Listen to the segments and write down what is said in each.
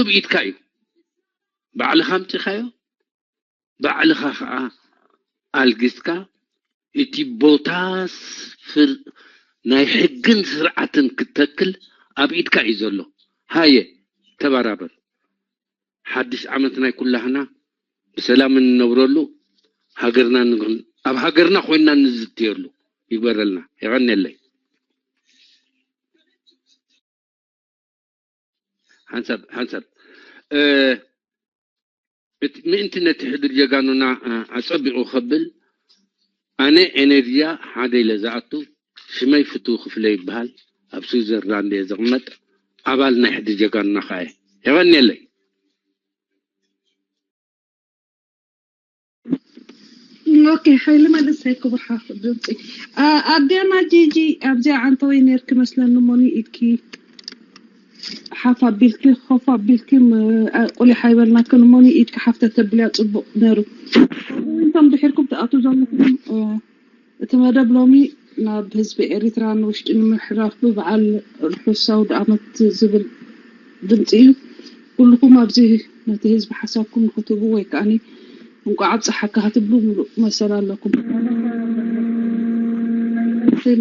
ብኢድካ እዩ። ባዕልኻ ኣምፂኻዮ፣ ባዕልኻ ከዓ ኣልጊስካ እቲ ቦታ ፍር ናይ ሕግን ስርዓትን ክተክል ኣብ ኢድካ እዩ ዘሎ። ሃየ ተባራበር። ሓድሽ ዓመት ናይ ኩላህና ብሰላም እንነብረሉ፣ ሃገርና ንግን ኣብ ሃገርና ኮይንና እንዝትየሉ ይግበረልና። የቐንየለይ። ሓንሳብ ሓንሳብ እ፣ እቲ ምእንቲ ነቲ ሕድር ጀጋኑና እ፣ ኣጸቢቑ ከብል፣ ኣነ ኤነርጂያ ሓደ ኢለ ዝኣቱ፣ ሽመይ ፍትው ክፍለ ይበሃል፣ ኣብ ስዊዘርላንድ እየ ዝቕመጥ፣ ኣባል ናይ ሕድር ጀጋኑና ከኣ እየ። የቐንየለይ። ኦኬ፣ ሓይሊ መልሰይ ክቡር ሓፍ ድምፂ። ኣ- ኣዴና ጂጂ ኣብዚኣ ዓንተወይ ነርኪ መስለኒ፣ ሞኒ ኢድኪ ሓፍ ኣቢልኪ ኮፍ ኣቢልኪ ም- ኣ- ቁሊሕ ኣይበልናክን፣ ሞኒ ኢድኪ ሓፍ ተተብልያ ፅቡቅ ነሩ። እንቶም ድሒርኩም ትኣቱ ዘለኹም እ፣ እቲ መደብ ሎሚ ናብ ህዝቢ ኤሪትራ ንውሽጢ ንምሕራፍ ብበዓል ርሑስ ኣውደ ኣመት ዝብል ድምፂ እዩ። ኩልኹም ኣብዚ ነቲ ህዝቢ ሓሳብኩም ንክትህቡ ወይ ከዓኒ እንቋዕ ኣብፀሓካ ክትብሉ ምሉእ መሰል ኣለኩም።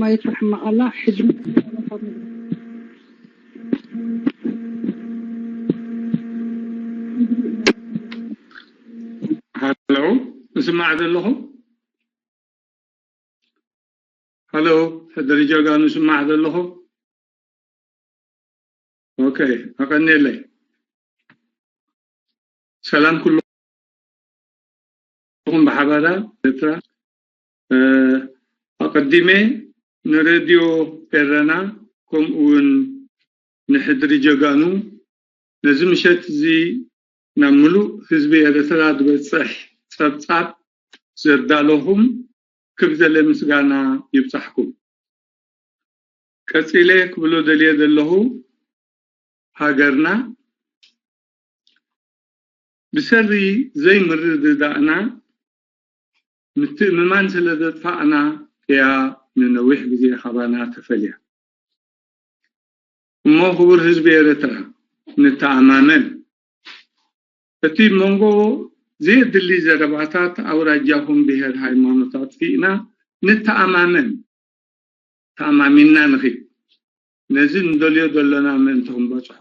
ማይክ ሕማቕ ኣላ ሕጂ ሃሎ፣ እስማዕ ዘለኹ። ሃሎ፣ ሕድሪ ጀጋኑ ስማዕ ዘለኹ። ኦኬ፣ ኣቐንየለይ። ሰላም ኩልኹም ብሓባራ ኤርትራ። እ፣ ኣቐዲመ ንሬድዮ ኤረና ከምኡ እውን ንሕድሪ ጀጋኑ ነዚ ምሸት እዚ ናብ ምሉእ ህዝቢ ኤርትራ ዝበጽሕ ጸብጻብ ዘዳለኹም ክብ ዘለ ምስጋና ይብጻሕኩም። ቀጺለ ክብሎ ደልየ ዘለኹ፣ ሃገርና ብሰሪ ዘይምርድዳእና ምትእምማን ስለ ዘጥፋእና እያ ንነዊሕ ግዜ ካባና ተፈልያ። እሞ ክቡር ህዝቢ ኤርትራ፣ ንተኣማመን። እቲ መንጎ ዘየድሊ ዘረባታት ኣውራጃኹም ብሄር ሃይማኖት ኣጥፊእና ንተኣማመን። ተኣማሚንና ንኺድ። ነዚ ንደልዮ ዘለና ምእንቲ ክንበጽሖ።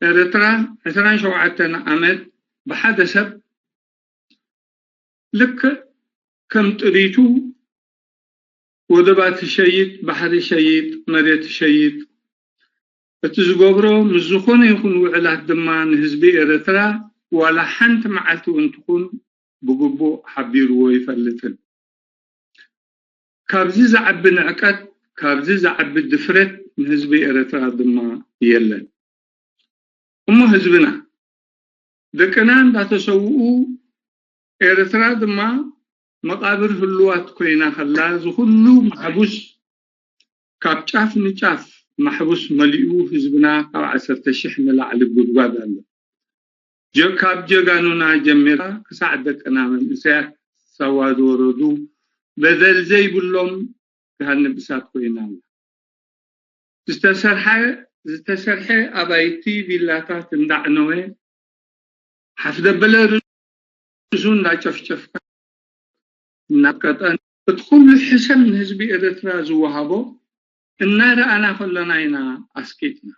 ኤርትራ ዕስራን ሸውዓተን ዓመት ብሓደ ሰብ ልክዕ ከም ጥሪቱ ወደባት ይሸይጥ፣ ባሕሪ ይሸይጥ፣ መሬት ይሸይጥ። እቲ ዝገብሮ ምስ ዝኾነ ይኹን ውዕላት ድማ ንህዝቢ ኤርትራ ዋላ ሓንቲ መዓልቲ እውን ትኹን ብግቡእ ሓቢርዎ ይፈልጥን። ካብዚ ዝዓቢ ንዕቀት፣ ካብዚ ዝዓቢ ድፍረት ንህዝቢ ኤርትራ ድማ የለን። እሞ ህዝብና ደቅና እንዳተሰውኡ ኤርትራ ድማ መቓብር ህሉዋት ኮይና ከላ፣ እዚ ኩሉ ማሕቡስ ካብ ጫፍ ንጫፍ ማሕቡስ መሊኡ ህዝብና ካብ ዓሰርተ ሽሕ ንላዕሊ ጉድጓድ ኣሎ። ጀ- ካብ ጀጋኑና ጀሚራ ክሳዕ ደቅና መንእሰያት ሳዋ ዝወረዱ በደል ዘይብሎም ገሃነብ እሳት ኮይና ኣላ። ዝተሰርሐ ዝተሰርሐ ኣባይቲ ቪላታት እንዳዕነወ ሓፍ ደበለ ርእሱ እንዳጨፍጨፍካ እናቀጠን እቲ ኩሉ ሕሰም ንህዝቢ ኤርትራ ዝወሃቦ እናረኣና ከሎና ኢና ኣስቂጥና።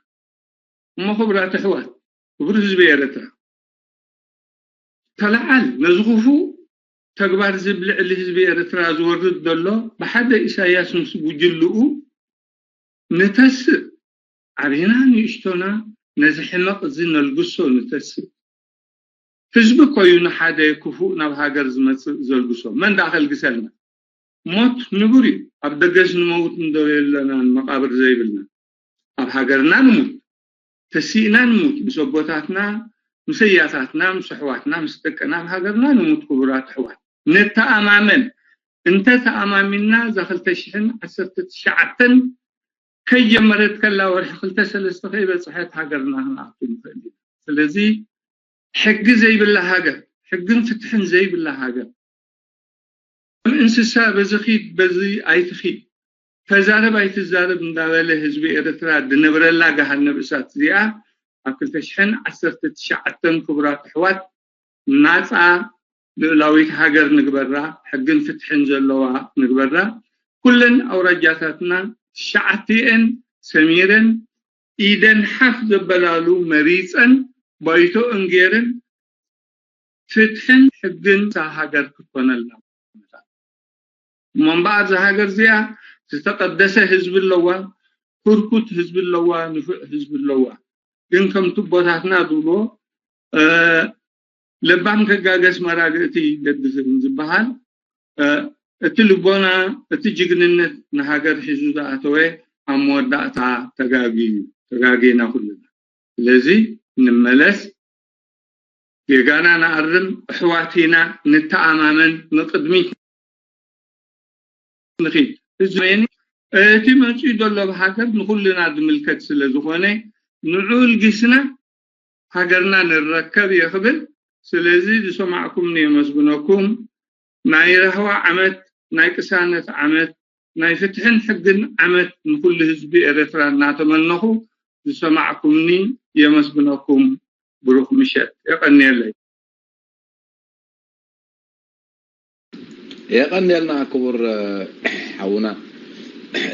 እሞ ክቡራት ኣሕዋት፣ ክቡር ህዝቢ ኤርትራ፣ ተለዓል ነዚ ክፉእ ተግባር እዚ ብልዕሊ ህዝቢ ኤርትራ ዝወርድ ዘሎ ብሓደ ኢሳያስ ምስ ጉጅልኡ ንተስእ፣ ዓቢና ንእሽቶና ነዚ ሕመቕ እዚ ነልግሶ ንተስእ። ህዝቢ እኮ እዩ ንሓደ ክፉእ ናብ ሃገር ዝመጽእ ዘልግሶ። መን ደኣ ከልግሰልና? ሞት ንቡር እዩ። ኣብ ደገስ ንመውት እንዶ የለናን መቓብር ዘይብልና። ኣብ ሃገርና ንሙት፣ ተሲእና ንሙት፣ ምስ ኣቦታትና፣ ምስ ኣያታትና፣ ምስ ኣሕዋትና፣ ምስ ደቅና ኣብ ሃገርና ንሙት። ክቡራት ኣሕዋት፣ ንተኣማመን። እንተ ተኣማሚንና እዛ ክልተ ሽሕን ዓሰርተ ትሽዓተን ከይጀመረት ከላ ወርሒ ክልተ ሰለስተ ከይበጽሐት ሃገርና ክንኣቱ ንኽእል ኢና። ስለዚ ሕጊ ዘይብላ ሃገር፣ ሕግን ፍትሕን ዘይብላ ሃገር፣ ከም እንስሳ በዚ ኺድ በዚ ኣይትኺድ፣ ተዛረብ ኣይትዛረብ እንዳበለ ህዝቢ ኤርትራ ድነብረላ ገሃነብ እሳት እዚኣ ኣብ ክልተ ሽሕን ዓሰርተ ትሽዓተን ክቡራት ኣሕዋት ናፃ ልኡላዊት ሃገር ንግበራ፣ ሕግን ፍትሕን ዘለዋ ንግበራ። ኩለን ኣውራጃታትና ትሽዓቲኤን ሰሚረን ኢደን ሓፍ ዘበላሉ መሪፀን ባይቶእን ገይረን ፍትሕን ሕግን እታ ሃገር ክትኮነልና። እሞ እምበኣር እዛ ሃገር እዚኣ ዝተቐደሰ ህዝቢ ኣለዋ፣ ህርኩት ህዝቢ ኣለዋ፣ ንፉዕ ህዝቢ ኣለዋ። ግን ከምቲ ኣቦታትና ዝብልዎ ለባም ከጋገስ መራግእቲ ይገድፍን ዝበሃል፣ እቲ ልቦና፣ እቲ ጅግንነት ንሃገር ሒዙ ዝኣተወ ኣብ መወዳእታ ተጋግዩ እዩ። ተጋጊና ኩልና። ስለዚ ንመለስ፣ ጌጋና ንኣርም፣ ኣሕዋት ኢና፣ ንተኣማመን፣ ንቕድሚት ንኺድ። እዚ እቲ መፂኡ ዘሎ ሃገር ንኹልና ዝምልከት ስለ ዝኾነ ንዑ ልጊስና ሃገርና ንረከብ እየ ክብል። ስለዚ ዝሰማዕኩምኒ የመስግነኩም። ናይ ራህዋ ዓመት፣ ናይ ቅሳነት ዓመት፣ ናይ ፍትሕን ሕግን ዓመት ንኹሉ ህዝቢ ኤርትራ እናተመነኹ ዝሰማዕኩምኒ የመስግነኩም። ብሩኽ ምሸት። የቐንየለይ። የቐንየልና ክቡር ሓውና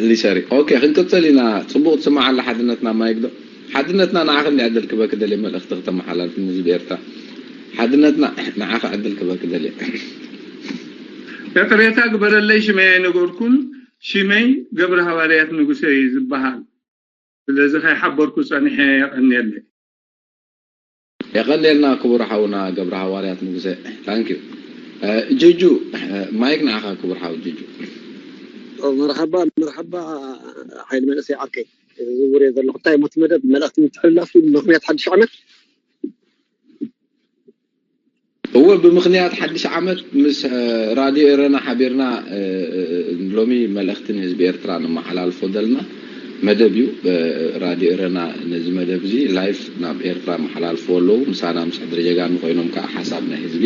ሊሰሪ። ኦኬ፣ ክንቅፅል ኢና። ፅቡቕ ትስማዕ ኣላ ሓድነትና ማይክ ዶ? ሓድነትና ንዓኺ እንዲ ዕድል ክበኪ ደልየ መልእኽቲ ክተመሓላልፊ ንህዝቢ ኤርትራ። ሓድነትና ንዓኺ ዕድል ክበኪ ደልየ። ይቕሬታ ግበረለይ፣ ሽመይ ኣይነገርኩን። ሽመይ ገብረ ሃዋርያት ንጉሰ እዩ ዝበሃል። ስለዚ ከይሓበርኩ ጸኒሐ። የቐንየለይ። የቐንየልና ክቡር ሓውና ገብረ ሃዋርያት ንጉሰ። ታንክ ዩ። እ፣ ጁጁ፣ እ፣ ማይክ ንዓኻ ክቡር ሓው ጁጁ። መርሓባ መርሓባ። ሓይሊ መንእሰይ ዓርከይ፣ ዝውር እየ ዘለኹ። እንታይ ሞቲ መደብ መልእኽቲ ምትሕልላፍ እዩ ብምኽንያት ሓድሽ ዓመት? እወ፣ ብምኽንያት ሓድሽ ዓመት ምስ ራድዮ ኤረና ሓቢርና ሎሚ መልእኽቲ ንህዝቢ ኤርትራ ነመሓላልፎ ዘለና መደብ እዩ። ራድዮ ኤረና ነዚ መደብ እዚ ላይፍ ናብ ኤርትራ መሓላልፎ ኣለዉ። ምሳና ምስ ሕድሪ ጀጋኑ ኮይኖም ከዓ ሓሳብ ናይ ህዝቢ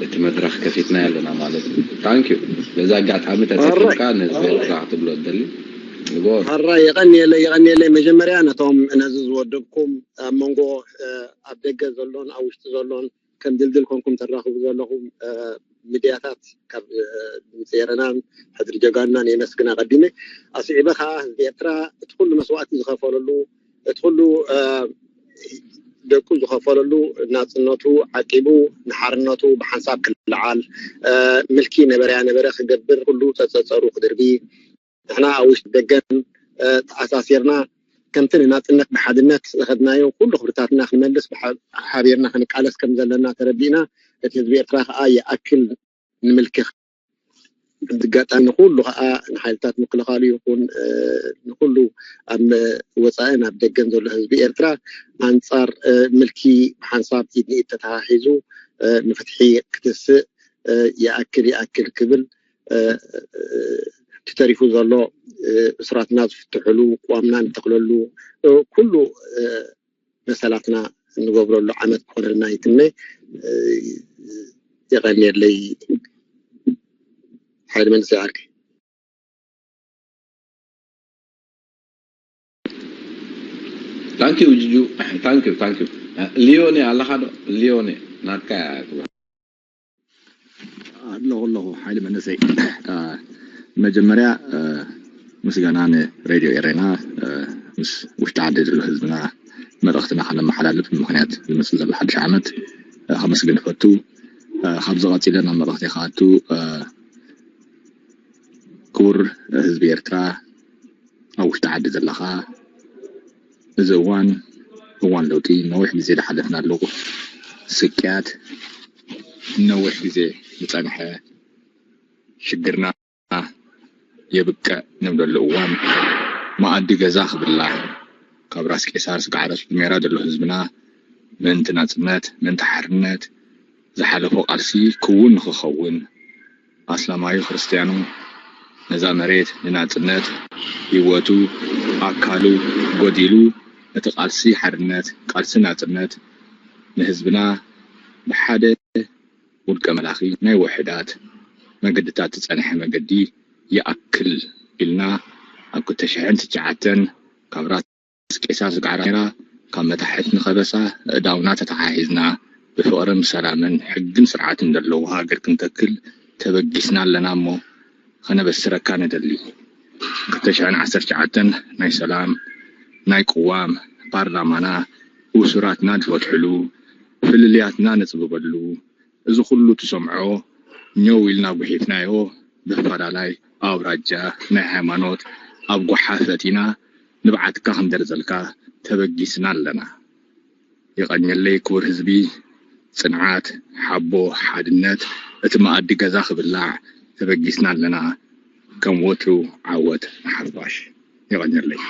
እቲ መድረኽ ከፊትና ኣለና ማለት እዩ። ታንክ ዩ። በዚ ኣጋጣሚ ተጠቂምካ ንህዝቢ ኤርትራ ክትብሎ ትደሊ? ንጎር። ሕራይ፣ የቐንየለይ፣ የቐንየለይ። መጀመርያ ነቶም ነዚ ዝወደብኩም ኣብ መንጎ ኣብ ደገ ዘሎን ኣብ ውሽጢ ዘሎን ከም ድልድል ኮንኩም ተራኽቡ ዘለኹም ሚድያታት ካብ ድምፂ ኤረናን ሕድሪ ጀጋኑናን የመስግን ኣቐዲመ። ኣስዒበ ከዓ ህዝቢ ኤርትራ እቲ ኩሉ መስዋእቲ ዝኸፈለሉ እቲ ኩሉ ደቁ ዝኸፈለሉ ናፅነቱ ዓቂቡ ንሓርነቱ ብሓንሳብ ክለዓል ምልኪ ነበረያ ነበረ ክገብር ኩሉ ፀፀፀሩ ክድርቢ ንሕና ኣብ ውሽጢ ደገን ተኣሳሲርና ከምቲ ንናፅነት ብሓድነት ዝኸድናዮ ኩሉ ክብርታትና ክንመልስ ሓቢርና ክንቃለስ ከም ዘለና ተረዲእና እቲ ህዝቢ ኤርትራ ከዓ ይኣክል ንምልኪ ዝጋጣሚ ንኩሉ ከዓ ንሓይልታት ምክልኻሉ ይኹን ንኩሉ ኣብ ወፃእን ኣብ ደገን ዘሎ ህዝቢ ኤርትራ ኣንፃር ምልኪ ብሓንሳብ ኢድ ንኢድ ተተሓሒዙ ንፍትሒ ክትስእ ይኣክል ይኣክል ክብል እቲ ተሪፉ ዘሎ እሱራትና ዝፍትሕሉ ቅዋምና ንተኽለሉ ኩሉ መሰላትና እንገብረሉ ዓመት ክኾነልና ይትምነ። የቐንየለይ ሓይሊ መንእሰይ ዓርከይ። ታንኪዩ ጅጁ፣ ታንኪዩ ታንኪዩ። ሊዮኔ ኣለኻ ዶ? ሊዮኔ ናትካ እያ ክብላ። ኣለኹ ኣለኹ ሓይሊ መንእሰይ። መጀመርያ ምስጋና ንሬድዮ ኤሬና ምስ ውሽጢ ዓዲ ዘሎ ህዝብና መልእኽትና ከነመሓላልፍ ብምኽንያት ዝመፅእ ዘሎ ሓድሽ ዓመት ከመስግን እፈቱ። ካብዚ ቀፂለ ናብ መልእኽተይ ክኣቱ፣ ክቡር ህዝቢ ኤርትራ፣ ኣብ ውሽጢ ዓዲ ዘለኻ፣ እዚ እዋን እዋን ለውጢ፣ ነዊሕ ግዜ ዝሓለፍናሉ ስቅያት፣ ነዊሕ ግዜ ዝፀንሐ ሽግርና የብቅዕ ንብለሉ እዋን፣ መኣዲ ገዛ ክብላዕ፣ ካብ ራስ ቄሳር ስጋዕ ራስ ሜራ ዘሎ ህዝብና ምእንቲ ናጽነት፣ ምእንቲ ሓርነት ዝሓለፎ ቃልሲ ክውን ንኽኸውን፣ ኣስላማዩ ክርስትያኑ ነዛ መሬት ንናጽነት ህይወቱ ኣካሉ ጎዲሉ እቲ ቃልሲ ሓርነት ቃልሲ ናጽነት ንህዝብና ብሓደ ውልቀ መላኺ ናይ ውሕዳት መገድታት ዝጸንሐ መገዲ ይኣክል ኢልና ኣብ ክልተ ሽሕን ትሽዓተን ካብ ራስ ቄሳር ዝገዓራ ካብ መታሕት ንኸበሳ ኣእዳውና ተተሓሒዝና ብፍቕርን ሰላምን ሕግን ስርዓትን ዘለዎ ሃገር ክንተክል ተበጊስና ኣለና እሞ ከነበስረካ ንደሊ። ክልተ ሽሕን ዓሰርተ ትሽዓተን ናይ ሰላም ናይ ቅዋም ፓርላማና እሱራትና ንፈትሕሉ ፍልልያትና ነፅብበሉ እዚ ኩሉ ትሰምዖ ኘው ኢልና ጉሒፍናዮ ብኣፈላላይ ኣውራጃ ናይ ሃይማኖት ኣብ ጎሓፍ ኣእቲና ንብዓትካ ክንደርዘልካ ተበጊስና ኣለና። የቐንየለይ ክቡር ህዝቢ፣ ጽንዓት፣ ሓቦ፣ ሓድነት፣ እቲ መኣዲ ገዛ ክብላዕ ተበጊስና ኣለና። ከም ወትሩ ዓወት ንሓፋሽ። የቐንየለይ።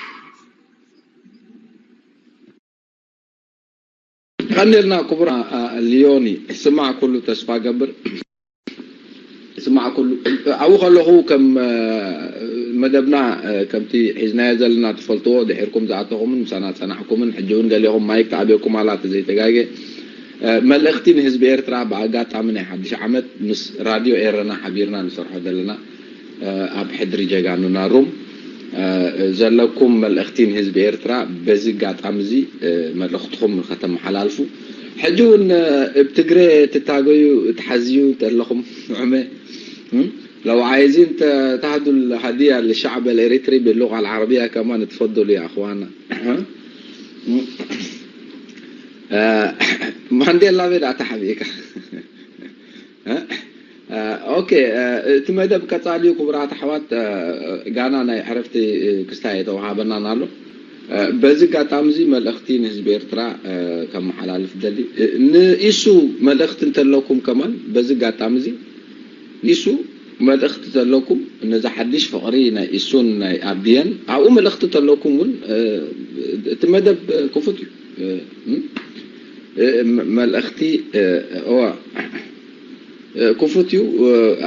ቀንልና ክቡር ሊዮኒ ስማዕ ኩሉ ተስፋ ገብር ስማዕ ኩሉ ኣብኡ ከለኹ ከም መደብና ከምቲ ሒዝናዮ ዘለና ትፈልጥዎ ድሕርኩም ዝኣተኹምን ምሳና ዝፀናሕኩምን ሕጂ እውን ገሊኹም ማይክ ተዓብየኩም ኣላ ተዘይተጋገ መልእኽቲ ንህዝቢ ኤርትራ ብኣጋጣሚ ናይ ሓድሽ ዓመት ምስ ራድዮ ኤረና ሓቢርና ንሰርሖ ዘለና ኣብ ሕድሪ ጀጋኑና ሩም ዘለኩም መልእኽቲ ንህዝቢ ኤርትራ በዚ ኣጋጣሚ እዚ መልእኽትኹም ከተመሓላልፉ። ሕጂ እውን እብ ትግረ ትታገዩ ትሓዝዩ ተለኹም ዑመ لو عايزين تهدوا الهدية للشعب الإريتري باللغة العربية كمان تفضلوا يا أخوانا. ማንዴላ ቤላ ተሓቢእካ ኦኬ እቲ መደብ ቀጻሊ ክቡራት ኣሕዋት ጋና ናይ ዕረፍቲ ክስታይ የተዋሃበናን ኣሎ በዚ ኣጋጣሚ እዚ መልእኽቲ ንህዝቢ ኤርትራ ከመሓላልፍ ደሊ ንኢሱ መልእኽቲ እንተለኩም ከማን በዚ ኣጋጣሚ እዚ ኢሱ መልእኽቲ ዘለኩም ነዚ ሓድሽ ፍቕሪ ናይ ኢሱን ናይ ኣብድየን ኣብኡ መልእኽቲ ተለኩም እውን እቲ መደብ ክፉት እዩ መልእኽቲ ክፉት እዩ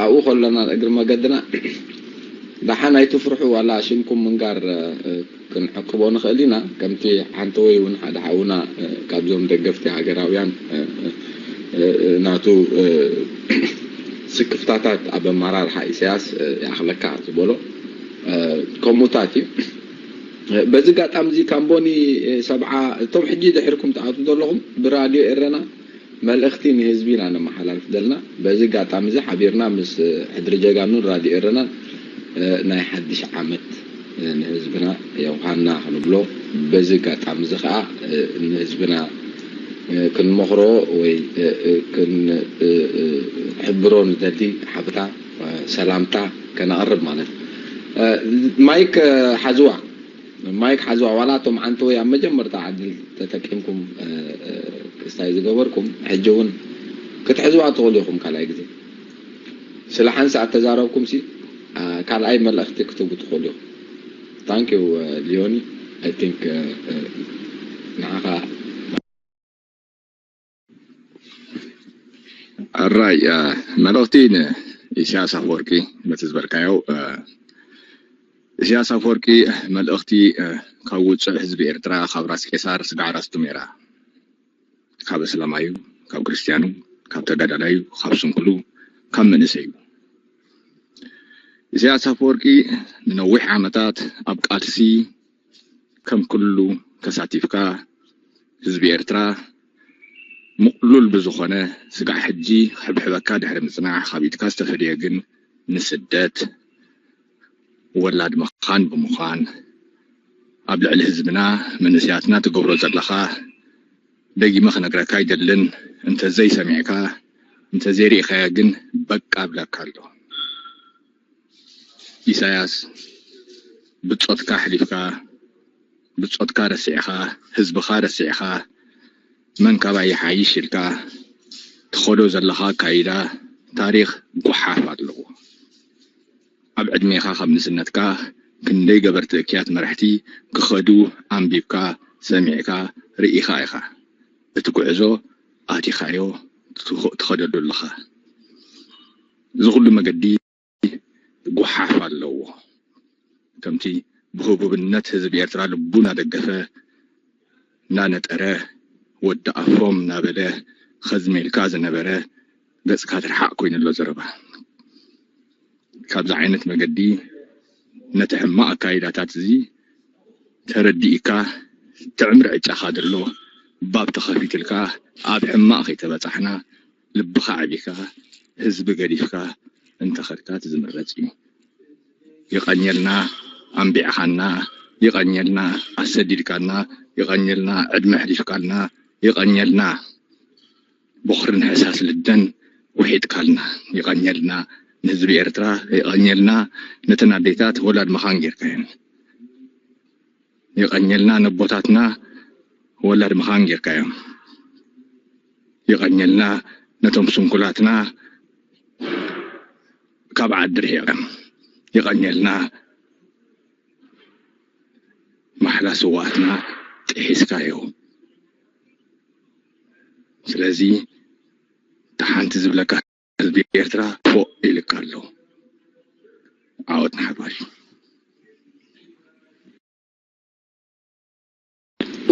ኣብኡ ከለና እግሪ መገድና ደሓን ኣይትፍርሑ ዋላ ሽምኩም ምንጋር ክንዕቅቦ ንኽእል ኢና ከምቲ ሓንቲ ወይ እውን ሓደ ሓውና ካብዞም ደገፍቲ ሃገራውያን ናቱ ስክፍታታት ኣብ ኣመራርሓ ኢሳያስ ይኣኽለካ ዝበሎ ከምኡታት እዩ በዚ ኣጋጣሚ እዚ ካምቦኒ ሰብዓ እቶም ሕጂ ድሕርኩም ትኣትዉ ዘለኹም ብራድዮ ኤረና መልእኽቲ ንህዝቢ ኢና ነመሓላልፍ ዘለና በዚ ኣጋጣሚ እዚ ሓቢርና ምስ ሕድሪ ጀጋኑን ራድዮ ኤረናን ናይ ሓድሽ ዓመት ንህዝብና የውሃና ክንብሎ በዚ ኣጋጣሚ እዚ ከዓ ንህዝብና ክንመኽሮ ወይ ክንሕብሮ ንደሊ ሓብታ ሰላምታ ከነቕርብ ማለት ማይክ ሓዝዋ ማይክ ሓዝዋ ዋላ እቶም ዓንተወይ ኣብ መጀመርታ ዕድል ተጠቂምኩም ክስታይ ዝገበርኩም ሕጂ እውን ክትሕዝዋ ትኽእሉ ኢኹም ካልኣይ ግዜ ስለ ሓንሳእ ተዛረብኩም ሲ ካልኣይ መልእኽቲ ክትህቡ ትኽእሉ ኢኹም thank you ሊዮኒ I think ንዓኻ ሕራይ መልእኽቲ ንኢሳያስ ኣፈወርቂ በቲ ዝበልካዮ ኢሳያስ ኣፈወርቂ መልእኽቲ ካብ ውፅዕ ህዝቢ ኤርትራ ካብ ራስ ቄሳር ስጋዕ ራስ ቱሜራ ካብ እስላማዩ ካብ ክርስትያኑ ካብ ተጋዳላዩ ካብ ስንኩሉ ካብ መንእሰዩ ኢሳያስ ኣፈወርቂ ንነዊሕ ዓመታት ኣብ ቃልሲ ከም ኩሉ ተሳቲፍካ ህዝቢ ኤርትራ ምቕሉል ብዝኾነ ስጋዕ ሕጂ ክሕብሕበካ ድሕሪ ምጽናሕ ካብ ኢድካ ዝተፈለየ ግን ንስደት ወላድ መኻን ብምዃን ኣብ ልዕሊ ህዝብና መንእሰያትና ትገብሮ ዘለኻ ደጊመ ክነግረካ ኣይደልን እንተዘይሰሚዕካ እንተዘይሪእኻያ ግን በቃ እብለካ ኣሎ ኢሳያስ ብጾትካ ኣሕሊፍካ ብጾትካ ረሲዕኻ ህዝብኻ ረሲዕኻ መን ካባይ ይሓይሽ ኢልካ ትኸዶ ዘለኻ ኣካይዳ ታሪኽ ጓሓፍ ኣለዎ ኣብ ዕድሜኻ ካብ ንእስነትካ ክንደይ ገበርቲ እክያት መራሕቲ ክኸዱ ኣንቢብካ ሰሚዕካ ርኢኻ ኢኻ እቲ ጉዕዞ ኣቲኻዮ ትኸደሉ ኣለኻ እዚ ኩሉ መገዲ ጓሓፍ ኣለዎ ከምቲ ብህቡብነት ህዝቢ ኤርትራ ልቡ እናደገፈ እናነጠረ ወዲ ኣፎም እናበለ ኸዝሜልካ ዝነበረ ገጽካ ትርሓቕ ኮይኑ ኣሎ ዘረባ ካብዚ ዓይነት መገዲ ነቲ ሕማቕ ኣካይዳታት እዚ ተረዲእካ ትዕምር ዕጫኻ ዘሎ ባብ ተኸፊትልካ ኣብ ሕማቕ ከይተበጻሕና ልብኻ ዓቢካ ህዝቢ ገዲፍካ እንተኸድካ እቲ ዝምረጽ እዩ። ይቐኘልና ኣንቢዕኻና፣ ይቐኘልና ኣሰዲድካና፣ ይቐኘልና ዕድመ ኣሕሊፍካልና፣ ይቐኘልና ቦኽርን ሕሳስ ልደን ውሒጥካልና፣ ይቐኘልና ንህዝቢ ኤርትራ፣ ይቐኘልና ነተን ኣዴታት ወላድ መኻን ጌርካየን። ይቐኘልና ነቦታትና ወላድ መኻን ጌርካዮም። ይቐኘልና ነቶም ስንኩላትና ካብ ዓዲ ርሒቕም። ይቐኘልና ማሕላ ስዋትና ጥሒስካዮ። ስለዚ እታ ሓንቲ ዝብለካ ህዝቢ ኤርትራ ፎእ ኢልካ ኣሎ። ዓወት ንሓፋሽ።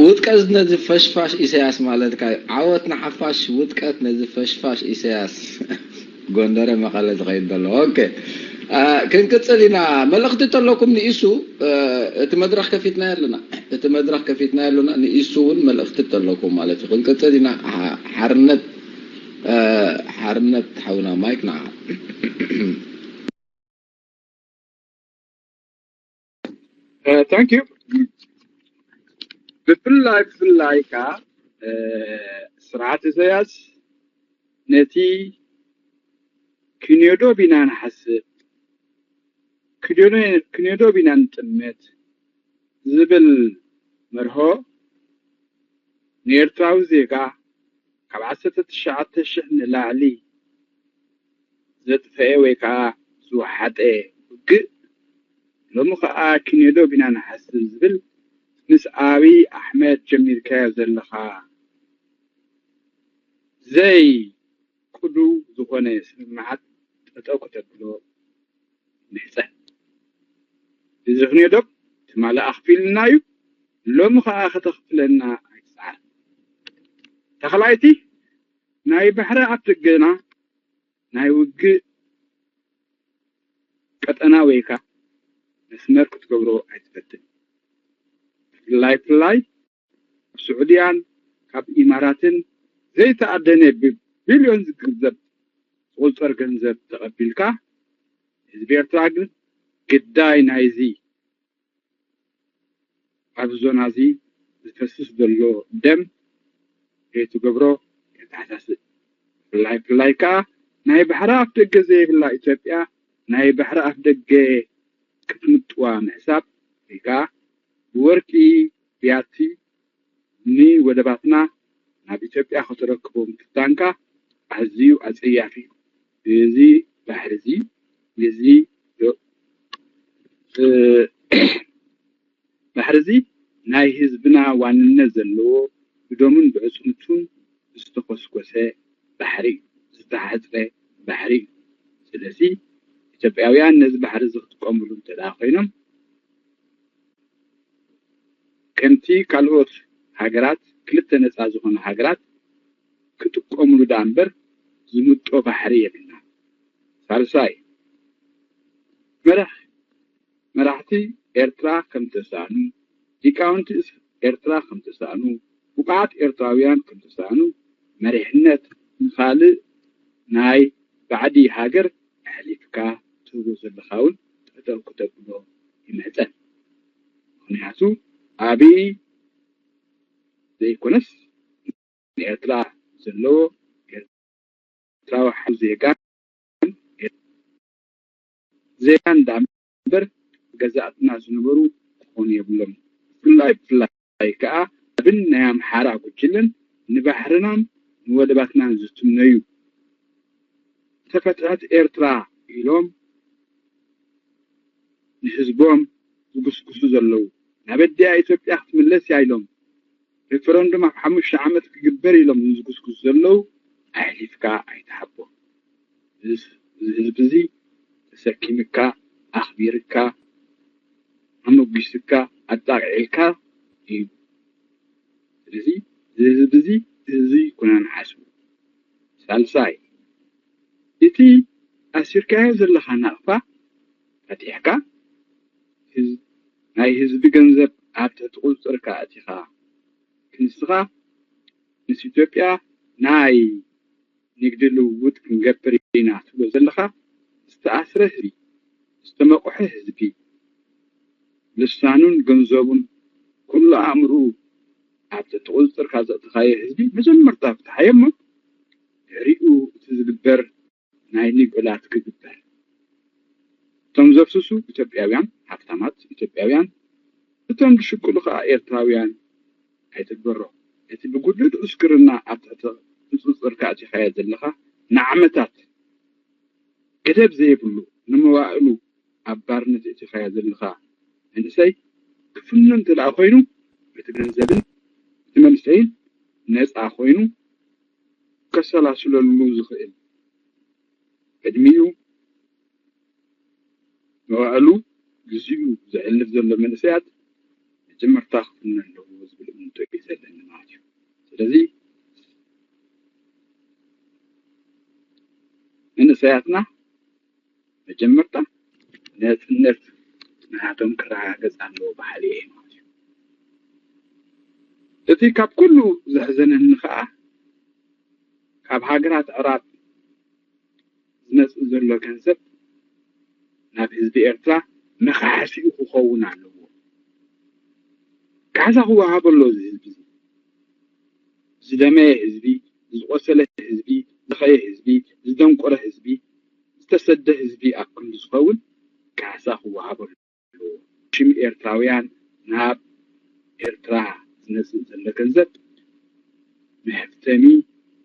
ውድቀት ነዚ ፈሽፋሽ ኢሳያስ ማለትካ እዩ። ዓወት ንሓፋሽ፣ ውድቀት ነዚ ፈሽፋሽ ኢሳያስ። ጎንደረ መቐለ ዝኸይድ ዘሎ። ኦኬ፣ ክንቅጽል ኢና። መልእኽቲ ተለኩም ንኢሱ፣ እቲ መድረኽ ከፊትና ኣለና። እቲ መድረኽ ከፊትና ኣለና። ንኢሱ እውን መልእኽቲ ተለኩም ማለት እዩ። ክንቅጽል ኢና። ሓርነት፣ ሓርነት ሓውና፣ ማይክ ንዓ። Thank you። ብፍላይ ብፍላይ ከኣ ስርዓት ኢሳያስ ነቲ ክንዮዶብ ኢና ንሓስብ፣ ክንዮዶብ ኢና ንጥምት ዝብል መርሆ ንኤርትራዊ ዜጋ ካብ ዓሰርተ ትሽዓተ ሽሕ ንላዕሊ ዘጥፈኤ ወይ ከዓ ዝወሓጠ ውግእ ሎሚ ከዓ ክንዮዶብ ኢና ንሓስብ ዝብል ምስ ኣብይ ኣሕመድ ጀሚርካዮ ዘለኻ ዘይ ቅዱው ዝኾነ ስምምዓት ጠጠው ከተብሎ ምሕጸን። እዚ ክንዮዶብ ትማሊ ኣኽፊሉና እዩ፣ ሎሚ ኸኣ ከተኽፍለና ኣይትጽዓር። ተኽላይቲ ናይ ባሕሪ ኣፍደገና ናይ ውግእ ቀጠና ወይካ መስመር ክትገብሮ ኣይትፈትን። ብፍላይ ብፍላይ ካብ ስዑድያን ካብ ኢማራትን ዘይተኣደነ ብቢልዮን ዝግዘብ ዝቑጸር ገንዘብ ተቐቢልካ፣ ህዝቢ ኤርትራ ግን ግዳይ ናይዚ ኣብዚ ዞና እዚ ዝፈስስ ዘሎ ደም ከይትገብሮ የተሓሳስብ። ብፍላይ ብፍላይ ከኣ ናይ ባሕሪ ኣፍደገ ዘይብላ ኢትዮጵያ ናይ ባሕሪ ኣፍደገ ክትምጥዋ ምሕሳብ ወይ ከኣ ብወርቂ ብያቲ ንወደባትና ናብ ኢትዮጵያ ከተረክቦ ምፍታንካ ኣዝዩ ኣጸያፊ እዩ። እዚ ባሕሪ እዚ ነዚ ባሕሪ እዚ ናይ ህዝብና ዋንነት ዘለዎ ብደሙን ብዕጽምቱን ዝተኾስኮሰ ባሕሪ እዩ፣ ዝተሓጽረ ባሕሪ እዩ። ስለዚ ኢትዮጵያውያን ነዚ ባሕሪ እዚ ክጥቀምሉ እንተ ደኣ ኮይኖም ከምቲ ካልኦት ሃገራት ክልተ ነፃ ዝኾና ሃገራት ክጥቀምሉ ደኣ እምበር ዝምጦ ባሕሪ የብልናን። ሳልሳይ መራሕ መራሕቲ ኤርትራ ከም ተሳእኑ፣ ሊቃውንቲ ኤርትራ ከም ተሳእኑ፣ ብቑዓት ኤርትራውያን ከም ተሳእኑ፣ መሪሕነት ንኻልእ ናይ ባዕዲ ሃገር ኣሕሊፍካ ትህቦ ዘለኻ እውን ጠጠው ክተብሎ ይምሕጸን። ምኽንያቱ ኣብይ ዘይኮነስ ንኤርትራ ዘለዎ ኤርትራዊ ሓው ዜጋን ዜጋን ደኣ እምበር ገዛእትና ዝነበሩ ክኾኑ የብሎም። ብፍላይ ብፍላይ ከኣ ኣብን ናይ ኣምሓራ ጉጅለን ንባሕርናን ንወደባትናን ዝትምነዩ ተፈትሐት ኤርትራ ኢሎም ንህዝቦም ዝጉስጉሱ ዘለዉ፣ ናብ ኣዲኣ ኢትዮጵያ ክትምለስ እያ ኢሎም ሬፈረንዱም ኣብ ሓሙሽተ ዓመት ክግበር ኢሎም ንዝጉስጉሱ ዘለዉ ኣሕሊፍካ ኣይትሃቦም። እዚ ህዝቢ እዚ ተሰኪምካ፣ ኣኽቢርካ፣ ኣመጒስካ፣ ኣጣቕዒልካ እዩ። ስለዚ እዚ ህዝቢ እዚ እዚ ኩና ንሓስቡ። ሳልሳይ፣ እቲ ኣሲርካዮ ዘለኻ ናቕፋ ፈቲሕካ፣ ናይ ህዝቢ ገንዘብ ኣብ ትሕቲ ቁፅፅርካ ኣእቲኻ ንስኻ ምስ ኢትዮጵያ ናይ ንግዲ ልውውጥ ክንገብር ኢና ትብሎ ዘለኻ ዝተኣስረ ህዝቢ፣ ዝተመቑሐ ህዝቢ፣ ልሳኑን ገንዘቡን ኩሉ ኣእምርኡ ኣብ ትሕቲ ቁፅፅርካ ዘእተኻዮ ህዝቢ መጀመርታ ፍትሓዮ እሞ ድሕሪኡ እቲ ዝግበር ናይ ንግላት ክግበር። እቶም ዘፍስሱ ኢትዮጵያውያን ሃብታማት ኢትዮጵያውያን፣ እቶም ዝሽቅሉ ከዓ ኤርትራውያን ኣይትግበሮ። እቲ ብጉድድ ዕስክርና ኣብ ትሕቲ ቁፅፅርካ ኣእቲኻዮ ዘለኻ ንዓመታት ገደብ ዘይብሉ ንመዋእሉ ኣብ ባርነት ኣእቲኻዮ ዘለኻ መንእሰይ ክፍኖ እንተ ደኣ ኮይኑ እቲ ገንዘብን እቲ መንእሰይን ነፃ ኮይኑ ከሰላስለሉ ዝኽእል ዕድሚኡ መዋእሉ ግዜኡ ዘሕልፍ ዘሎ መንእሰያት መጀመርታ ክፍኖ ኣለዎ ዝብል እምንቶ እዩ ዘለኒ ማለት እዩ። ስለዚ መንእሰያትና መጀመርታ ነፅነት ናቶም ክረጋገፅ ኣለዎ በሃሊ እየ ማለት እዩ። እቲ ካብ ኩሉ ዘሕዘነኒ ከዓ ካብ ሃገራት ዕራብ ዝመፅእ ዘሎ ገንዘብ ናብ ህዝቢ ኤርትራ መኻሕሲኡ ክኸውን ኣለዎ። ካሕሳ ክወሃቦ ኣሎ እዚ ህዝቢ እዚ። ዝደመየ ህዝቢ፣ ዝቆሰለ ህዝቢ፣ ዝኸየ ህዝቢ፣ ዝደንቆረ ህዝቢ፣ ዝተሰደ ህዝቢ ኣብ ክንዲ ዝኸውን ካሕሳ ክወሃቦ ኣለዎ። ሽም ኤርትራውያን ናብ ኤርትራ ዝመፅእ ዘሎ ገንዘብ መሕፍተሚ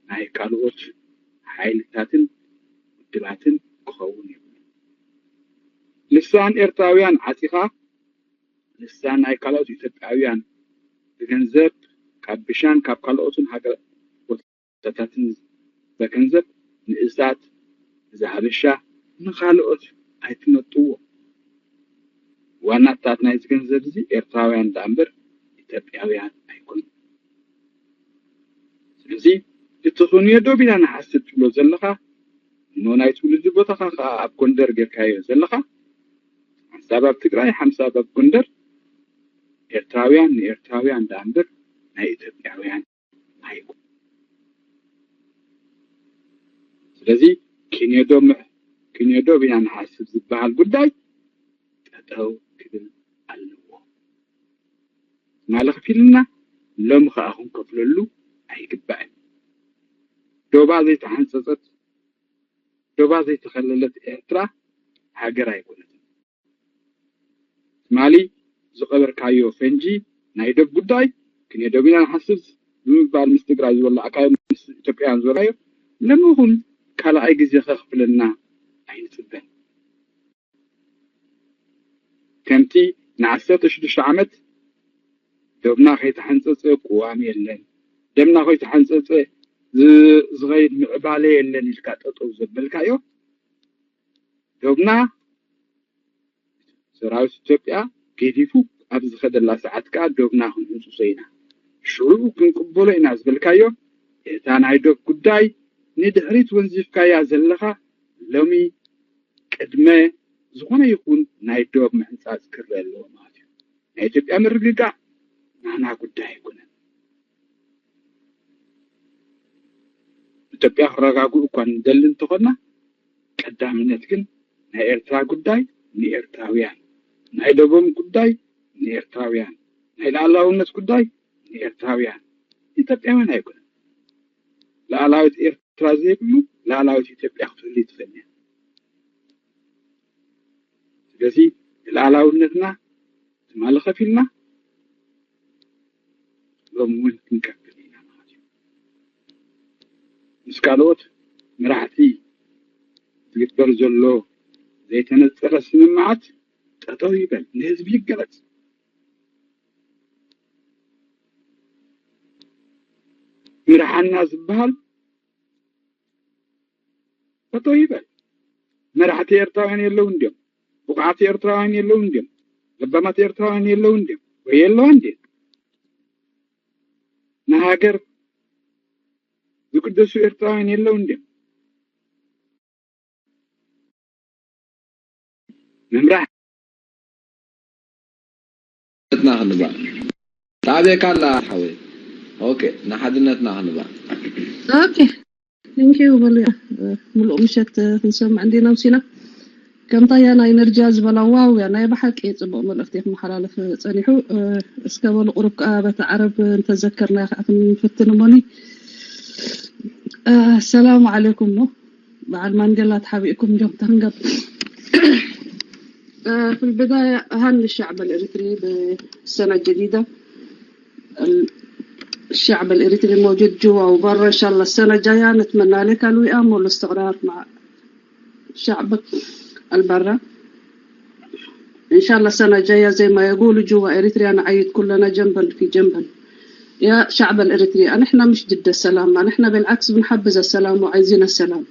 ናይ ካልኦት ሓይልታትን ውድባትን ክኸውን የብሉ። ልሳን ኤርትራውያን ዓፂኻ ልሳን ናይ ካልኦት ኢትዮጵያውያን ብገንዘብ ካብ ብሻን ካብ ካልኦትን ሃገር ቦታታትን በገንዘብ ንእሳት ንዝሃበሻ ንኻልኦት ኣይትመጥዎ። ዋናታት ናይዚ ገንዘብ እዚ ኤርትራውያን ደኣ እምበር ኢትዮጵያውያን ኣይኮኑን። ስለዚ እቲ ክንዮ ዶብ ኢና ንሓስብ ትብሎ ዘለኻ እሞ ናይ ትውልዲ ቦታኻ ከዓ ኣብ ጎንደር ጌርካዮ ዘለኻ ሓንሳብ ኣብ ትግራይ ሓንሳብ ኣብ ጎንደር ኤርትራውያን ንኤርትራውያን ደኣ እምበር ናይ ኢትዮጵያውያን ኣይኮን። ስለዚ ክንዮ ዶብ ክንዮ ዶብ ኢና ንሓስብ ዝበሃል ጉዳይ ጠጠው ክብል ኣለዎ። ማለ ከፊልና ሎሚ ከዓ ክንከፍለሉ ኣይግባእን። ዶባ ዘይተሓንፀፀት ዶባ ዘይተኸለለት ኤርትራ ሃገር ኣይኮነትን። ትማሊ ዝቐበርካዮ ፈንጂ ናይ ዶብ ጉዳይ ክንዮ ዶብ ኢና ንሓስብ ብምባል ምስ ትግራይ ዝወላዕካዮ ምስ ኢትዮጵያውያን ዝበልካዮ ሎሚ እውን ካልኣይ ግዜ ከኽፍለና ኣይንፅበን። ከምቲ ንዓሰርተ ሽዱሽተ ዓመት ዶብና ከይተሓንፀፀ ቅዋም የለን፣ ደምና ከይተሓንፀፀ ዝ- ዝኸይድ ምዕባለ የለን ኢልካ ጠጠው ዘበልካዮ ዶብና ሰራዊት ኢትዮጵያ ገዲፉ ኣብ ዝኸደላ ሰዓት ከዓ ዶብና ክንህንፅሶ ኢና። ሽዑ ክንቅበሎ ኢና ዝበልካዮ እታ ናይ ዶብ ጉዳይ ንድሕሪት ወንዚፍካያ ዘለኻ ሎሚ ቅድመ ዝኾነ ይኹን ናይ ዶብ ምሕንፃፅ ክረአ ኣለዎ ማለት እዩ። ናይ ኢትዮጵያ ምርግጋእ ናና ጉዳይ ኣይኮነን። ኢትዮጵያ ክረጋግኡ እኳ ንደሊ እንተኾና ቀዳምነት ግን ናይ ኤርትራ ጉዳይ ንኤርትራውያን፣ ናይ ዶቦም ጉዳይ ንኤርትራውያን፣ ናይ ሉዓላውነት ጉዳይ ንኤርትራውያን፣ ኢትዮጵያውያን ኣይኮነን። ሉዓላዊት ኤርትራ ዘይብሉ ሉዓላዊት ኢትዮጵያ ክትህሉ ትኽእል እያ። ስለዚ ንሉዓላውነትና ትማሊ ከፊልና ሎም እውን ክንከፍል ኢና ማለት እዩ። ምስ ካልኦት መራሕቲ ዝግበር ዘሎ ዘይተነፀረ ስምምዓት ጠጠው ይበል፣ ንህዝቢ ይገለፅ። ምርሓና ዝበሃል ጠጠው ይበል። መራሕቲ ኤርትራውያን የለውን ድዮም? ብቑዓት ኤርትራውያን የለውን ድዮም? ለባማት ኤርትራውያን የለውን ድዮም? ወይ የለዋን ድዮም? ንሃገር ዝቅደሱ ኤርትራውያን የለውን ድዮም? ምምራሕ ትና ክንባ ታቤካ ኣላ ሓወይ ኦኬ፣ ንሓድነትና ክንባ ኦኬ፣ thank you በሉ። ያ፣ ምሉእ ምሸት ክንሰምዕ እንዲና ምሲና። ከምታ ያ ናይ ነርጃ ዝበላ ዋው፣ ያ ናይ ብሓቂ ጽቡቕ መልእኽቲ ክመሓላለፍ ጸኒሑ። እስከ በሉ ቁሩብ ከኣ በቲ ዓረብ እንተዘከርና ከኣ ክንፍትን እሞኒ። ሰላም ዓለይኩም ሞ በዓል ማንዴላ ተሓቢእኩም ጆም ተንገብ። في البداية أهني الشعب الإريتري بالسنة الجديدة. الشعب الإريتري موجود جوا وبرا، إن شاء الله السنة الجاية نتمنى لك الوئام والاستقرار مع شعبك البرا. إن شاء الله السنة الجاية زي ما يقولوا جوا إريتريا نعيد كلنا جنبا في جنبا. يا شعب الإريتري، نحن مش ضد السلام، نحن بالعكس بنحبذ السلام وعايزين السلام،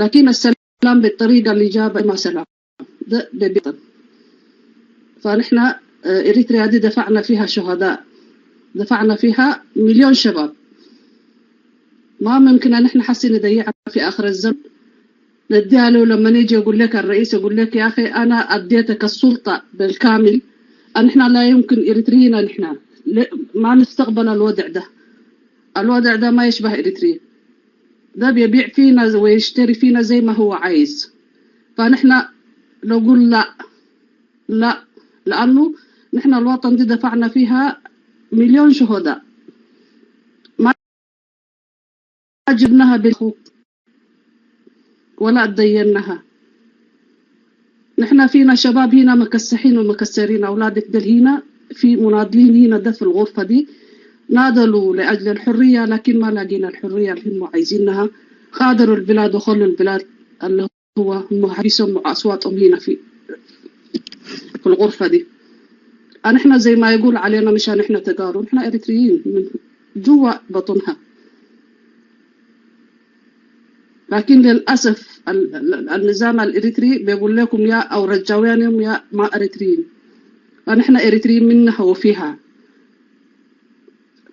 لكن السلام بالطريقة اللي جابها ما سلام. ده ببطن. فنحن إريتريا دي دفعنا فيها شهداء، دفعنا فيها مليون شباب. ما ممكن أن احنا حسي نضيعها في آخر الزمن. نديها له لما يجي يقول لك الرئيس، يقول لك: يا أخي، أنا أديتك السلطة بالكامل. أن احنا لا يمكن إريتريين، أن احنا ما نستقبل الوضع ده. الوضع ده ما يشبه إريتريا. ده بيبيع فينا ويشتري فينا زي ما هو عايز. فنحن نقول لا، لا، لأنه نحن الوطن دي دفعنا فيها مليون شهداء، ما جبناها بالخوف ولا اديناها. نحن فينا شباب هنا مكسحين ومكسرين، أولادك دل هنا في مناضلين هنا ده في الغرفة دي، ناضلوا لأجل الحرية، لكن ما لاقينا الحرية اللي هم عايزينها. غادروا البلاد وخلوا البلاد اللي هو هم حبسهم وأصواتهم هنا في في الغرفة دي. نحن زي ما يقول علينا مش نحن تجارو، نحن إريتريين من جوا بطنها. لكن للأسف النظام الإريتري بيقول لكم يا أو رجاويان يا ما إريتريين، فنحن إريتريين منها وفيها.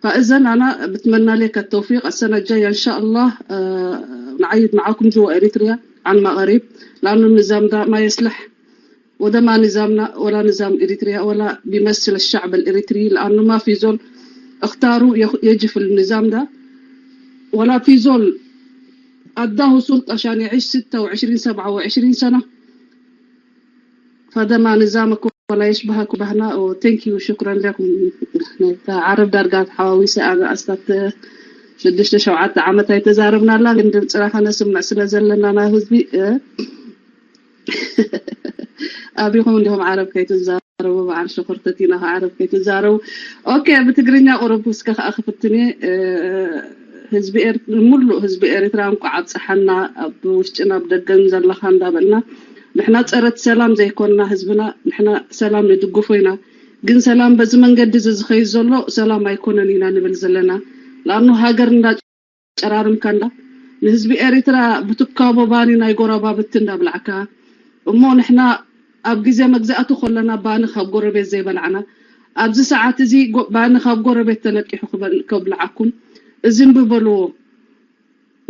فإذا أنا بتمنى لك التوفيق السنة الجاية إن شاء الله. نعيد معاكم جوا إريتريا عن ما قريب، لأنه النظام ده ما يصلح، وده ما نظامنا ولا نظام إريتريا ولا بيمثل الشعب الإريتري، لأنه ما في زول اختاروا يجي في النظام ده، ولا في زول أداه سلطة عشان يعيش ستة وعشرين سبعة وعشرين سنة. فده ما نظامك ولا يشبهك بهنا. و thank you، شكرا لكم. عرب درجات حواويس أنا أستت شدشت شوعت عمت هاي تزاربنا لا، عند صراحة نسمع سلا زلنا أنا هزبي. أبيكم اليوم عرب كي تزاربوا مع شخرتتي لها عرب كي تزاربوا. أوكي، بتقريني أقرب بس كخ أخفتني. ህዝቢ ኤርትራ፣ ሙሉእ ህዝቢ ኤርትራ እንኳዕ ኣብፀሓና። ኣብ ውሽጥን ኣብ ደገን ዘለኻ እንዳበልና ንሕና ፀረት ሰላም ዘይኮንና ህዝብና፣ ንሕና ሰላም ንድግፎ ኢና። ግን ሰላም በዚ መንገዲ እዚ ዝኸይድ ዘሎ ሰላም ኣይኮነን ኢና ንብል ዘለና። ለኣኑ ሃገር እንዳጨራርምካ እንዳ ንህዝቢ ኤርትራ ብትካቦ ባኒ ናይ ጎረባብቲ እንዳብላዕካ እሞ ንሕና ኣብ ግዜ መግዛእቲ ከለና ባኒ ካብ ጎረቤት ዘይበላዕና፣ ኣብዚ ሰዓት እዚ ባኒ ካብ ጎረቤት ተለቂሑ ክበል- ከብልዓኩም። እዚ እምቢ በልዎ።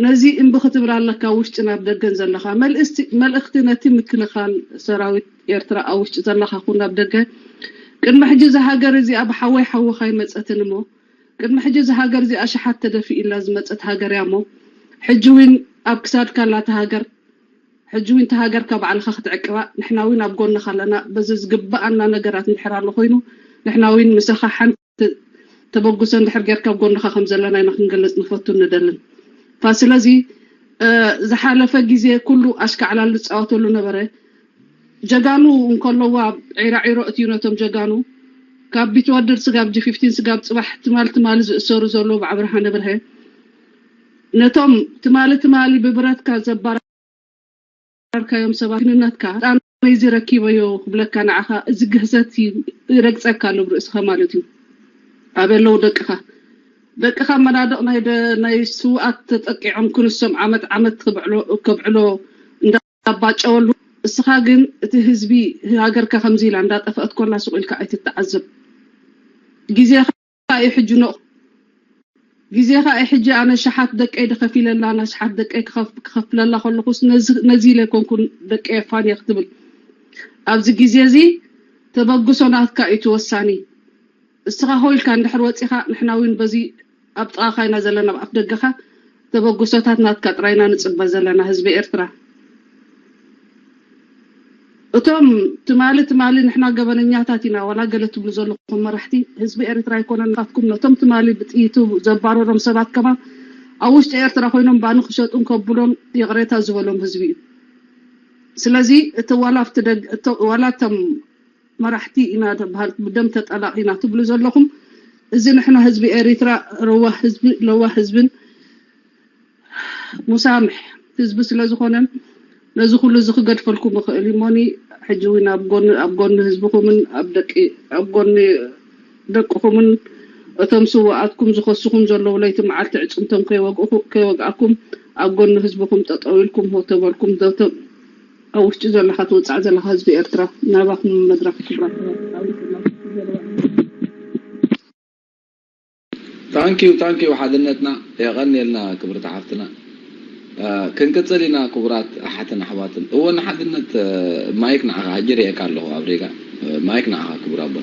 ነዚ እምቢ ክትብል ኣለካ፣ ውሽጢ ናብ ደገን ዘለኻ መልእስቲ- መልእኽቲ ነቲ ምክልኻል ሰራዊት ኤርትራ ኣብ ውሽጢ ዘለኻ ኩን ናብ ደገ። ቅድሚ ሕጂ እዛ ሃገር እዚኣ ብሓወይ ሓዊ ካይመፀትን እሞ ቅድሚ ሕጂ እዛ ሃገር እዚኣ ኣሽሓት ተደፊእላ ዝመፀት ሃገር እያ እሞ ሕጂ እውን ኣብ ክሳድካ ኣላ እታ ሃገር። ሕጂ እውን እታ ሃገርካ ባዕልኻ ክትዕቅባ ንሕና እውን ኣብ ጎንኻ ኣለና። በዚ ዝግበኣና ነገራት እንድሕር ኣሎ ኮይኑ ንሕና እውን ምሳኻ ሓንቲ ተበግሶ እንድሕር ጌርካ ኣብ ጎንኻ ከም ዘለና ኢና ክንገልፅ ንፈቱን ንደልን። ስለዚ ዝሓለፈ ግዜ ኩሉ ኣሽካዕላል ዝፃወተሉ ነበረ። ጀጋኑ እንከለዋ ዒራ ዒሮ እትዩ ነቶም ጀጋኑ ካብ ቢትወደድ ስጋብ ጂ ፊፍቲን ስጋብ ፅባሕ ትማል ትማሊ ዝእሰሩ ዘለዉ ብዓብርሃነ ብርሀ ነቶም ትማሊ ትማሊ ብብረትካ ዘባራርካዮም ሰባት ግንነትካ ጣመይ እዚ ረኪበዮ ክብለካ ንዓኻ እዚ ግህሰት እዩ ይረግፀካ ኣሎ ብርእስኻ ማለት እዩ። ኣበይ ኣለዉ ደቅኻ? ደቅኻ መናድቕ ናይ ደ- ናይ ስውኣት ተጠቂዖም ክንሶም ዓመት ዓመት ክብዕሎ- ከብዕሎ እንዳባጨወሉ እስኻ ግን እቲ ህዝቢ ሃገርካ ከምዚ ኢላ እንዳጠፈአት ኮላ ሱቕ ኢልካ ኣይትተዓዘብ። ግዜኻ እዩ ሕጂ ኖ ግዜኻ እዩ ሕጂ። ኣነ ሸሓት ደቀይ ድኸፊለላ ኣነ ሸሓት ደቀይ ክኸፍ- ክኸፍለላ ከለኹስ ነዚ- ነዚ ኢለ ኮንኩን ደቀይ ኣፋንየ ክትብል ኣብዚ ግዜ እዚ ተበግሶ ናትካ እዩ ትወሳኒ። እስኻ ሆ ኢልካ እንድሕር ወፂኻ፣ ንሕና እውን በዚ ኣብ ጥቓኻ ኢና ዘለና፣ ኣብ ኣፍ ደገኻ ተበግሶታት ናትካ ጥራይ ኢና ንፅበ ዘለና፣ ህዝቢ ኤርትራ። እቶም ትማሊ ትማሊ ንሕና ገበነኛታት ኢና ዋላ ገለ ትብሉ ዘለኹም መራሕቲ፣ ህዝቢ ኤርትራ ኣይኮነን ናትኩም። ነቶም ትማሊ ብጥይቱ ዘባረሮም ሰባት ከማን ኣብ ውሽጢ ኤርትራ ኮይኖም ባኒ ክሸጡን ከብሎን ይቕሬታ ዝበሎም ህዝቢ እዩ። ስለዚ እቲ ዋላ ኣብቲ ደግ- እቶ- ዋላ እቶም መራሕቲ ኢና ተባሃል ብደም ተጠላቒና ትብሉ ዘለኹም፣ እዚ ንሕና ህዝቢ ኤሪትራ ረዋህ ህዝቢ ለዋህ ህዝብን ሙሳምሕ ህዝቢ ስለ ዝኾነን ነዚ ኩሉ እዚ ክገድፈልኩም ይኽእል እዩ። እሞኒ ሕጂ እውን ኣብ ጎኒ ኣብ ጎኒ ህዝብኹምን ኣብ ደቂ ኣብ ጎኒ ደቅኹምን እቶም ስውኣትኩም ዝኸስኹም ዘለዉ ለይቲ መዓልቲ ዕፅምቶም ከይወግእኹ- ከይወግኣኩም ኣብ ጎኒ ህዝብኹም ጠጠው ኢልኩም ሆ ተበልኩም ዘተ ኣብ ውሽጢ ዘለኻ ትወፃእ ዘለኻ ህዝቢ ኤርትራ ናባኹም መድረኽ ክብራት ታንኪዩ ታንኪዩ ሓድነትና የቐንየልና ክብርቲ ሓፍትና። ክንቅፅል ኢና ክቡራት ኣሓትን ኣሕዋትን። እወ ንሓድነት ማይክ ንዓኻ ሕጂ ርእየካ ኣለኹ ኣብ ሬጋ። ማይክ ንዓኻ ክቡር ኣቦ።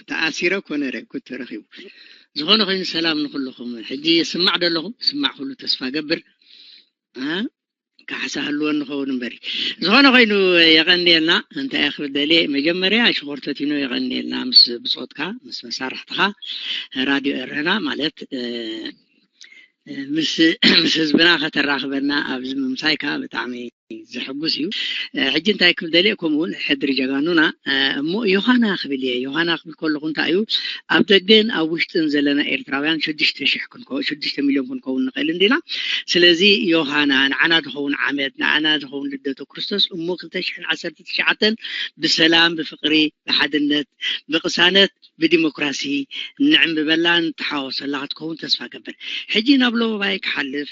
ተኣሲረ ኮነ ሬኩ ተረኺቡ። ዝኾነ ኮይኑ ሰላም ንኩልኹም። ሕጂ ይስማዕ ዶ ኣለኹ? ይስማዕ ኩሉ ተስፋ ገብር። እ? ካሕሳ ህልወ ንኸውን እምበሪ። ዝኾነ ኮይኑ የቐንየልና። እንታይ እየ ክብል ደልየ፣ መጀመርያ ሽኾር ተቲኖ የቐንየልና ምስ ብጾትካ ምስ መሳርሕትኻ ራድዮ ኤረና ማለት እ፣ ምስ ምስ ህዝብና ከተራኽበና ኣብዚ ምምሳይካ ብጣዕሚ ዘሐጉስ እዩ። ሕጂ እንታይ ክብል ደልየ፣ ከምኡ እውን ሕድሪ ጀጋኑና እሞ ዮሃና ክብል እየ። ዮሃና ክብል ከለኹ እንታይ እዩ፣ ኣብ ደገን ኣብ ውሽጥን ዘለና ኤርትራውያን ሽዱሽተ ሽሕ ክንከው ሽዱሽተ ሚልዮን ክንከውን ንኽእል እንዲና። ስለዚ ዮሃና ንዓና ዝኸውን ዓመት ንዓና ዝኸውን ልደተ ክርስቶስ እሞ ክልተ ሽሕን ዓሰርተ ትሽዓተን ብሰላም ብፍቕሪ ብሓድነት ብቕሳነት ብዲሞክራሲ ንዕምብበላ ንተሓዋወሰላ ክትከውን ተስፋ ገብር። ሕጂ ናብ ሎቦባይ ክሓልፍ፣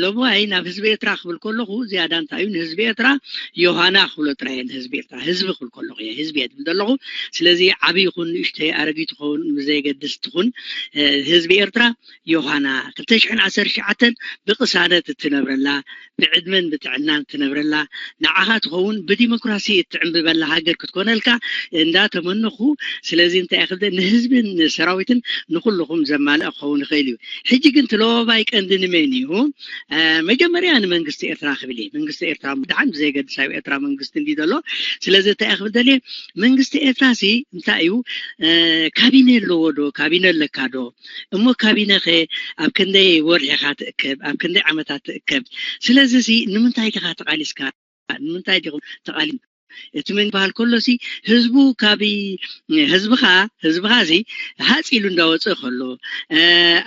ሎቦባይ ናብ ህዝቢ ኤርትራ ክብል ከለኹ ዝያዳ እንታይ እዩ ንህዝቢ ኤርትራ ዮሃና ክብሎ ጥራይ እየ ንህዝቢ ኤርትራ ህዝቢ ክብል ከለኹ እየ ህዝቢ እየ ዝብል ዘለኹ። ስለዚ ዓብዪ ይኹን ንእሽተይ ኣረጊት ይኸውን ብዘየገድስ ትኹን ህዝቢ ኤርትራ ዮሃና ክልተ ሽሕን ዓሰርተ ትሽዓተን ብቕሳነት እትነብረላ ብዕድመን ብጥዕናን ትነብረላ ንዓኻ ትኸውን ብዲሞክራሲ እትዕምብበላ ሃገር ክትኮነልካ እንዳተመነኹ። ስለዚ እንታይ ክብደ ንህዝብን ንሰራዊትን ንኩልኹም ዘማልአ ክኸውን ይኽእል እዩ። ሕጂ ግን ትለዋባይ ቀንዲ ንመን እዩ? መጀመርያ ንመንግስቲ ኤርትራ ክብል እየ። መንግስቲ ኤርትራ ድሓን ብዘየገድስ ኣብ ኤርትራ መንግስቲ እንዲ ዘሎ። ስለዚ እንታይ ክብል ደልየ መንግስቲ ኤርትራ ሲ እንታይ እዩ ካቢነ ኣለዎ ዶ? ካቢነ ኣለካ ዶ? እሞ ካቢነኸ ኣብ ክንደይ ወርሒ ኢኻ ትእከብ? ኣብ ክንደይ ዓመታት ትእከብ? ስለዚ እዚ ንምንታይ ዲኻ ተቓሊስካ? ንምንታይ ዲኹም ተቓሊስኩም? እቲ መን ይበሃል ከሎ ሲ ህዝቡ ካብ ህዝብኻ ህዝብኻ እዚ ሃፅ ኢሉ እንዳወፅእ ከሎ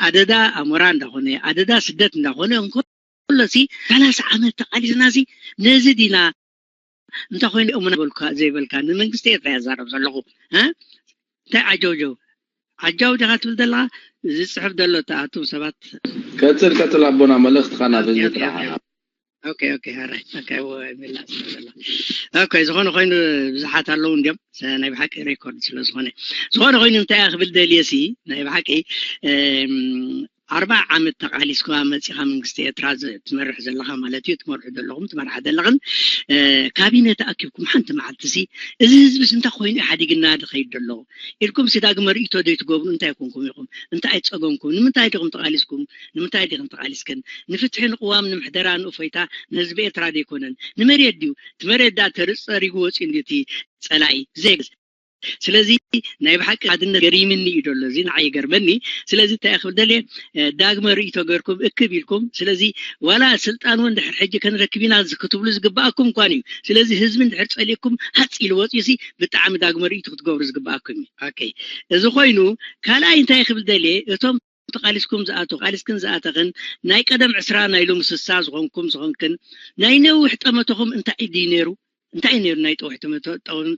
ኣደዳ ኣሞራ እንዳኾነ ኣደዳ ስደት እንዳኾነ እንከሎ ሲ ሰላሳ ዓመት ተቓሊስና ሲ ነዚ ዲና እንታይ ኮይኑ እሙና በልካ ዘይበልካ ንመንግስቲ ኤርትራ ያዛረብ ዘለኹ እንታይ ዓጀውጀው ዓጃው ዲኻ ትብል ዘለኻ ዝፅሕፍ ዘሎ ተኣቱም ሰባት ቀፅል ቀፅል ኣቦና መልእኽትኻ ናብ ህዝቢ ጥራሕ ኦኬ ኦኬ ሀራይ ኦኬ ወ ሚላ ስለ ዘሎ ኦኬ ዝኾነ ኮይኑ ብዙሓት ኣለዉ እንዲዮም ናይ ብሓቂ ሬኮርድ ስለ ዝኾነ ዝኾነ ኮይኑ እንታይ ክብል ደልየ ሲ ናይ ብሓቂ ኣርባዓ ዓመት ተቓሊስካ መፂኻ መንግስቲ ኤርትራ ትመርሕ ዘለኻ ማለት እዩ ትመርሑ ዘለኹም ትመርሓ ዘለኽን ካቢነ ተኣኪብኩም ሓንቲ መዓልቲ ሲ እዚ ህዝብስ እንታይ ኮይኑ ሓዲግና ድኸይድ ዘሎ ኢልኩም ሲ ዳግመ ርእይቶ ዶ ትገብሩ እንታይ ኮንኩም ኢኹም እንታይ ፀገምኩም ንምንታይ ዲኹም ተቓሊስኩም ንምንታይ ዲኹም ተቓሊስክን ንፍትሒ ንቅዋም ንምሕደራ ንእፎይታ ንህዝቢ ኤርትራ ዶ ኣይኮነን ንመሬት ድዩ እቲ መሬት ዳ ተርፀሪጉ ወፂኡ እንዲ እቲ ፀላኢ ብዘይ ስለዚ ናይ ብሓቂ ሓድነት ገሪምኒ እዩ ደሎ እዚ ንዓይ ይገርመኒ ስለዚ እንታይ ክብል ደልየ ዳግመ ርእይቶ ገርኩም እክብ ኢልኩም ስለዚ ዋላ ስልጣን እውን ድሕር ሕጂ ከንረክብ ኢና ክትብሉ ዝግባኣኩም እንኳን እዩ ስለዚ ህዝቢ እንድሕር ፀሊእኩም ሃፅ ኢሉ ወፂኡ ሲ ብጣዕሚ ዳግመ ርእይቶ ክትገብሩ ዝግባኣኩም እዩ ኦኬ እዚ ኮይኑ ካልኣይ እንታይ ክብል ደልየ እቶም ተቃሊስኩም ዝኣተኹ ተቃሊስክን ዝኣተኽን ናይ ቀደም ዕስራ ናይ ሎሚ ስሳ ዝኾንኩም ዝኾንክን ናይ ነዊሕ ጠመተኹም እንታይ ድዩ ነይሩ እንታይ ነይሩ ናይ ጠውሒ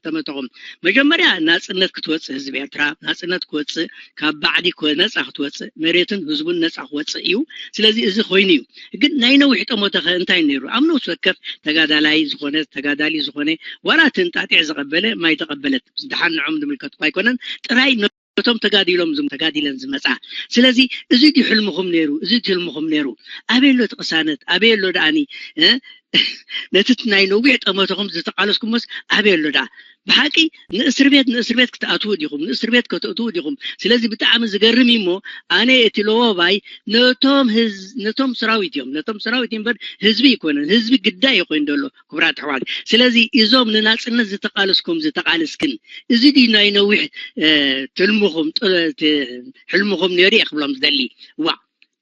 ጠመተኹም መጀመርያ ናፅነት ክትወፅእ ህዝቢ ኤርትራ ናፅነት ክወፅእ ካብ ባዕዲ ነፃ ክትወፅእ መሬትን ህዝቡን ነፃ ክወፅእ እዩ ስለዚ እዚ ኮይኑ እዩ ግን ናይ ነዊሕ ጠመተኸ እንታይ ነይሩ ኣብ ነብሲ ወከፍ ተጋዳላይ ዝኾነ ተጋዳሊ ዝኾነ ዋላ እቲ እንጣጢዕ ዝቐበለ ማይ ተቐበለት ድሓን ንዖም ዝምልከት እኳ ኣይኮነን ጥራይ ነቶም ተጋዲሎም ተጋዲለን ዝመፃ ስለዚ እዚ ድዩ ሕልምኹም ነይሩ እዚ ህልምኹም ነይሩ ኣበይ ኣሎ እቲ ቅሳነት ኣበይ ኣሎ ደኣኒ ነቲ ናይ ነዊሕ ጠመተኹም ዝተቃለስኩሞስ ኣበይ ኣሎ ደኣ? ብሓቂ ንእስር ቤት ንእስር ቤት ክትኣትዉ ዲኹም? ንእስር ቤት ከተእትዉ ዲኹም? ስለዚ ብጣዕሚ ዝገርም እዩ። እሞ ኣነ እቲ ለወባይ ነቶም ህዝ ነቶም ሰራዊት እዮም፣ ነቶም ሰራዊት እምበር ህዝቢ ኣይኮነን። ህዝቢ ግዳይ እዩ ኮይኑ ዘሎ፣ ክቡራት ኣሕዋት። ስለዚ እዞም ንናጽነት ዝተቃለስኩም ዝተቃለስክን፣ እዚ ድዩ ናይ ነዊሕ ትልምኹም፣ ሕልምኹም ነይሩ እየ ክብሎም ዝደሊ። ዋ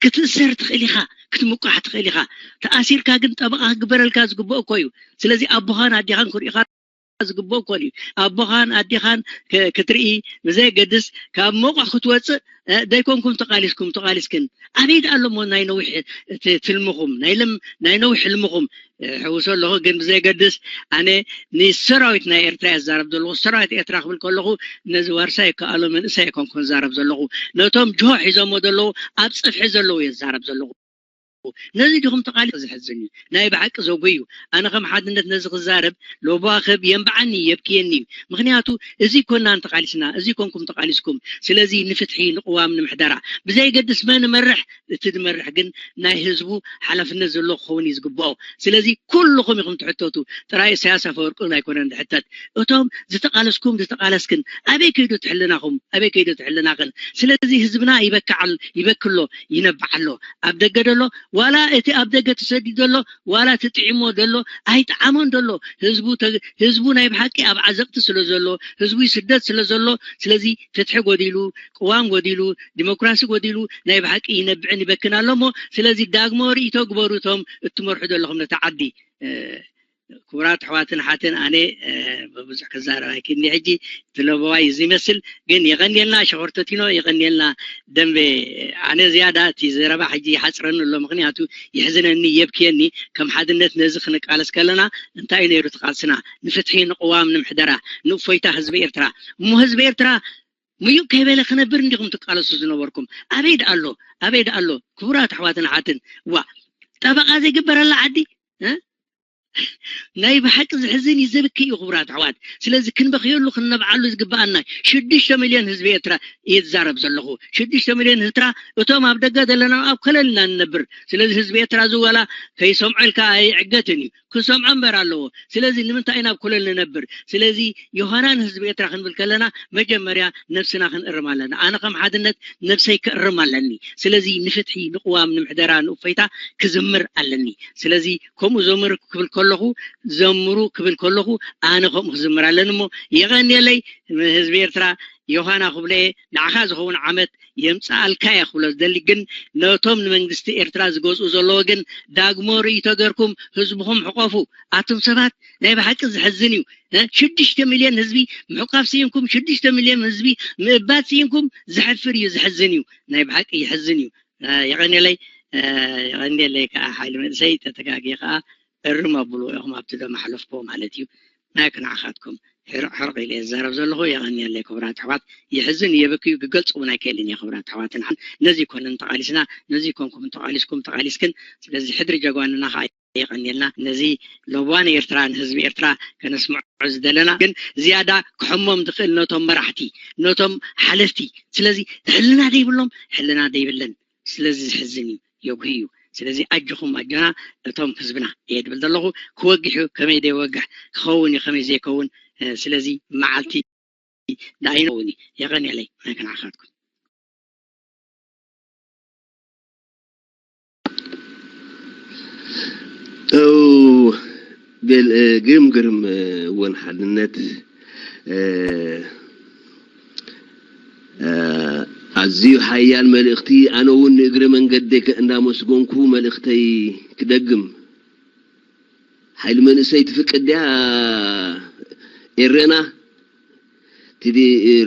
ክትእሰር ትኽእል ኢኻ፣ ክትምቋሕ ትኽእል ኢኻ። ተኣሲርካ ግን ጠበቓ ክግበረልካ ዝግብኦ እኮ እዩ። ስለዚ ኣቦኻን ኣዴኻን ክርእዩኻ ዝግብኦ እኮ እዩ። ኣቦኻን ኣዴኻን ክትርኢ ብዘየገድስ፣ ካብ መቑሕ ክትወፅእ ደይኮንኩም ተቃሊስኩም ተቃሊስክን። ኣበይ ደኣ ኣሎሞ ናይ ነዊሕ ትልምኹም፣ ናይ ነዊሕ ሕልምኹም? ሕውሶ ኣለኹ ግን ብዘየገድስ፣ ኣነ ንሰራዊት ናይ ኤርትራ እየ ዝዛረብ ዘለኹ። ሰራዊት ኤርትራ ክብል ከለኹ ነዚ ዋርሳይ ይከኣሎ መንእሰይ ኣይኮንኩን ዝዛረብ ዘለኹ። ነቶም ጅሆ ሒዞሞ ዘለዉ ኣብ ጽፍሒ ዘለዉ እየ ዝዛረብ ዘለኹ። ነዚ ዲኹም ተቃሊስኩም? ዘሕዝን እዩ። ናይ ብሓቂ ዘጉሂ እዩ። ኣነ ከም ሓድነት ነዚ ክዛረብ ለዋኽብ የንብዓኒ እዩ፣ የብክየኒ እዩ። ምኽንያቱ እዚ ኮናን ተቃሊስና፣ እዚ ኮንኩም ተቃሊስኩም። ስለዚ ንፍትሒ፣ ንቅዋም፣ ንምሕደራ ብዘይገድስ መን ይመርሕ፣ እቲ ዝመርሕ ግን ናይ ህዝቡ ሓላፍነት ዘለዎ ክኸውን እዩ ዝግብኦ። ስለዚ ኩልኹም ኢኹም ትሕተቱ። ጥራይ ኢሳያስ ኣፈወርቂ ኣይኮነን ዝሕተት። እቶም ዝተቃለስኩም ዝተቃለስክን ኣበይ ከይዱ ትሕልናኹም? ኣበይ ከይዱ ትሕልናኽን? ስለዚ ህዝብና ይበክዓል ይበክሎ ይነብዓሎ። ኣብ ደገ ደሎ ዋላ እቲ ኣብ ደገ ተሰዲዱ ዘሎ ዋላ እቲ ጥዒሞ ዘሎ ኣይጠዓሞን ዘሎ ህዝቡ ህዝቡ ናይ ብሓቂ ኣብ ዓዘቕቲ ስለ ዘሎ ህዝቡ ስደት ስለ ዘሎ ስለዚ ፍትሒ ጎዲሉ ቅዋም ጎዲሉ ዲሞክራሲ ጎዲሉ ናይ ብሓቂ ይነብዕን ይበክን ኣሎ እሞ ስለዚ ዳግሞ ርእይቶ ግበሩ እቶም እትመርሑ ዘለኹም ነታ ዓዲ። ክቡራት ኣሕዋትን ሓትን ኣነ ብብዙሕ ክዛረብ ኣይክእልኒ ሕጂ እቲ ለበዋይ እዚ ይመስል ግን የቐንየልና ሸኾርተቲኖ የቐንየልና ደንበ ኣነ ዝያዳ እቲ ዘረባ ሕጂ ይሓፅረኒ ኣሎ ምክንያቱ ይሕዝነኒ የብክየኒ ከም ሓድነት ነዚ ክንቃለስ ከለና እንታይ እዩ ነይሩ እቲ ቃልስና ንፍትሒ ንቅዋም ንምሕደራ ንእፎይታ ህዝቢ ኤርትራ እሞ ህዝቢ ኤርትራ ምዩቕ ከይበለ ክነብር እንዲኹም ትቃለሱ ዝነበርኩም ኣበይ ደኣ ኣሎ ኣበይ ደኣ ኣሎ ክቡራት ኣሕዋትን ሓትን ዋ ጠበቓ ዘይግበረላ ዓዲ ናይ ብሓቂ ዝሕዝን እዩ ዘብኪ እዩ ክቡራት ኣሕዋት ስለዚ ክንበኽየሉ ክንነብዓሉ ዝግብኣና ሽዱሽተ ሚልዮን ህዝቢ ኤርትራ እየ ዝዛረብ ዘለኹ ሽዱሽተ ሚልዮን ህዝቢ ኤርትራ እቶም ኣብ ደገ ዘለና ኣብ ከለል ኢና ንነብር ስለዚ ህዝቢ ኤርትራ ዝወላ ከይሰምዖ ኢልካ ኣይዕገትን እዩ ክሰምዖ እምበር ኣለዎ ስለዚ ንምንታይ ኢና ኣብ ኮለል ንነብር ስለዚ ዮሃና ንህዝቢ ኤርትራ ክንብል ከለና መጀመርያ ነብስና ክንእርም ኣለና ኣነ ከም ሓድነት ነብሰይ ክእርም ኣለኒ ስለዚ ንፍትሒ ንቅዋም ንምሕደራ ንእፎይታ ክዝምር ኣለኒ ስለዚ ከምኡ ዘምር ክብል ከለኹ ዘምሩ ክብል ከለኹ ኣነ ከምኡ ክዝምር ኣለኒ እሞ የቐንየለይ ህዝቢ ኤርትራ ዮሃና ክብሎ እየ ንዓኻ ዝኸውን ዓመት የምፅኣልካ እየ ክብሎ ዝደሊ ግን ነቶም ንመንግስቲ ኤርትራ ዝገዝኡ ዘለዎ ግን ዳግሞ ርእይቶ ገርኩም ህዝብኹም ሕቆፉ ኣቱም ሰባት ናይ ብሓቂ ዝሕዝን እዩ ሽዱሽተ ሚልዮን ህዝቢ ምሕቋፍ ስኢንኩም ሽዱሽተ ሚልዮን ህዝቢ ምእባት ስኢንኩም ዘሕፍር እዩ ዝሕዝን እዩ ናይ ብሓቂ ይሕዝን እዩ የቐንየለይ የቐንየለይ ከዓ ሓይሊ መንእሰይ ተተጋጊ ከዓ እርም ኣብሉ ኢኹም ኣብቲ ዘመሓለፍክዎ ማለት እዩ ናይ ክንዓኻትኩም ሕርቕ ሕርቕ ኢለ ዝዛረብ ዘለኹ የቐንየለይ ክቡራት ኣሕዋት ይሕዝን የብክዩ ክገልፅ እውን ኣይክእልን እየ ክቡራት ኣሕዋትን ሓን ነዚ ኮንን ተቓሊስና ነዚ ኮንኩም ተቓሊስኩም ተቓሊስክን ስለዚ ሕድሪ ጀጓንና ከዓ የቐንየልና ነዚ ለዋን ኤርትራ ንህዝቢ ኤርትራ ከነስምዖ ዝደለና ግን ዝያዳ ክሕሞም ዝኽእል ነቶም መራሕቲ ነቶም ሓለፍቲ ስለዚ ሕልና ደይብሎም ሕልና ደይብለን ስለዚ ዝሕዝን እዩ የጉሂ እዩ ስለዚ ኣጆኹም ኣጆና እቶም ህዝብና እየ ድብል ዘለኹ ክወግሕ እዩ ከመይ ደይወግሕ ክኸውን እዩ ከመይ ዘይከውን ስለዚ መዓልቲ ንኣይነውን የቐንየለይ ናይ ከነዓኻትኩም ግርም ግርም እውን ሓድነት ኣዝዩ ሓያል መልእኽቲ ኣነ እውን ንእግረ መንገደይ እንዳመስገንኩ መልእኽተይ ክደግም ሓይሊ መንእሰይ ትፍቅድ ድያ ኤረና ትዲ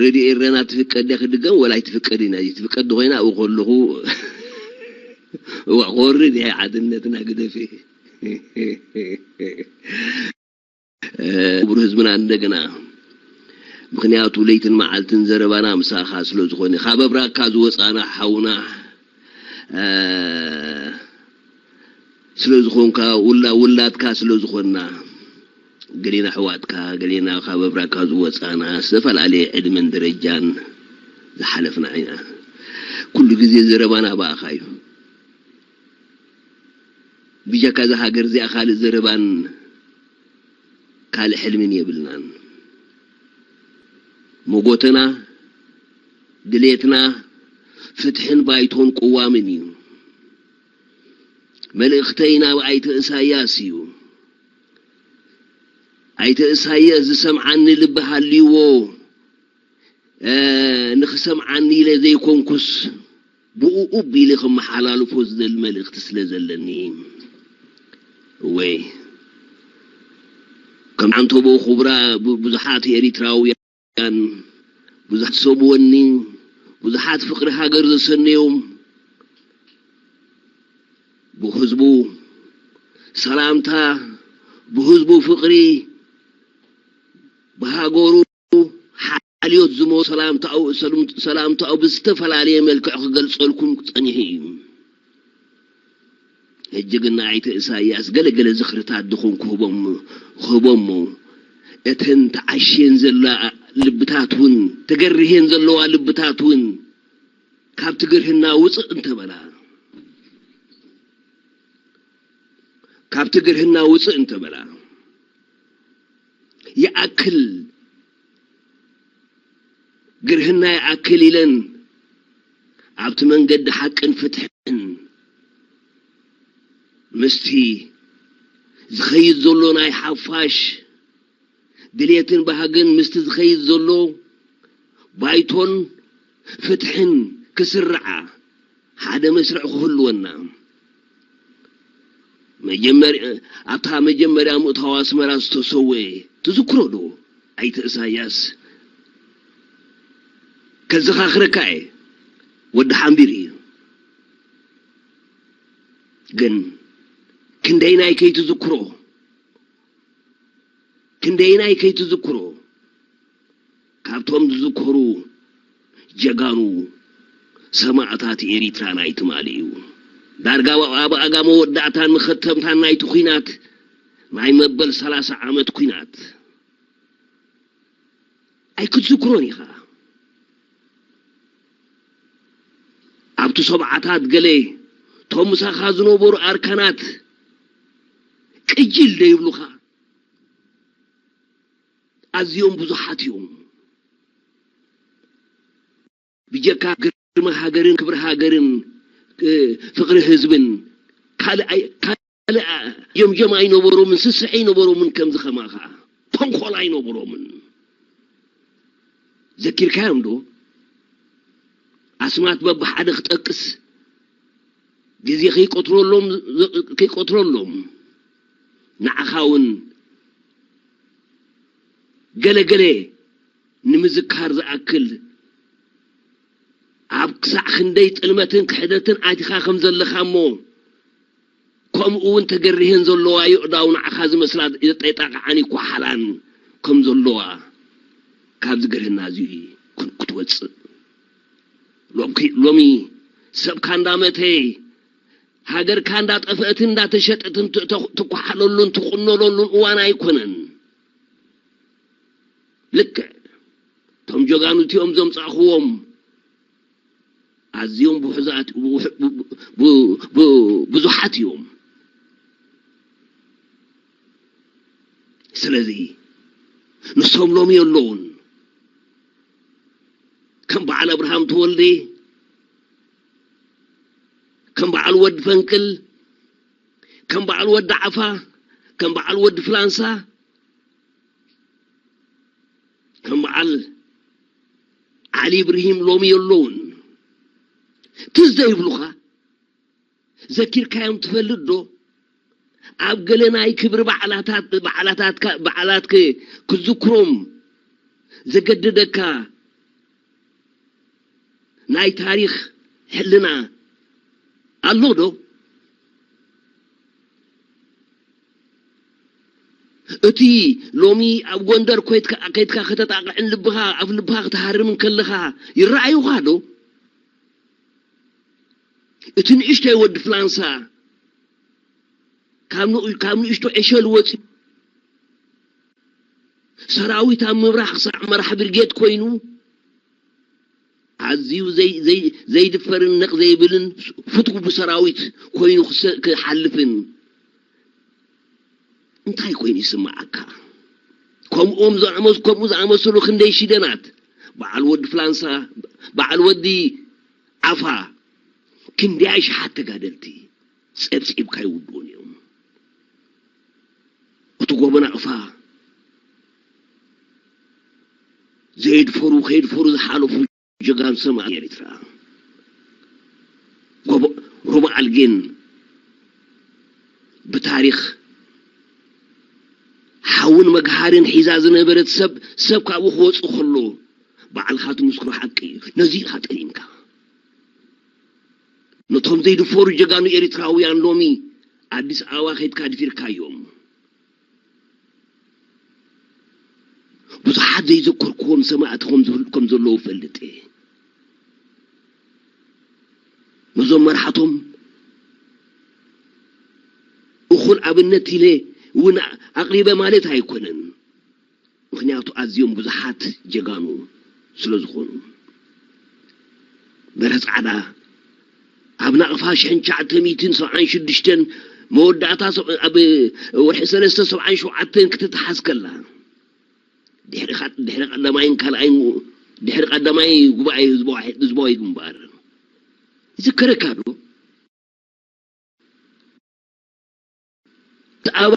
ሬድዮ ኤረና ትፍቀድ ድያ ክድገም ወላ ኣይትፍቀድ ኢና ትፍቀድ ኮይና ኣብኡ ከለኹ እዋ ክወርድ እየ ሓድነትና ግደፊ ክቡር ህዝብና እንደገና ምክንያቱ ለይትን መዓልትን ዘረባና ምሳኻ ስለ ዝኾነ ካብ ኣብራካ ዝወፃና ሓውና ስለ ዝኾንካ ውላ ውላድካ ስለ ዝኾንና ገሌና ኣሕዋትካ ገሌና ካብ ኣብራካ ዝወፃና ዝተፈላለየ ዕድመን ደረጃን ዝሓለፍና ኢና ኩሉ ግዜ ዘረባና ብኣኻ እዩ ብጀካ እዛ ሃገር እዚኣ ካልእ ዘረባን ካልእ ሕልምን የብልናን። መጎተና፣ ድሌትና፣ ፍትሕን ባይቶን ቅዋምን እዩ። መልእኽተይ ናብ ኣይተ እሳያስ እዩ። ኣይተ እሳያስ ዝሰምዓኒ ልቢ ሃልይዎ፣ እ፣ ንኽሰምዓኒ ኢለ ዘይኮንኩስ፣ ብኡ ኡብ ኢለ ከመሓላልፎ ዝደሊ መልእኽቲ ስለ ዘለኒ። እወ፣ ከም ዓንተቦ ኩብራ ብ-፣ ብዙሓት ኤሪትራውያን፣ ብዙሓት ሰብ ወኒ፣ ብዙሓት ፍቕሪ ሃገር ዘሰነዮም፣ ብህዝቡ ሰላምታ፣ ብህዝቡ ፍቕሪ፣ ብሃገሩ ሓልዮት ዝሞ ሰላምታኡ፣ ሰላም-፣ ሰላምታኡ ብዝተፈላለየ መልክዕ ክገልጸልኩም ጸኒሑ እዩ። ሕጂ ግን ንኣይተ እሳያስ ገለ ገለ ዝኽርታት ድኹም ክህቦም፣ ክህቦሞ፣ እተን ተዓሽየን ዘላ ልብታት እውን፣ ተገርህየን ዘለዋ ልብታት እውን ካብቲ ግርህና ውፅእ እንተበላ፣ ካብቲ ግርህና ውፅእ እንተበላ፣ ይኣክል፣ ግርህና ይኣክል ኢለን ኣብቲ መንገዲ ሓቅን ፍትሕን ምስቲ ዝኸይድ ዘሎ ናይ ሓፋሽ ድሌትን ባህግን ምስቲ ዝኸይድ ዘሎ ባይቶን ፍትሕን ክስርዓ ሓደ መስርዕ ክህልወና። መጀመር-፣ ኣብታ መጀመርያ ምእታው ኣስመራ ዝተሰወ ትዝክሮ ዶ? ኣይተ እሳያስ፣ ከዘኻኽረካ እየ፣ ወዲ ሓምቢር እዩ። ግን ክንደይናይ ከይትዝክሮ፣ ክንደይናይ ከይትዝክሮ፣ ካብቶም ዝዝከሩ ጀጋኑ ሰማእታት ኤሪትራ ናይ ትማሊ እዩ። ዳርጋ ኣብ ኣጋመ ወዳእታን መኸተምታን ናይቲ ኲናት ናይ መበል ሰላሳ ዓመት ኲናት ኣይክትዝክሮን ኢኻ። ኣብቲ ሰብዓታት ገለ ቶም ምሳኻ ዝነበሩ ኣርካናት ቅጅል ዶ ይብሉኻ? ኣዝዮም ብዙሓት እዮም። ብጀካ ግርማ ሃገርን ክብሪ ሃገርን፣ እ፣ ፍቕሪ ህዝብን ካልእ ኣይ-፣ ካልእ ጀምጀም ኣይነበሮምን፣ ስስዕ ኣይነበሮምን፣ ከምዚ ከማኻ ተንኮል ኣይነበሮምን። ዘኪርካዮም ዶ? ኣስማት በብሓደ ክጠቅስ ግዜ ከይቆትረሎም፣ ከይቆትረሎም፣ ንዓኻ እውን ገለ ገለ ንምዝካር ዝኣክል፣ ኣብ ክሳዕ ክንደይ ጥልመትን ክሕደትን ኣቲኻ ከም ዘለኻ እሞ፣ ከምኡ እውን ተገሪሀን ዘለዋ የእዳው ንዓኻ ዝመስላ የጠጣቕዓን ይኳሓላን ከም ዘለዋ ካብዚ ግርህና እዚ ክን-፣ ክትወፅእ። ሎምኪ-፣ ሎሚ ሰብካ እንዳመተ፣ ሃገርካ እንዳጠፍአትን እንዳተሸጠትን ት-፣ ተ-፣ ትኳሓለሉን ትቑነለሉን እዋን ኣይኮነን። ልክዕ እቶም ጀጋኑ እቲኦም ዘምጻእኽዎም ኣዝዮም ብሑዛት፣ ብ-፣ ብ-፣ ብ-፣ ብ-፣ ብዙሓት እዮም። ስለዚ ንሶም ሎሚ የለውን። ከም በዓል ኣብርሃም ተወልደ፣ ከም በዓል ወዲ ፈንቅል፣ ከም በዓል ወዲ ዓፋ፣ ከም በዓል ወዲ ፍላንሳ፣ ከም በዓል ዓሊ ኢብርሂም ሎሚ የለውን። ትዝ ዘይብሉኻ? ዘኪርካዮም ትፈልጥ ዶ? ኣብ ገለ ናይ ክብሪ በዓላታት፣ በዓላታትካ፣ በዓላትክ ክዝክሮም ዘገደደካ ናይ ታሪኽ ሕልና ኣሎ ዶ? እቲ ሎሚ ኣብ ጎንደር ኮይትካ፣ ከይትካ ከተጣቕዕን ልብኻ፣ ኣብ ልብኻ ክትሃርምን ከለኻ ይረኣዩኻ ዶ? እቲ ንእሽተይ ወዲ ፍላንሳ ካብ ንኡ-፣ ካብ ንእሽቶ ዕሸል ወፂኡ ሰራዊት ኣብ ምብራኽ ክሳዕ መራሕ ብርጌድ ኮይኑ ኣዝዩ ዘይ-፣ ዘይ-፣ ዘይድፈርን ነቕ ዘይብልን ፍትው ብሰራዊት ኮይኑ ክሰ-፣ ክሓልፍን እንታይ ኮይኑ ይስምዓካ? ከምኦም ዝኣመስ-፣ ከምኡ ዝኣመሰሉ ክንደይ ሽደናት፣ በዓል ወዲ ፍላንሳ፣ በዓል ወዲ ዓፋ፣ ክንደይ ሽሓት ተጋደልቲ ጸብጺብካ ይውድኡን እዮም። እቲ ጎቦ ናቕፋ ዘየድፈሩ ከየድፈሩ ዝሓለፉ ጀጋኑ ሰማእት ኤርትራ። ጎቦ ሩባ ኣልጌን ብታሪኽ ሓውን መግሃርን ሒዛ ዝነበረት ሰብ፣ ሰብ ካብኡ ክወጽእ ከሎ ባዕልኻ ትምስክሮ ሓቂ እዩ። ነዚ ኢኻ ጠሊምካ። ነቶም ዘይድፈሩ ጀጋኑ ኤርትራውያን ሎሚ ኣዲስ ኣበባ ከይድካ ድፊርካዮም። ብዙሓት ዘይዘከርክዎም ሰማእቲ ከም ዝህል-፣ ከም ዘለዉ እፈልጥ እየ። ነዞም መርሓቶም እኹል ኣብነት ኢለ እውን ኣቕሪበ ማለት ኣይኮነን። ምኽንያቱ ኣዝዮም ብዙሓት ጀጋኑ ስለ ዝኾኑ። በርሀ ጻዕዳ ኣብ ናቕፋ ሽሕን ትሽዓተ ሚእትን ሰብዓን ሽዱሽተን መወዳእታ ሰብ-፣ ኣብ ወርሒ ሰለስተ ሰብዓን ሸውዓተን ክትተሓዝ ከላ፣ ድሕሪ ኻ-፣ ድሕሪ ቀዳማይን ካልኣይን፣ ድሕሪ ቀዳማይ ጉባኤ ህዝባዊ፣ ህዝባዊ ግንባር ይዝከረካ ዶ? ኣበባ።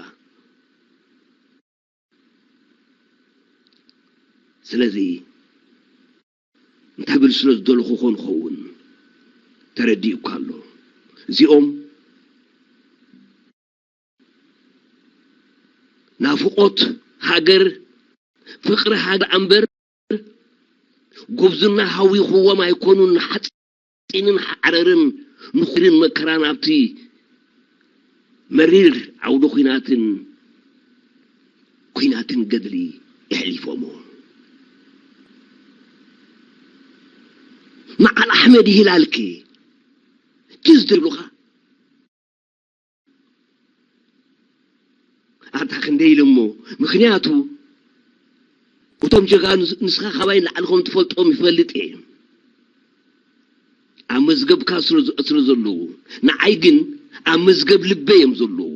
ስለዚ እንታይ ብል ስለ ዝደለኹ ኮን ኸውን ተረዲኡካ ኣሎ። እዚኦም ናፍቆት ሃገር፣ ፍቅሪ ሃገር ኣምበር ጉብዝና ሃዊኽዎም ኣይኮኑን። ሓፂንን ሓረርን ንኹርን መከራን ኣብቲ መሪር ዓውደ ኲናትን ኲናትን ገድሊ የሕሊፎሞ። መዓል ኣሕመድ ይህላልኪ ትዝ ትብሉኻ? ኣታ ክንደይ ኢሉ እሞ፣ ምኽንያቱ እቶም ጀጋኑ ንስኻ ካባይ ንላዕሊ ከም ትፈልጦም ይፈልጥ እየ። ኣብ መዝገብካ ስለ፣ ስለ ዘለዉ፣ ንዓይ ግን ኣብ መዝገብ ልበይ እዮም ዘለዉ።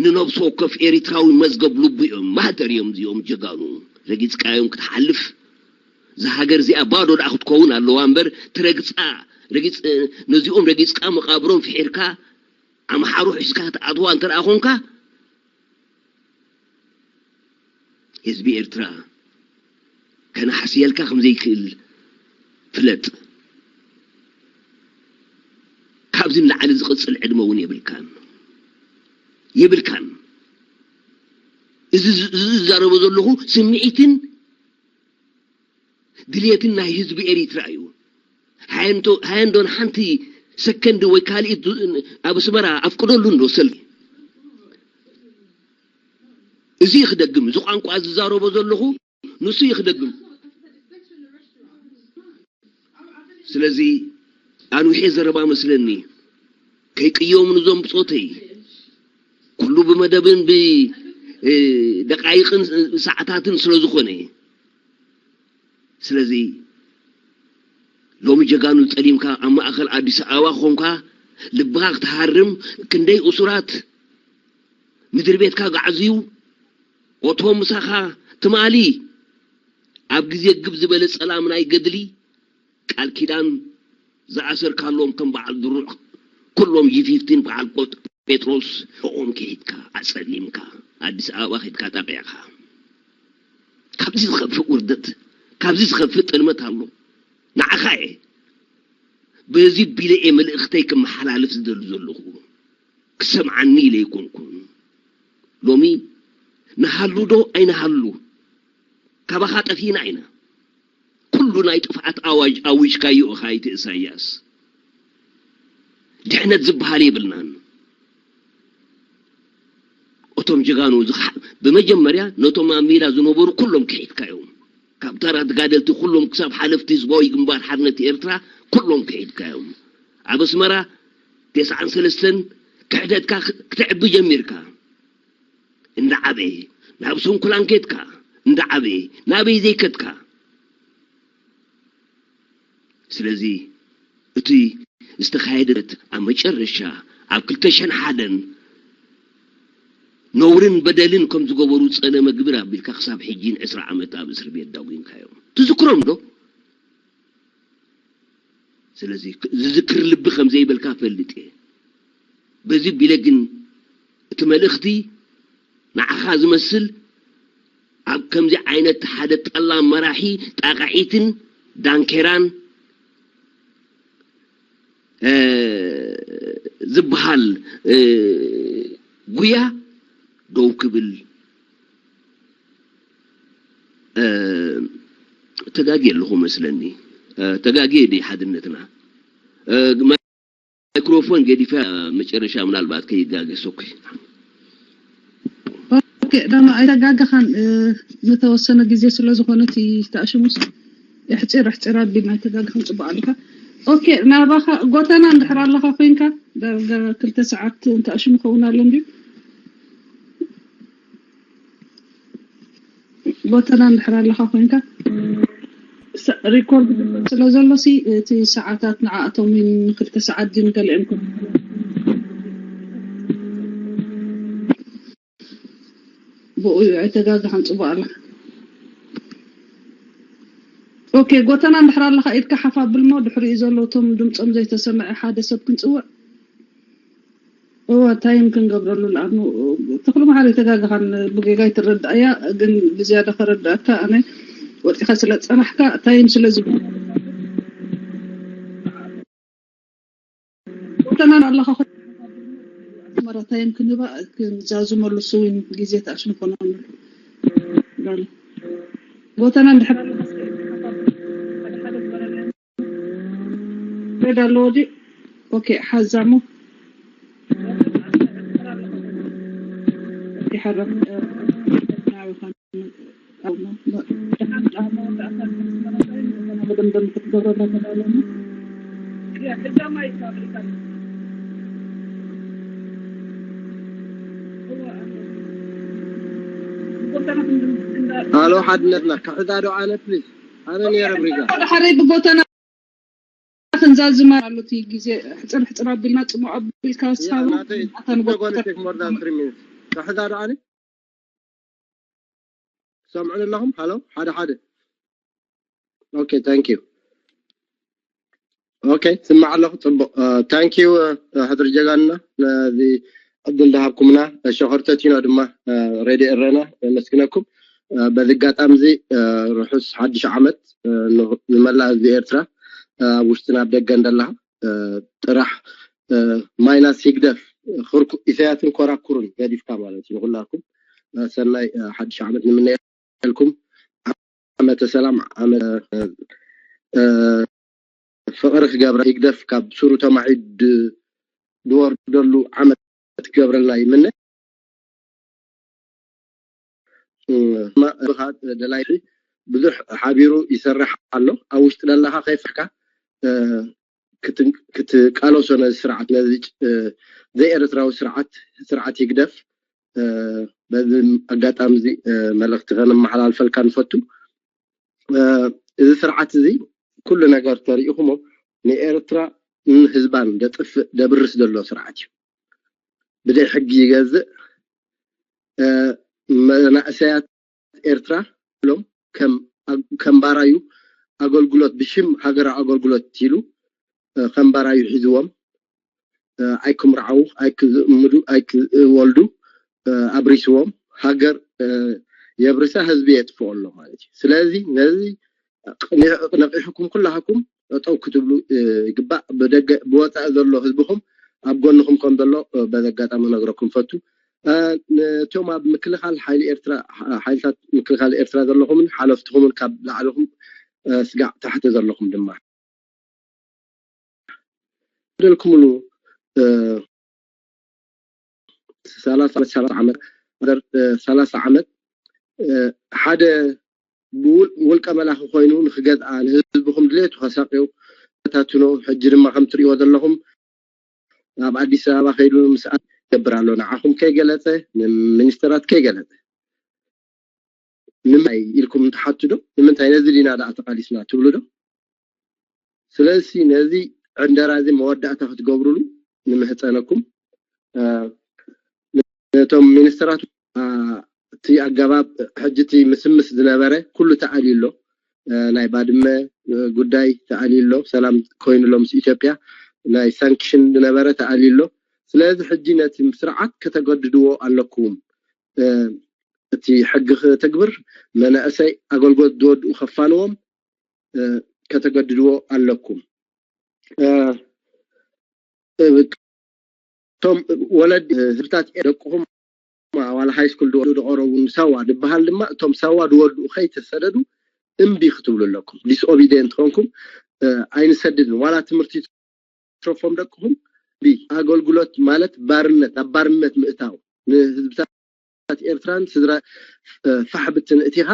ንነብሲ ወከፍ ኤሪትራዊ መዝገብ ልቡ እዮም። ማህተር እዮም እዚኦም ጀጋኑ። ረጊጽካዮም ክትሓልፍ፣ እዛ ሃገር እዚኣ ባዶ ደኣ ክትከውን ኣለዋ እምበር፣ ትረግጻ፣ ረጊጽ-፣ ነዚኦም ረጊጽካ መቓብሮም ፍሒርካ፣ ኣምሓሩ ሒዝካ ክትኣትዋ እንተ ደኣ ኾንካ፣ ህዝቢ ኤርትራ ከነሓስየልካ ከም ዘይክእል ፍለጥ። ካብዚ ንላዕሊ ዝቕጽል ዕድመ እውን የብልካን። የብልካን። እዚ ዝ-፣ እዚ ዝዛረቦ ዘለኹ ስምዒትን ድልየትን ናይ ህዝቢ ኤሪትራ እዩ። ሃየንቶ-፣ ሃየንዶን ሓንቲ ሰከንድ ወይ ካልኢት ዱ-፣ ኣብ ኣስመራ ኣፍቅደሉ እንዶ ሰልፊ። እዚ እዩ ክደግም፣ እዚ ቋንቋ ዝዛረቦ ዘለኹ ንሱ እዩ ክደግም። ስለዚ ኣንዊሐ ዘረባ መስለኒ፣ ከይቅየሙ ንዞም ብጾተይ፣ ኩሉ ብመደብን ብ-፣ እ፣ ደቃይቕን ሰዓታትን ስለ ዝኾነ። ስለዚ ሎሚ ጀጋኑ ጸሊምካ ኣብ ማእከል ኣዲስ ኣበባ ኮንካ ልብኻ ክትሃርም፣ ክንደይ እሱራት ምድሪ ቤትካ ጋዕዝዩ፣ ኦቶ ምሳኻ ትማሊ ኣብ ግዜ ግብ ዝበለ ጸላም ናይ ገድሊ ቃል ኪዳን ዝኣሰርካሎም ከም በዓል ድሩዕ፣ ኩሎም ጂ ፊፍቲን በዓል ቆጥ-፣ ጴጥሮስ፣ ኦም ከይድካ ኣጸሊምካ፣ ኣዲስ ኣበባ ከይድካ ጠቂዕካ። ካብዚ ዝኸፍእ ውርደት፣ ካብዚ ዝኸፍእ ጥልመት ኣሎ? ንዓኻ እየ። በዚ ቢለ እየ መልእኽተይ ክመሓላልፍ ዝደሊ ዘለኹ። ክሰምዓኒ ኢለ ኣይኮንኩን። ሎሚ ንሃሉ ዶ ኣይንሃሉ፣ ካባኻ ጠፊእና ኢና። ኩሉ ናይ ጥፍኣት ኣዋጅ ኣዊጅካዮ ኢኻ ኣይተ ኢሳያስ። ድሕነት ዝበሃል የብልናን። እቶም ጀጋኑ ዝኸ-፣ ብመጀመርያ ነቶም ኣብ ሜዳ ዝነበሩ ኩሎም ክሒድካዮም። ካብ ተራ ተጋደልቲ ኩሎም ክሳብ ሓለፍቲ ህዝባዊ ግንባር ሓርነት ኤርትራ ኩሎም ክሒድካዮም። ኣብ ኣስመራ ተስዓን ሰለስተን ክሕደትካ ክተዕቢ ጀሚርካ። እንዳዓበየ ናብ ስንኩላን ከድካ፣ እንዳዓበየ ናበይ ዘይከድካ። ስለዚ እቲ ዝተኻየደት ኣብ መጨረሻ ኣብ ክልተ ሽሕን ሓደን ነውርን በደልን ከም ዝገበሩ ጸለመ ግብር ኣቢልካ ክሳብ ሕጂ ንዕስራ ዓመት ኣብ እስር ቤት ዳጒንካዮም። ትዝክሮም ዶ? ስለዚ ዝዝክር ልቢ ከም ዘይብልካ ፈልጥ እየ። በዚ ቢለ ግን እቲ መልእኽቲ ንዓኻ ዝመስል ኣብ ከምዚ ዓይነት ሓደ ጠላም መራሒ ጣቕዒትን ዳንኬራን ዝበሃል ጉያ ደው ክብል ተጋጊ ኣለኹ መስለኒ። ተጋጊ ዲ ሓድነትና ማይክሮፎን ገዲፈ መጨረሻ ምናልባት ከይጋገ ሶኩ ዳማ ኣይተጋገኻን። ንተወሰነ ግዜ ስለ ዝኾነ እቲ ተኣሽሙስ ሕፂር ሕፂር ኣቢልና ኣይተጋገኻን። ፅቡቅ ኣለካ። ኦኬ ናባኻ ጎተና እንድሕር ኣለኻ ኮይንካ ዳርጋ ክልተ ሰዓት እንተኣሽሙ ኸውን ኣሎ እንድዩ። ጎተና እንድሕር ኣለኻ ኮይንካ ሪኮርድ ስለ ዘሎ ሲ እቲ ሰዓታት ንዓኣቶም ክልተ ሰዓት ድዩ ንገሊኦም ኮ ብኡ እዩ ኣይተጋግሓን። ፅቡቅ ኣላ። ኦኬ ጎተና እንድሕር ኣለኻ ኢድካ ሓፍ ኣብልሞ ድሕሪኡ ዘለዉ እቶም ድምፆም ዘይተሰምዐ ሓደ ሰብ ክንፅውዕ እወ ታይም ክንገብረሉ ለኣኑ ተኽሉ መሓሪ ተጋግኻን ብጌጋ ይትረዳእያ ግን ብዝያዳ ከረዳእካ ኣነ ወጢኻ ስለ ዝፀናሕካ ታይም ስለ ዝ ጎተና ኣለኻ ኣስመራ ታይም ክንባ ክንዛዝመሉ ስዊን ግዜ ተኣሽኑ ኮነሉ ጎተና እንድሕር ኣለኻ ሬድ ኣለዎ ድዩ? ኦኬ ሓዛሞ ይሓረም ኣሎ ሓድነትና ክሕዛ ዶ ኣነ ፕሊዝ ኣነ ነይረ ብሪጋ ሓደ ሓደ ብጎተና ክንዛዝማ ኣሎ እቲ ግዜ ሕፅር ሕፅር ኣቢልና ፅሙቅ ኣቢልካ ስሓቡ ኣታ ንጎተና ክሕዛ ዶ ኣነ ትሰምዑኒ ኣለኹም? ሃሎ ሓደ ሓደ ኦኬ ታንክ ዩ ኦኬ ስማዕ ኣለኹ ፅቡቅ ታንክ ዩ ሕድሪ ጀጋንና ነዚ ዕድል ዝሃብኩምና ሸኸርተቲኖ ድማ ሬድዮ ኤረና የመስግነኩም በዚ ኣጋጣሚ እዚ ርሑስ ሓድሽ ዓመት ንመላእ ህዝቢ ኤርትራ ኣብ ውሽጥን ኣብ ደገን ደለኻ ጥራሕ ማይናስ ህግደፍ ኢሳያስን ኮራኩሩን ገዲፍካ ማለት እዩ ንኩላኩም ሰናይ ሓድሽ ዓመት ንምነየልኩም ዓመተ ሰላም ዓመተ ፍቅሪ ክገብራ ህግደፍ ካብ ሱሩ ተማዒዱ ዝወርደሉ ዓመት ክገብረልና ይምነ ደላይ ብዙሕ ሓቢሩ ይሰርሕ ኣሎ ኣብ ውሽጢ ደለካ ከይፈርካ ክትቃለሶ ነዚ ስርዓት ነዚ ዘይኤርትራዊ ስርዓት ስርዓት ይግደፍ በዚ ኣጋጣሚ እዚ መልእክቲ ከነመሓላልፈልካ ንፈቱ እዚ ስርዓት እዚ ኩሉ ነገር ተሪኢኹሞ ንኤርትራ ንህዝባን ደጥፍእ ደብርስ ዘሎ ስርዓት እዩ ብደይ ሕጊ ይገዝእ መናእሰያት ኤርትራ ሎም ከም ባራዩ ኣገልግሎት ብሽም ሃገራዊ ኣገልግሎት ኢሉ ከም ባራዩ ሒዝዎም ኣይክምርዓዉ ኣይክዝእምዱ ኣይክወልዱ ኣብሪስዎም ሃገር የብርሳ ህዝቢ የጥፍኦ ኣሎ ማለት እዩ ስለዚ ነዚ ነቂሕኩም ኩላሃኩም ጠጠው ክትብሉ ይግባእ ብደገ ብወፃኢ ዘሎ ህዝብኹም ኣብ ጎንኹም ከም ዘሎ በዚ ኣጋጣሚ ነግረኩም ፈቱ ነቶም ኣብ ምክልኻል ሓይሊ ኤርትራ ሓይልታት ምክልኻል ኤርትራ ዘለኹምን ሓለፍትኹምን ካብ ላዕልኹም ስጋዕ ታሕቲ ዘለኹም ድማ ደልኩምሉ ሰላሳ ዓመት ሰላሳ ዓመት ሓደ ውልቀ መላኺ ኮይኑ ንክገዝኣ ንህዝብኹም ድሌቱ ከሳቅዮ ተታትኖ ሕጂ ድማ ከም ትሪእዎ ዘለኹም ኣብ ኣዲስ ኣበባ ከይዱ ምስ ገብር ኣሎ ንዓኹም ከይገለፀ ንሚኒስተራት ከይገለፀ ንምንታይ ኢልኩም ትሓቱ ዶ ንምንታይ ነዚ ዲና ደኣ ተቃሊስና ትብሉ ዶ ስለዚ ነዚ ዕንደራ እዚ መወዳእታ ክትገብሩሉ ንምህፀነኩም እቶም ሚኒስትራት እቲ ኣገባብ ሕጂ እቲ ምስምስ ዝነበረ ኩሉ ተኣልዩ ኣሎ። ናይ ባድመ ጉዳይ ተኣልዩ ኣሎ፣ ሰላም ኮይኑ ኣሎ ምስ ኢትዮጵያ። ናይ ሳንክሽን ዝነበረ ተኣልዩ ኣሎ። ስለዚ ሕጂ ነቲ ስርዓት ከተገድድዎ ኣለኩም። እቲ ሕጊ ክትግብር፣ መናእሰይ ኣገልግሎት ዝወድኡ ከፋንዎም ከተገድድዎ ኣለኩም። እቶም ወለዲ ህዝብታት ደቅኹም ዋላ ሃይ ስኩል ዝወድኡ ዝቐረቡ ንሳዋ ዝበሃል ድማ እቶም ሳዋ ዝወድኡ ከይተሰደዱ እምቢ ክትብሉ ኣለኩም። ዲስኦቢደንት ኮንኩም ኣይንሰድድን፣ ዋላ ትምህርቲ ትረፎም ደቅኹም። ኣገልግሎት ማለት ባርነት፣ ኣብ ባርነት ምእታው፣ ንህዝብታት ኤርትራን ስድራ ፋሕ ብትን እቲኻ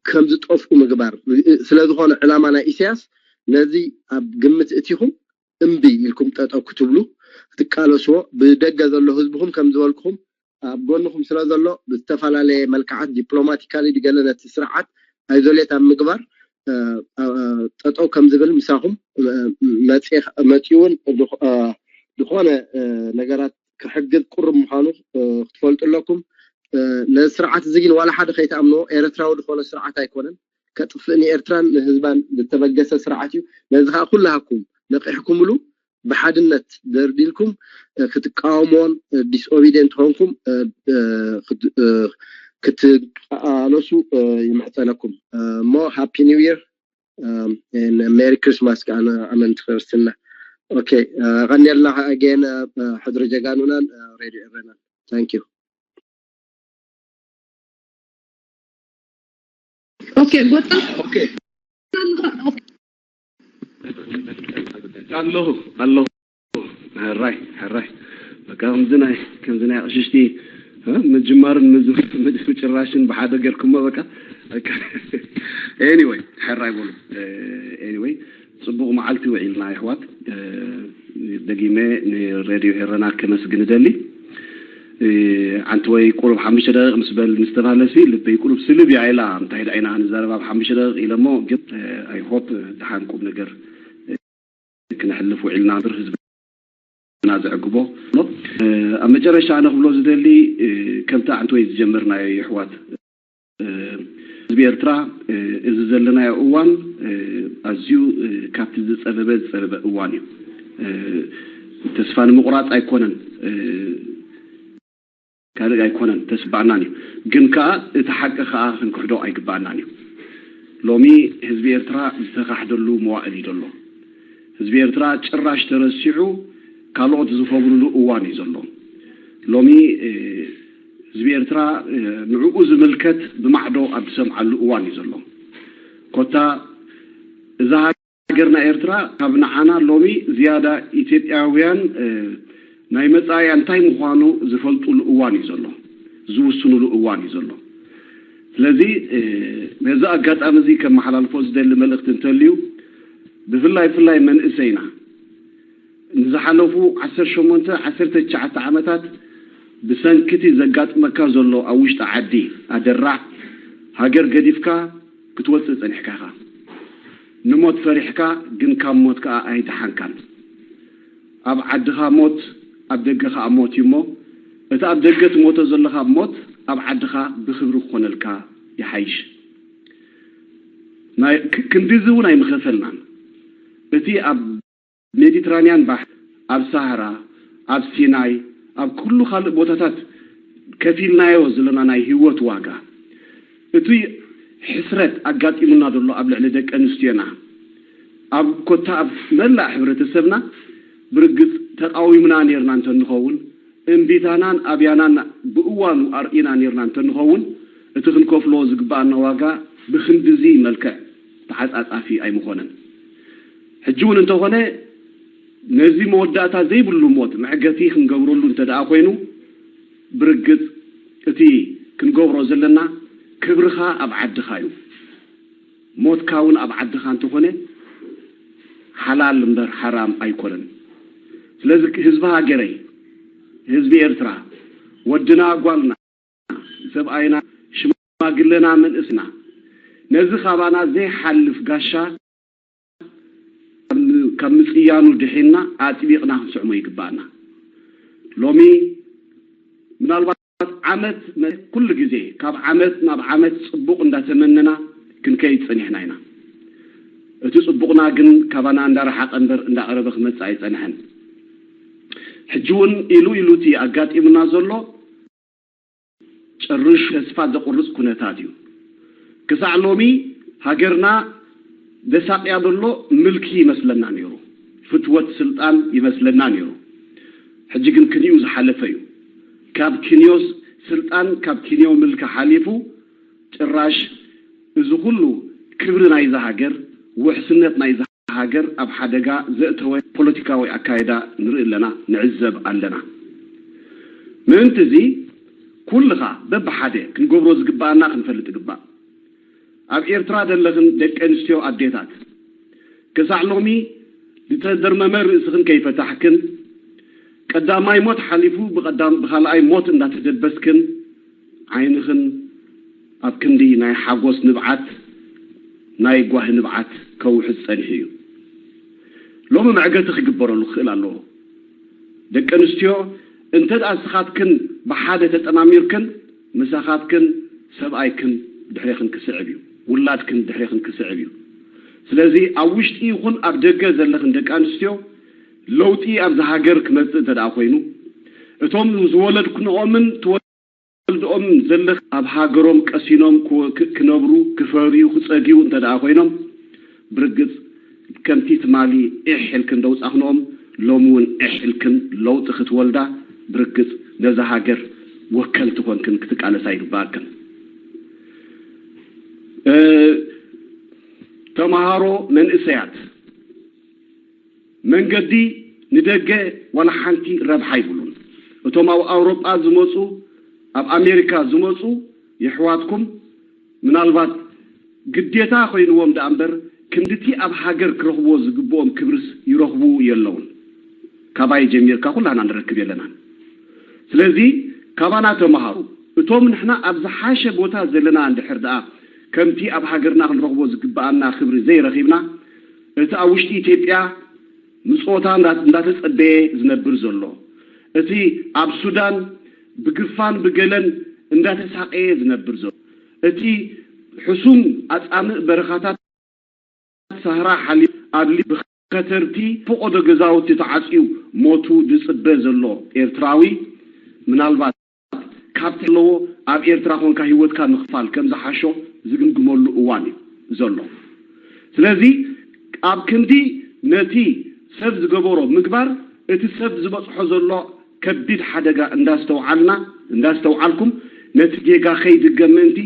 ከም ዝጠፍኡ ምግባር ስለዝኾነ ዕላማ ናይ ኢሳያስ፣ ነዚ ኣብ ግምት እቲኹም እምቢ ኢልኩም ጠጠው ክትብሉ ክትቃለስዎ፣ ብደገ ዘሎ ህዝብኹም ከም ዝበልኩኹም ኣብ ጎንኹም ስለ ዘሎ ብዝተፈላለየ መልክዓት ዲፕሎማቲካሊ ድገለ ነቲ ስርዓት ኣይዞሌት ኣብ ምግባር ጠጠው ከም ዝብል ምሳኹም መፂኡ እውን ዝኾነ ነገራት ክሕግዝ ቁሩብ ምዃኑ ክትፈልጡ ኣለኩም። ነዚ ስርዓት እዚ ግን ዋላ ሓደ ከይትኣምንዎ፣ ኤርትራዊ ዝኾነ ስርዓት ኣይኮነን። ከጥፍእ ንኤርትራን ንህዝባን ዝተበገሰ ስርዓት እዩ። ነዚ ከዓ ኩላሃኩም ነቂሕኩምሉ ብሓድነት ደርዲልኩም ክትቃወምዎን ዲስኦቢደንት ኾንኩም ክትቃለሱ ይምሕፀነኩም። እሞ ሃፒ ኒው ይር፣ ሜሪ ክሪስማስ ከዓ ንኣመንቲ ክርስትና። ኦኬ፣ ቀኒልና ኣጌን ሕድሪ ጀጋኑናን ሬድዮ ኤረናን። ታንክ ዩ። ኦኬ፣ ጎታ ኦኬ። ኣለኹ ኣለኹ። ሕራይ ሕራይ። በቃ ከምዚ ናይ ከምዚ ናይ ኣቕሽሽቲ ምጅማርን ምጭራሽን ብሓደ ገርኩሞ። በቃ ኤኒወይ፣ ሕራይ በሉ። ኤኒወይ፣ ፅቡቕ መዓልቲ ውዒልና ኣሕዋት። ደጊመ ንሬድዮ ኤረና ከመስግን እደሊ። ኣንቲ ወይ ቁሩብ ሓሙሽተ ደቂቕ ምስ በል ምስ ተባህለሲ ልበይ ቁሩብ ስልብ እያ ኢላ። እንታይ ደኣ ኢና ክንዛረብ ኣብ ሓሙሽተ ደቂቕ ኢለ እሞ፣ ግን I hope ደሓን ቁም ነገር ክነሕልፍ ውዒልና እምበር ህዝብና ዘዕግቦ። ኣብ መጨረሻ ኣነ ክብሎ ዝደሊ፣ ከምቲ ኣንቲ ወይ ዝጀመርናዮ የሕዋት፣ ህዝቢ ኤርትራ፣ እዚ ዘለናዮ እዋን ኣዝዩ ካብቲ ዝጸበበ ዝጸበበ እዋን እዩ። ተስፋ ንምቑራጽ ኣይኮነን፣ ካልእ ኣይኮነን፣ ተስባኣናን እዩ። ግን ከኣ እቲ ሓቂ ከኣ ክንክሕዶ ኣይግባኣናን እዩ። ሎሚ ህዝቢ ኤርትራ ዝተኻሕደሉ መዋእል እዩ ዘሎ። ህዝቢ ኤርትራ ጭራሽ ተረሲዑ ካልኦት ዝኸብሩሉ እዋን እዩ ዘሎ። ሎሚ ህዝቢ ኤርትራ ንዕኡ ዝምልከት ብማዕዶ ኣብ ዝሰምዓሉ እዋን እዩ ዘሎ። ኮታ እዛ ሃገርና ኤርትራ ካብ ንዓና ሎሚ ዝያዳ ኢትዮጵያውያን ናይ መጻኢያ እንታይ ምዃኑ ዝፈልጡሉ እዋን እዩ ዘሎ፣ ዝውስኑሉ እዋን እዩ ዘሎ። ስለዚ ነዚ ኣጋጣሚ እዚ ከመሓላልፎ ዝደሊ መልእኽቲ እንተልዩ፣ ብፍላይ ብፍላይ መንእሰይና ንዝሓለፉ ዓሰርተ ሸሞንተ ዓሰርተ ትሽዓተ ዓመታት ብሰንኪ እቲ ዘጋጥመካ ዘሎ ኣብ ውሽጢ ዓዲ ኣደራዕ ሃገር ገዲፍካ ክትወፅእ ፀኒሕካ ኢኻ። ንሞት ፈሪሕካ ግን ካብ ሞት ከዓ ኣይደሓንካን። ኣብ ዓድኻ ሞት ኣብ ደገ ከዓ ሞት እዩ እሞ እቲ ኣብ ደገ ትሞቶ ዘለኻ ሞት ኣብ ዓድኻ ብክብሪ ክኾነልካ ይሓይሽ። ክንድዚ እውን ኣይምኸፈልናን። እቲ ኣብ ሜዲትራንያን ባሕሪ፣ ኣብ ሳህራ፣ ኣብ ሲናይ፣ ኣብ ኩሉ ካልእ ቦታታት ከፊልናዮ ዘለና ናይ ህይወት ዋጋ፣ እቲ ሕስረት ኣጋጢሙና ዘሎ ኣብ ልዕሊ ደቂ ኣንስትዮና፣ ኣብ ኮታ ኣብ መላእ ሕብረተሰብና ብርግጽ ተቓዊምና ኔርና እንተንኸውን፣ እምቢታናን ኣብያናን ብእዋኑ ኣርእይና ኔርና እንተንኸውን፣ እቲ ክንከፍሎ ዝግባኣና ዋጋ ብኽንድዚ መልክዕ ተዓጻጻፊ ኣይምኾነን። ሕጂ እውን እንተኾነ ነዚ መወዳእታ ዘይብሉ ሞት መዕገቲ ክንገብረሉ እንተ ደኣ ኮይኑ፣ ብርግጽ እቲ ክንገብሮ ዘለና ክብርኻ ኣብ ዓድኻ እዩ። ሞትካ እውን ኣብ ዓድኻ እንተኾነ ሓላል እምበር ሓራም ኣይኮነን። ስለዚ ህዝቢ ሃገረይ፣ ህዝቢ ኤርትራ፣ ወድና ጓልና፣ ሰብኣይና፣ ሽማግለና፣ መንእስና፣ ነዚ ካባና ዘይሓልፍ ጋሻ ካብ ምጽያኑ ድሒና ኣጥቢቕና ክንስዕሞ ይግባኣና። ሎሚ ምናልባት ዓመት መ- ኩሉ ግዜ ካብ ዓመት ናብ ዓመት ጽቡቕ እንዳተመነና ክንከይድ ጸኒሕና ኢና። እቲ ጽቡቕና ግን ካባና እንዳረሓቐ እምበር እንዳቐረበ ክመጽእ ኣይጸንሐን። ሕጂ እውን ኢሉ ኢሉ እቲ ኣጋጢሙና ዘሎ ጨርሹ ተስፋ ዘቑርጽ ኩነታት እዩ። ክሳዕ ሎሚ ሃገርና ዘሳቕያ ዘሎ ምልኪ ይመስለና ነይሩ፣ ፍትወት ስልጣን ይመስለና ነይሩ። ሕጂ ግን ክንኡ ዝሓለፈ እዩ። ካብ ክንዮስ ስልጣን ካብ ክንዮ ምልኪ ሓሊፉ ጭራሽ እዚ ኩሉ ክብሪ ናይዛ ሃገር፣ ውሕስነት ናይዛ ሃገር ኣብ ሓደጋ ዘእተወ ፖለቲካዊ ኣካይዳ ንርኢ ኣለና፣ ንዕዘብ ኣለና። ምእንቲ እዚ ኩልኻ በብሓደ ክንገብሮ ዝግባኣና ክንፈልጥ ይግባእ። ኣብ ኤርትራ ዘለኽን ደቂ ኣንስትዮ ኣዴታት፣ ክሳዕ ሎሚ ዝተደርመመ ርእስኽን ከይፈታሕክን፣ ቀዳማይ ሞት ሓሊፉ ብቐዳም ብኻልኣይ ሞት እንዳተደበስክን ዓይንኽን ኣብ ክንዲ ናይ ሓጎስ ንብዓት ናይ ጓሂ ንብዓት ከውሕዝ ጸኒሑ እዩ። ሎሚ መዕገቲ ክግበረሉ ክኽእል ኣለዎ። ደቂ ኣንስትዮ እንተ ደኣ ንስኻትክን ብሓደ ተጠማሚርክን ምሳኻትክን ሰብኣይክን ድሕሬኽን ክስዕብ እዩ። ውላድክን ድሕሬኽን ክስዕብ እዩ። ስለዚ ኣብ ውሽጢ ይኹን ኣብ ደገ ዘለኽን ደቂ ኣንስትዮ ለውጢ ኣብዚ ሃገር ክመጽእ እንተ ደኣ ኮይኑ እቶም ዝወለድክንኦምን ትወልድኦም ዘለኽ ኣብ ሃገሮም ቀሲኖም ክነብሩ ክፈርዩ ክጸግዩ እንተ ደኣ ኮይኖም ብርግጽ ከምቲ ትማሊ ዒሕ ኢልክን ደውጻኽንኦም ሎሚ እውን ዒሕ ኢልክን ለውጢ ክትወልዳ ብርግጽ ነዛ ሃገር ወከልቲ ኮንክን ክትቃለሳ ይግበኣክን። ተምሃሮ መንእሰያት መንገዲ ንደገ ዋላ ሓንቲ ረብሓ ይብሉን። እቶም ኣብ ኣውሮጳ ዝመፁ ኣብ ኣሜሪካ ዝመፁ የሕዋትኩም ምናልባት ግዴታ ኮይንዎም ደኣ እምበር ክንድቲ ኣብ ሃገር ክረኽብዎ ዝግብኦም ክብርስ ይረኽቡ የለውን። ካባይ ጀሚርካ ኩላና ንረክብ የለናን። ስለዚ ካባና ተምሃሩ። እቶም ንሕና ኣብ ዝሓሸ ቦታ ዘለና እንድሕር ደኣ ከምቲ ኣብ ሃገርና ክንረኽቦ ዝግብኣና ክብሪ ዘይረኺብና እቲ ኣብ ውሽጢ ኢትዮጵያ ምጽወታ እንዳተጸበየ ዝነብር ዘሎ፣ እቲ ኣብ ሱዳን ብግፋን ብገለን እንዳተሳቀየ ዝነብር ዘሎ፣ እቲ ሕሱም ኣጻምእ በረኻታት ሳህራ ሓሊፍ ኣብ ሊ ብኸተርቲ ፈቆዶ ገዛውቲ ተዓጽዩ ሞቱ ዝጽበ ዘሎ ኤርትራዊ ምናልባት ካብቲ ኣለዎ ኣብ ኤርትራ ኮንካ ህይወትካ ምኽፋል ከም ዝሓሾ ዝግምግመሉ እዋን እዩ ዘሎ። ስለዚ ኣብ ክንዲ ነቲ ሰብ ዝገበሮ ምግባር እቲ ሰብ ዝበጽሖ ዘሎ ከቢድ ሓደጋ እንዳስተውዓልና እንዳስተውዓልኩም ነቲ ጌጋ ከይድገም ምእንቲ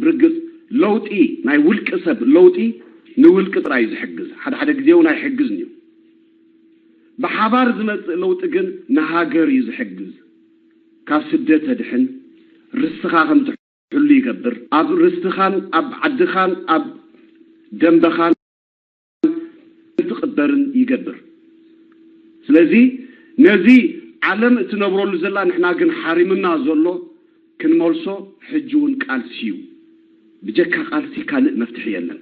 ብርግጽ ለውጢ ናይ ውልቂ ሰብ ለውጢ ንውልቂ ጥራይ እዩ ዝሕግዝ። ሓደ ሓደ ግዜ እውን ኣይሕግዝን እዩ። ብሓባር ዝመጽእ ለውጢ ግን ንሃገር እዩ ዝሕግዝ። ካብ ስደት ተድሕን፣ ርስኻ ከም ትሕሉ ይገብር። ኣብ ርስትኻን ኣብ ዓድኻን ኣብ ደንበኻን ትቕበርን ይገብር። ስለዚ ነዚ ዓለም እትነብረሉ ዘላ ንሕና ግን ሓሪምና ዘሎ ክንመልሶ ሕጂ እውን ቃልሲ እዩ። ብጀካ ቃልሲ ካልእ መፍትሒ የለን።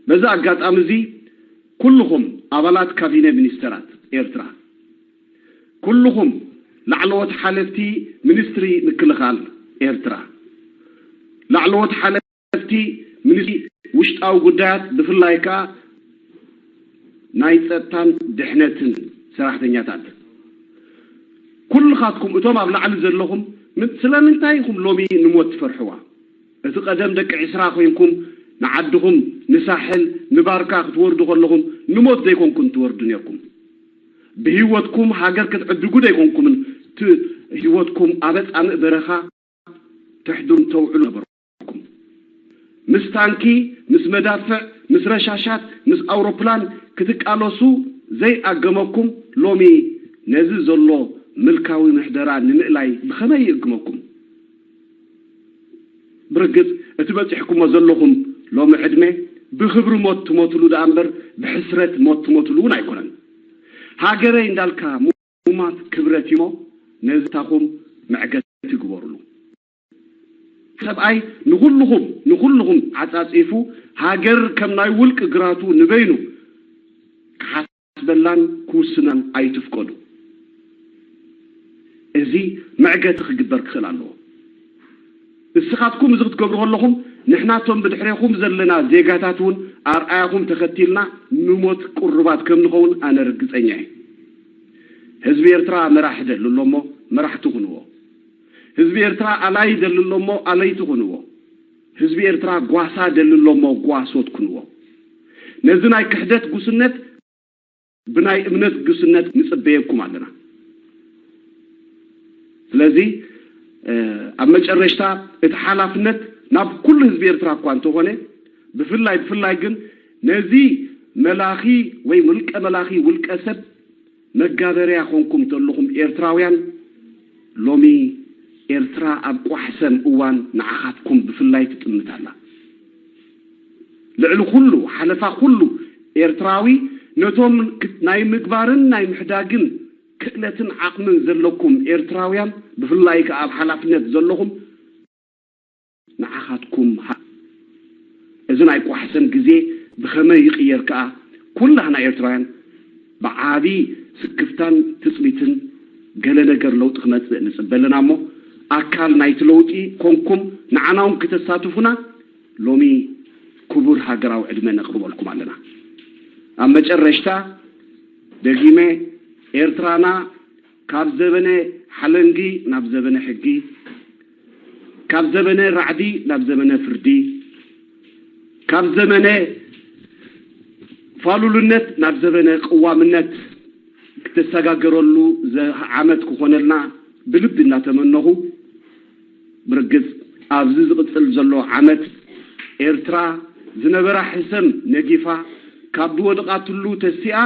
በዚ ኣጋጣሚ እዚ ኩልኹም ኣባላት ካቢነ ሚኒስተራት ኤርትራ፣ ኩልኹም ላዕለዎት ሓለፍቲ ሚኒስትሪ ምክልኻል ኤርትራ፣ ላዕለዎት ሓለ እቲ ሚኒስትሪ ውሽጣዊ ጉዳያት ብፍላይ ከኣ ናይ ጸጥታን ድሕነትን ሰራሕተኛታት ኩልኻትኩም እቶም ኣብ ላዕሊ ዘለኹም ምን- ስለምንታይ ኢኹም ሎሚ ንሞት ትፈርሕዋ? እቲ ቀደም ደቂ ዕስራ ኮይንኩም ንዓድኹም ንሳሕል ንባርካ ክትወርዱ ከለኹም ንሞት ዘይኮንኩም ትወርዱ ነርኩም። ብህይወትኩም ሃገር ክትዕድጉ ዘይኮንኩምን ት- ህይወትኩም ኣብ ኣጻምእ በረኻ ተሕድሩን ተውዕሉ ነበርኩም። ምስ ታንኪ፣ ምስ መዳፍዕ፣ ምስ ረሻሻት፣ ምስ ኣውሮፕላን ክትቃለሱ ዘይኣገመኩም ሎሚ ነዚ ዘሎ ምልካዊ ምሕደራ ንምእላይ ብኸመይ ይእግመኩም? ብርግጽ እቲ በጺሕኩሞ ዘለኹም ሎሚ ዕድመ ብኽብሪ ሞት ትሞትሉ ደኣ እምበር ብሕስረት ሞት ትሞትሉ እውን ኣይኮነን። ሃገረይ እንዳልካ ሙማት ክብረት እዩሞ ነዚ ታኹም መዕገቲ ግበሩሉ። ሰብኣይ ንኹልኹም ንኹልኹም ዓጻጺፉ ሃገር ከም ናይ ውልቂ ግራቱ ንበይኑ ክሓስበላን ክውስናን ኣይትፍቀዱ። እዚ መዕገቲ ክግበር ክኽእል ኣለዎ። እስኻትኩም እዚ ክትገብሩ ከለኹም ንሕና እቶም ብድሕሬኹም ዘለና ዜጋታት እውን ኣርኣያኹም ተኸቲልና ንሞት ቅሩባት ከም ንኸውን ኣነ ርግጸኛ እየ። ህዝቢ ኤርትራ መራሒ ደሊ ኣሎ እሞ መራሕቲ ኩንዎ። ህዝቢ ኤርትራ ኣላይ ደሊ ኣሎ እሞ ኣለይቲ ኩንዎ። ህዝቢ ኤርትራ ጓሳ ደሊ ኣሎ እሞ ጓሶት ኩንዎ። ነዚ ናይ ክሕደት ጉስነት ብናይ እምነት ጉስነት ንጽበየኩም ኣለና። ስለዚ ኣብ መጨረሽታ እቲ ሓላፍነት ናብ ኩሉ ህዝቢ ኤርትራ እኳ እንተኾነ ብፍላይ ብፍላይ ግን ነዚ መላኺ ወይ ውልቀ መላኺ ውልቀ ሰብ መጋበርያ ኮንኩም ዘለኹም ኤርትራውያን ሎሚ ኤርትራ ኣብ ቋሕሰም እዋን ንዓኻትኩም ብፍላይ ትጥምት ኣላ። ልዕሊ ኩሉ ሓለፋ ኩሉ ኤርትራዊ ነቶም ናይ ምግባርን ናይ ምሕዳግን ክእለትን ዓቕምን ዘለኩም ኤርትራውያን ብፍላይ ከኣ ኣብ ሓላፍነት ዘለኹም ንዓኻትኩም ሃ እዚ ናይ ቋሕሰም ግዜ ብኸመይ ይቕየር ከኣ ኩላህና ኤርትራውያን ብዓቢ ስክፍታን ትጽቢትን ገለ ነገር ለውጢ ክመጽእ ንጽበ ኣለና እሞ ኣካል ናይቲ ለውጢ ኮንኩም ንዓና እውን ክተሳትፉና ሎሚ ክቡር ሃገራዊ ዕድመ ነቕርበልኩም ኣለና። ኣብ መጨረሽታ ደጊመ ኤርትራና ካብ ዘበነ ሓለንጊ ናብ ዘበነ ሕጊ፣ ካብ ዘበነ ራዕዲ ናብ ዘበነ ፍርዲ፣ ካብ ዘመነ ፋሉልነት ናብ ዘበነ ቅዋምነት ክትሰጋገረሉ ዓመት ክኾነልና ብልቢ እናተመነኹ፣ ብርግጽ ኣብዚ ዝቕጽል ዘሎ ዓመት ኤርትራ ዝነበራ ሕሰም ነጊፋ ካብ ዝወደቓትሉ ተሲኣ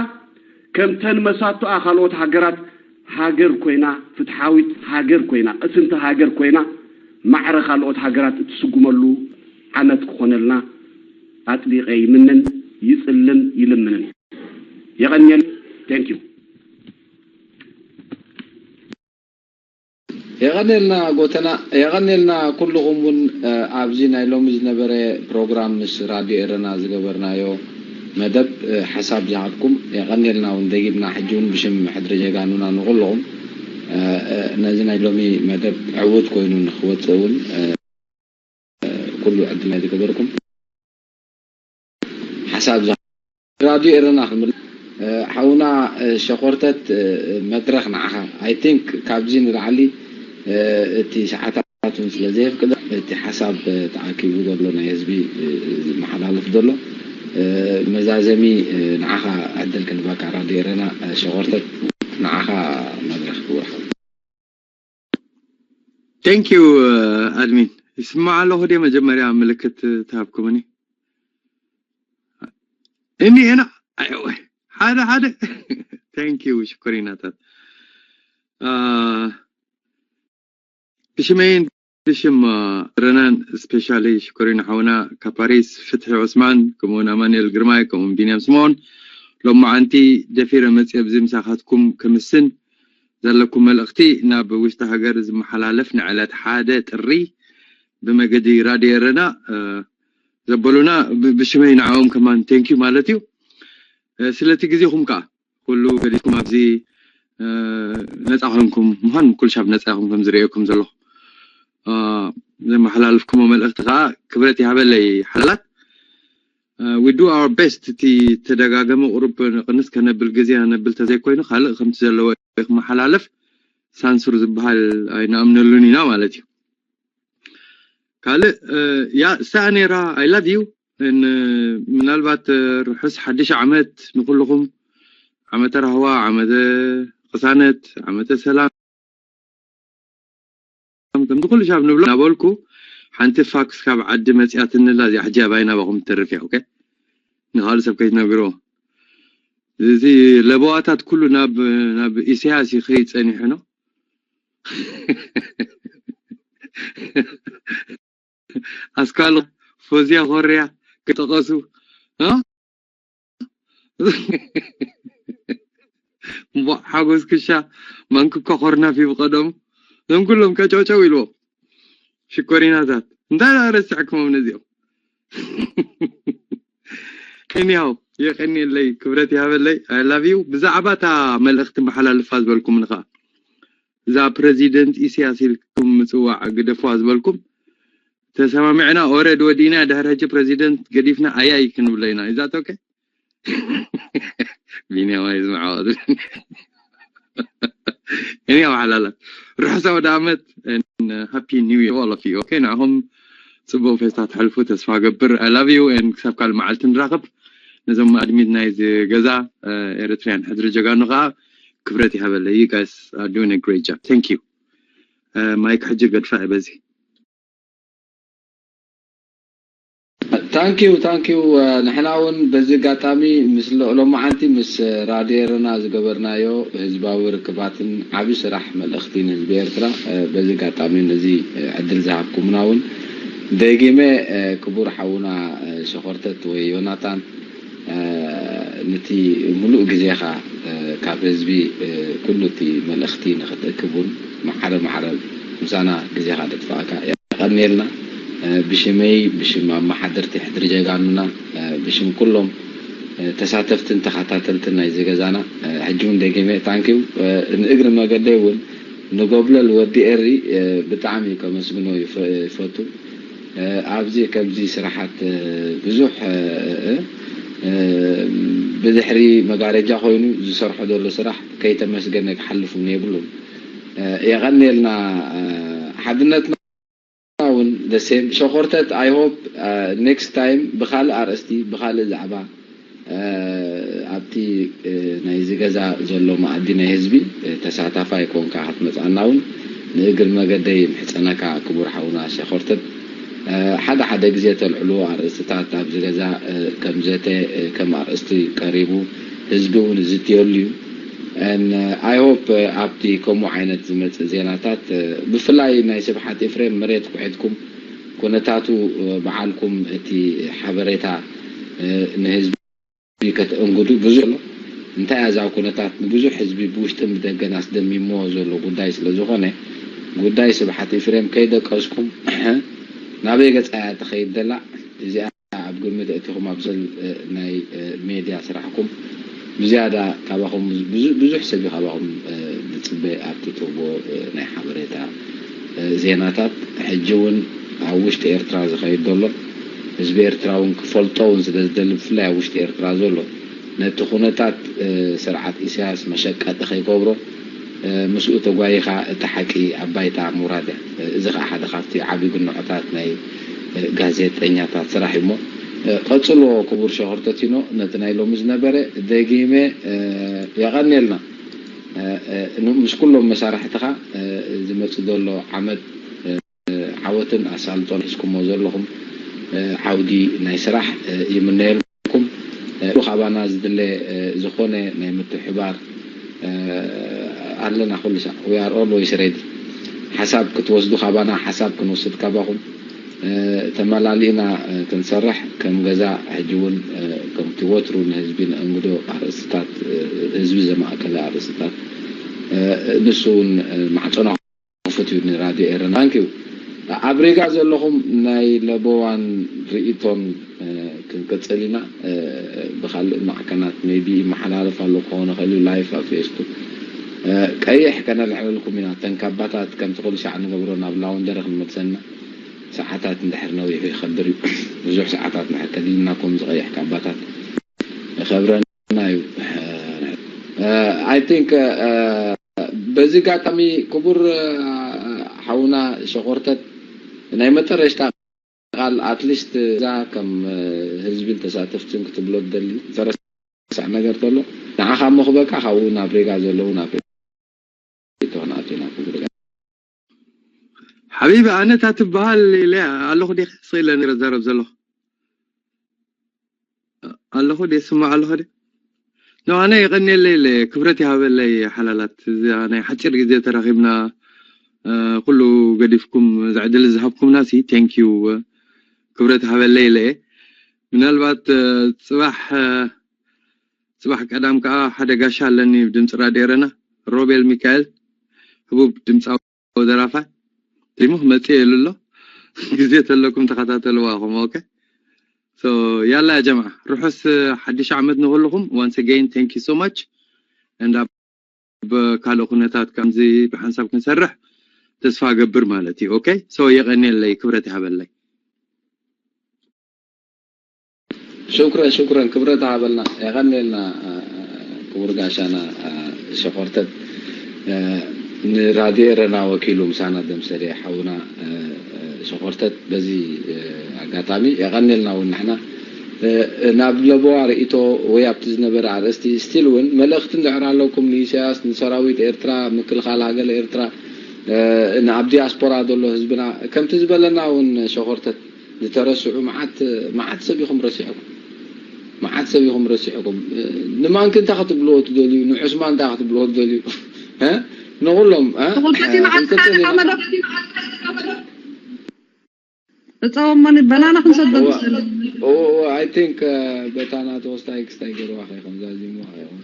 ከምተን መሳቶኣ ካልኦት ሃገራት ሃገር ኮይና፣ ፍትሓዊት ሃገር ኮይና፣ ቅስንቲ ሃገር ኮይና፣ ማዕረ ካልኦት ሃገራት እትስጉመሉ ዓመት ክኾነልና ኣጥቢቐ ይምንን፣ ይጽልን፣ ይልምንን። የቐንየል። Thank you። የቐንየልና ጎተና፣ የቐንየልና ኩልኹም እውን ኣብዚ ናይ ሎሚ ዝነበረ ፕሮግራም ምስ ራድዮ ኤረና ዝገበርናዮ መደብ ሓሳብ ዝሃብኩም የቐንየልና እውን ደጊምና ሕጂ እውን ብሽም ሕድሪ ጀጋኑና ንኹልኹም ነዚ ናይ ሎሚ መደብ ዕዉት ኮይኑ ንክወፅእ እውን ኩሉ ዕድል ናይ ዝገበርኩም ሓሳብ ራድዮ ኤረና ክምል ሓውና ሸኾርተት መድረኽ ንዓኻ። I think ካብዚ ንላዕሊ እቲ ሰዓታት እውን ስለ ዘየፍቅዶ እቲ ሓሳብ ተኣኪቡ ዘሎ ናይ ህዝቢ ዝመሓላለፍ ዘሎ መዛዘሚ ንዓኻ ዕድል ክንበካ ራድዮ ኤረና ሸኾርተት ንዓኻ መድረኽ ክወርሓ። Thank you admin ይስማዕ ኣለኹ ድየ? መጀመርያ ምልክት ተሃብኩምኒ። እኒኤና ሓደ ሓደ thank you ሽኮሪናታት ብሽመይን ብሽም ረናን specially ሽኮሪና ሓውና ካብ ፓሪስ ፍትሒ ዑስማን ከምኡውን ኣማኑኤል ግርማይ ከምኡውን ቢንያም ስምኦን ሎማዓንቲ ደፊረ መፅየ ኣብዚ ምሳኻትኩም ክምስን ዘለኩም መልእኽቲ ናብ ውሽጢ ሃገር ዝመሓላለፍ ንዕለት ሓደ ጥሪ ብመገዲ ራድዮ ኤረና ዘበሉና ብሽመይ ንዓኦም ከማን thank you ማለት እዩ። ስለቲ ግዜኹም ከዓ ኩሉ ገዲፍኩም ኣብዚ ነፃ ኮይንኩም ምዃን ኩሉ ሻብ ነፃ ኢኹም ከም ዝርእየኩም ዘለኹ ዘመሓላልፍኩሞ መልእኽቲ ከዓ ክብረት ይሃበለይ ሓላላት we do our best እቲ ተደጋገመ ቁሩብ ቅንስ ከነብል ግዜ ነብል ተዘይኮይኑ ካልእ ከምቲ ዘለዎ ክመሓላለፍ ሳንሱር ዝበሃል ኣይንኣምነሉን ኢና ማለት እዩ። ካልእ ያ እሳ ነራ I love you ምናልባት ርሑስ ሓድሽ ዓመት ንኩልኹም ዓመተ ራህዋ ዓመተ ቅሳነት ዓመተ ሰላም ከምቲ ኩሉ ሻብ ንብሎ እናበልኩ ሓንቲ ፋክስ ካብ ዓዲ መፅያትንላ እዚኣ ሕጂ ኣባይ ናባኹም ትተርፍ እያ okay ንካልእ ሰብ ከይትነግርዎ እዚ ለበዋታት ኩሉ ናብ ናብ ኢሳያስ ይኸይድ ፀኒሑ ነው ኣስካሉ ፎዝያ ኮርያ ክጠቐሱ እምቧእ ሓጎስ ክሻ ማንክኳ ኮርናፊ ብቐደሙ እዞም ኩሎም ቀጨውጨው ኢልዎም ሽኮሪናታት እንታይ ደኣ ረሲዕኩሞም ነዚኦም እኒያው የቐኒየለይ ክብረት ይሃበለይ I love you ብዛዕባ እታ መልእኽቲ መሓላልፋ ዝበልኩምኒ ኸዓ እዛ ፕረዚደንት ኢሳያስ ኢልኩም ምጽዋዕ ግደፍዋ ዝበልኩም ተሰማሚዕና፣ ኦረድ ወዲና፣ ድሕሪ ሕጂ ፕረዚደንት ገዲፍና ኣያይ ክንብሎ ኢና። ኢዛት ኦኬ? ቢንያም ኣይስምዖ። እኔ ኣውሓላላ ርሑስ ኣውደ ዓመት፣ ሃፒ ኒው ይር ኦል ኦፍ ዩ። ኦኬ፣ ንዓኹም ጽቡቕ ፌስታ ተሕልፉ ተስፋ ገብር። I love you and ክሳብ ካልእ መዓልቲ ንራኸብ። ነዞም ኣድሚን ናይዚ ገዛ ኤሪትሪያን ሕድሪ ጀጋኑ ከዓ ክብረት ይሃበለይ። You guys are doing a great job. Thank you. ማይክ ሕጂ ገድፋ እየ በዚ። ታንኪዩ ታንኪዩ። ንሕና እውን በዚ ኣጋጣሚ ምስ ሎማዓንቲ ምስ ራድዮ ኤረና ዝገበርናዮ ህዝባዊ ርክባትን ዓቢ ስራሕ መልእኽቲ ንህዝቢ ኤርትራ፣ በዚ ኣጋጣሚ ነዚ ዕድል ዝሃብኩምና እውን ደጊመ ክቡር ሓውና ሸኾርተት ወይ ዮናታን፣ ንቲ ምሉእ ግዜኻ ካብ ህዝቢ ኩሉ እቲ መልእኽቲ ንኽትእክብ እውን ማዕረ ማዕረ ምሳና ግዜኻ ደጥፋእካ የቐንየልና። ብሽመይ፣ ብሽም ኣመሓደርቲ ሕድሪ ጀጋኑና፣ ብሽም ኩሎም ተሳተፍትን ተኸታተልትን ናይዚ ገዛና ሕጂ እውን ደጊመ ታንኪዩ። ንእግሪ መገደይ እውን ንጎብለል ወዲ ኤሪ ብጣዕሚ ከመስግኖ ይፈቱ። ኣብዚ ከምዚ ስራሓት ብዙሕ ብድሕሪ መጋረጃ ኮይኑ ዝሰርሖ ዘሎ ስራሕ ከይተመስገነ ክሓልፍ እውን የብሉን። የቐንየልና። ሓድነትና እውን the same። ሸኾርተት፣ I hope next time ብኻልእ ኣርእስቲ ብኻልእ ዛዕባ ኣብቲ ናይዚ ገዛ ዘሎ መኣዲ ናይ ህዝቢ ተሳታፋይ ኮንካ ክትመፅኣና እውን ንእግር መገደይ ምሕፀነካ ክቡር ሓውና ሸኾርተት። ሓደ ሓደ ግዜ ተልዕልዎ ኣርእስትታት ኣብዚ ገዛ ከም ዘተ ከም ኣርእስቲ ቀሪቡ ህዝቢ እውን ዝዝትየሉ እዩ። I hope ኣብቲ ከምኡ ዓይነት ዝመፅእ ዜናታት ብፍላይ ናይ ስብሓት ኤፍሬም መሬት ኩሒትኩም ኩነታቱ ባዓልኩም እቲ ሓበሬታ ንህዝቢ ከተእንግዱ ብዙሕ ኣሎ። እንታይ እያ እዛ ኩነታት ንብዙሕ ህዝቢ ብውሽጥን ብደገን ኣስደሚምዎ ዘሎ ጉዳይ ስለ ዝኾነ ጉዳይ ስብሓት ኤፍሬም ከይደቀስኩም ናበይ ገጻ እያ ትኸይድ ዘላ እዚኣ ኣብ ግምት ኣእቲኹም ኣብ ዘል ናይ ሜድያ ስራሕኩም ብዝያዳ ካባኹም ብዙሕ ሰብ እዩ ካባኹም ዝፅበ ኣብቲ ትህቦ ናይ ሓበሬታ ዜናታት። ሕጂ እውን ኣብ ውሽጢ ኤርትራ ዝኸይድ ዘሎ ህዝቢ ኤርትራ እውን ክፈልጦ እውን ስለ ዝደሊ ብፍላይ ኣብ ውሽጢ ኤርትራ ዘሎ ነቲ ኩነታት ስርዓት ኢሳያስ መሸቀጢ ከይገብሮ ምስኡ ተጓይኻ እቲ ሓቂ ኣብ ባይታ ምውራድ እያ። እዚ ከዓ ሓደ ካብቲ ዓብዪ ግንዖታት ናይ ጋዜጠኛታት ስራሕ እዩ እሞ ቀፅልዎ ክቡር ሸኾርተቲኖ ነቲ ናይ ሎሚ ዝነበረ ደጊመ የቐንየልና ምስ ኩሎም መሳርሕትኻ ዝመፅእ ዘሎ ዓመት ዓወትን ኣሳልጦን ሒዝኩሞ ዘለኹም ዓውዲ ናይ ስራሕ ይምነየልኩም። ካባና ዝድለ ዝኾነ ናይ ምትሕባር ኣለና ኩሉ ሳዕ we are always ready። ሓሳብ ክትወስዱ ካባና ሓሳብ ክንወስድ ካባኹም ተመላሊእና ክንሰርሕ ከም ገዛ ሕጂ እውን ከምቲ ወትሩ ንህዝቢ ንእንግዶ ኣርእስትታት ህዝቢ ዘማእከለ ኣርእስትታት ንሱ እውን ማዕፀና ክፉት እዩ ንራድዮ ኤረና። Thank you። ኣብ ሪጋ ዘለኹም ናይ ለበዋን ርእይቶን ክንቅፅል ኢና። ብካልእ ማዕከናት maybe ይመሓላለፍ ኣሎ ክኸውን ይኽእል እዩ live ኣብ ፌስቡክ። ቀይሕ ከነልዕለልኩም ኢና። እተን ካባታት ከምቲ ኩሉ ሻዕ ንገብሮ ናብ ላውንደሪ ክንመልሰና ሰዓታት እንድሕር ነዊሑ ይኸብር እዩ። ብዙሕ ሰዓታት እንድሕር ከዲንና ከምዚ ቀይሕ ካባታት ይኸብረና እዩ። I think በዚ ኣጋጣሚ ክቡር ሓውና ሸኾርተት ናይ መጠረሽታ ቃል at least እዛ ከም ህዝብን ተሳተፍትን ክትብሎ ትደሊ ዘረሳዕ ነገር ተሎ ንዓኻ መኽበካ ካብኡ ናብ ሬጋ ዘለዉ ናብ ሬጋ ተኾናቱ ኢና ክቡር ሓቢቢ ኣነ እታ ትበሃል ኢለ ኣለኹ ዲኺ ስኢለ ነረ ዘረብ ዘለኹ ኣለኹ ዲ ስማዕ ኣለኹ ዲ ኖ ኣነ የቐንየለይ ኢለ ክብረት ይሃበለይ ሓላላት እዚኣ ናይ ሓፂር ግዜ ተራኺብና ኩሉ ገዲፍኩም ዝዕድል ዝሃብኩምና ሲ thank you ክብረት ሃበለይ ኢለ ምናልባት ፅባሕ ፅባሕ ቀዳም ከዓ ሓደ ጋሻ ኣለኒ ብድምፂ ራድዮ ኤረና ሮቤል ሚካኤል ህቡብ ድምፃዊ ደራፋይ ሪሙ ክመፅእ የሉ ኣሎ ግዜ ተለኩም ተኸታተልዋ ኹም ኦኬ ያላ ያ ጀምዓ ርሑስ ሓድሽ ዓመት ንኩልኹም once again thank you so much and ብካልእ ኩነታት ከምዚ ብሓንሳብ ክንሰርሕ ተስፋ ገብር ማለት እዩ። ኦኬ፣ ሶ የቐንየለይ፣ ክብረት ይሃበለይ። ሽኩረን ሽኩረን፣ ክብረት ሃበልና፣ የቐንየልና። ክቡር ጋሻና ሸኾርተት፣ ንራድዮ ኤረና ወኪሉ ምሳና ደምሰለ ሓውና ሸኾርተት፣ በዚ ኣጋጣሚ የቐንየልና እውን ንሕና ናብ ለበዋ ርእይቶ ወይ ኣብቲ ዝነበረ ኣርእስቲ ስቲል እውን መልእኽቲ እንድሕር ኣለኩም ንኢሳያስ፣ ንሰራዊት ኤርትራ፣ ምክልኻል ሃገር ኤርትራ፣ ንኣብ ዲያስፖራ ዘሎ ህዝብና ከምቲ ዝበለና እውን ሸኾርተት ዝተረስዑ መዓት መዓት ሰብ ኢኹም ረሲዕኩም፣ መዓት ሰብ ኢኹም ረሲዕኩም። ንማንኪ እንታይ ክትብልዎ ትደልዩ? ንዑስማን እንታይ ክትብልዎ ትደልዩ? ንኩሎም እፀወሞኒ በናና ክንሰዶ I think በታ ናተ ወስታይ ክስታይ ገይርዋ ከይኮን ዛዚምዋ ከይኮን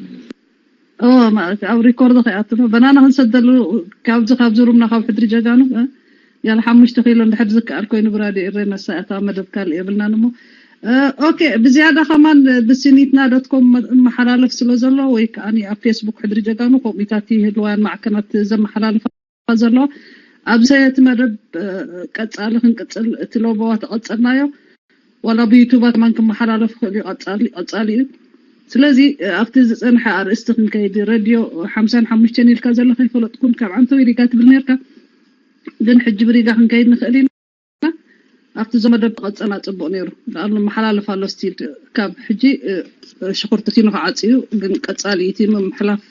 እወ ማለት ኣብ ሪኮርድ ከይኣትኖ በናና ክንሰደሉ ካብዚ ካብዚ ሩምና ካብ ሕድሪ ጀጋኑ ያለ ሓሙሽተ ኪሎ እንድሕር ዝከኣል ኮይኑ ብራድዮ ኤረ መሳእታ መደብ ካልእ የብልናን እሞ ኦኬ ብዝያዳ ከማን ብሲኒትና ዶትኮም መሓላለፍ ስለ ዘሎ ወይ ከዓ ኣብ ፌስቡክ ሕድሪ ጀጋኑ ኮሚታት ይህልዋን ማዕከናት ዘመሓላልፋ ዘሎ ኣብዚ ሰየቲ መደብ ቀጻሊ ክንቅጽል እቲ ሎቦዋ ተቐጸልናዮ ዋላ ብዩቱባት ማን ክመሓላለፍ ክእል እዩ ቀጻሊ እዩ ስለዚ ኣብቲ ዝጸንሐ ኣርእስቲ ክንከይድ ረድዮ ሓምሳን ሓሙሽተን ኢልካ ዘለካ ይፈለጥኩን ካብ ዓንተው ኢሊጋ ትብል ነርካ ግን ሕጂ ብሪጋ ክንከይድ ንኽእል ኢና ኣብቲ ዞ መደብ ተቐጸና ጽቡቕ ነይሩ ደኣ መሓላለፍ ኣሎ ስቲል ካብ ሕጂ ሽኹርቲ ቲኑ ክዓጽዩ ግን ቀጻሊ እቲ ምምሕላፍ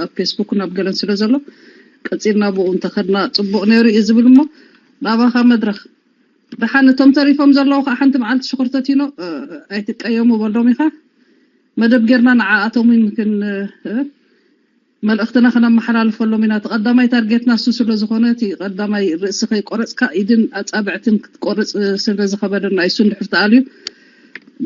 ኣብ ፌስቡክ ናብ ገለን ስለ ዘሎ ቀጺልና ብኡ እንተኸድና ጽቡቕ ነይሩ እዩ ዝብል እሞ ናባኻ መድረኽ ደሓን እቶም ተሪፎም ዘለዉ ከዓ ሓንቲ መዓልቲ ሽኹርቲ ቲኖ ኣይትቀየሙ በሎም ኢኻ መደብ ጌርና ንዓኣቶም እውን ክን መልእኽትና ክነመሓላልፈሎም ኢና። እቲ ቀዳማይ ታርጌትና እሱ ስለ ዝኾነ እቲ ቀዳማይ ርእሲ ከይቆረፅካ ኢድን ኣፃብዕትን ክትቆርፅ ስለ ዝኸበደና እዩ። እሱ እንድሕር ተኣልዩ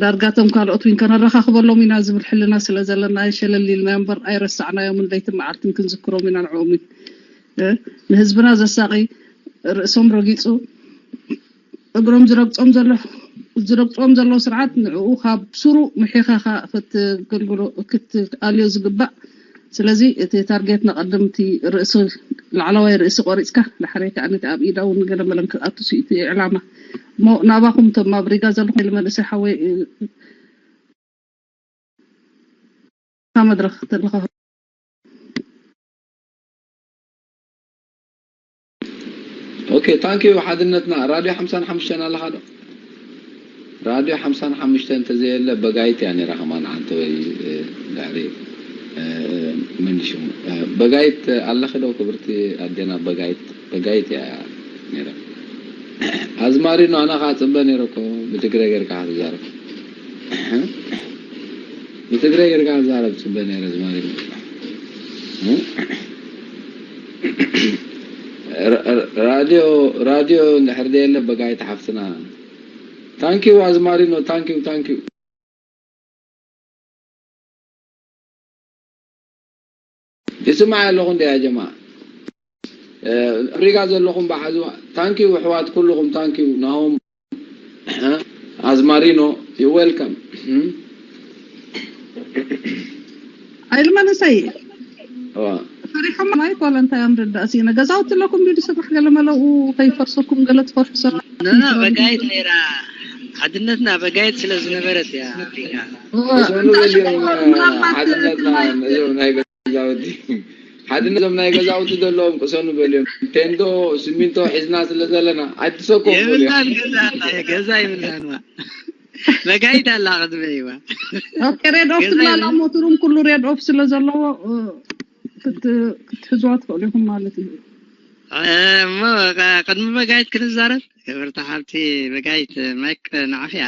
ዳርጋ እቶም ካልኦት እውን ከነረኻኽበሎም ኢና ዝብል ሕልና ስለ ዘለና ሸለል ኢልናዮ እምበር ኣይረሳዕናዮምን። ለይትን መዓልትን ክንዝክሮም ኢና ንዕኦም እውን። ንህዝብና ዘሳቒ ርእሶም ረጊፁ እግሮም ዝረግጾም ዘሎ ዝረግጾም ዘለዉ ስርዓት ንዕኡ ካብ ሱሩ ምሒኻ ክትገልግሎ ክትኣልዮ ዝግባእ ስለዚ እቲ ታርጌት ንቐድም እቲ ርእሲ ላዕለዋይ ርእሲ ቆሪጽካ ዳሕረይ ከዓ ነቲ ኣብ ኢዳ እውን ገለ መለን ክኣቱ እቲ ዕላማ እሞ ናባኹም እቶም ኣብ ሪጋ ዘለኹም ኢሉ መንእሰይ ሓወይ መድረኽ ተለኻ ኦኬ ታንኪዩ ሓድነትና ራድዮ ሓምሳን ሓሙሽተን ኣለኻ ዶ ራድዮ ሓምሳን ሓሙሽተን እንተዘየለ በጋይት እያ ነይራ ከማን ዓንተ ወይ ድሕሪ ምን ሽሙ በጋይት ኣለኺ ዶ ክብርቲ ኣዴና በጋይት በጋይት እያ ነይራ ኣዝማሪኖ ኣነ ከዓ ፅበ ነይረ እኮ ብትግረ ገርካ ክትዛረብ ብትግረ ገርካ ክትዛረብ ፅበ ነይረ ኣዝማሪኖ ራድዮ ራድዮ እንድሕር ደየለ በጋይት ሓፍትና ታንኪዩ ኣዝማሪኖ ታንኪዩ ታንኪዩ ይስማዕ ኣለኹ እንደ ያጀማ ኣፍሪካ ዘለኹም ብሓዙ ታንኪዩ ኣሕዋት ኩልኹም ታንኪዩ ናሆም ኣዝማሪኖ you welcome ኣይል መንእሰይ ፈሪሖም ኣይኮነ እንታይ እዮም ርዳእ ሲነ ገዛውቲ ኣለኩም ዲዩ ዝስራሕ ገለ መለኡ ከይፈርሰኩም ገለ ትፈርሑ ስራሕ በጋይት ነይራ ሓድነትና በጋይት ስለ ዝነበረት እያ ኣፍሪካ ቅሰኑ በልዮም ሓድነትና እዞም ናይ ገዛውቲ ሓድነት እዞም ናይ ገዛውቲ ዘለዎም ቅሰኑ በልዮም ቴንዶ ስሚንቶ ሒዝና ስለ ዘለና ኣይትሰኮም በልዮም ገዛ ይብልናን በጋይት ኣላ ቅድመይዋ ሬድ ኦፍ ትብላላ ሞትሩም ኩሉ ሬድ ኦፍ ስለ ዘለዎ ክትሕዝዋ ትኽእሉ ኢኹም ማለት እዩ እሞ ቅድሚ በጋይት ክንዛረብ ክብርቲ ሓብቲ በጋይት ማይክ ንዓኺ እያ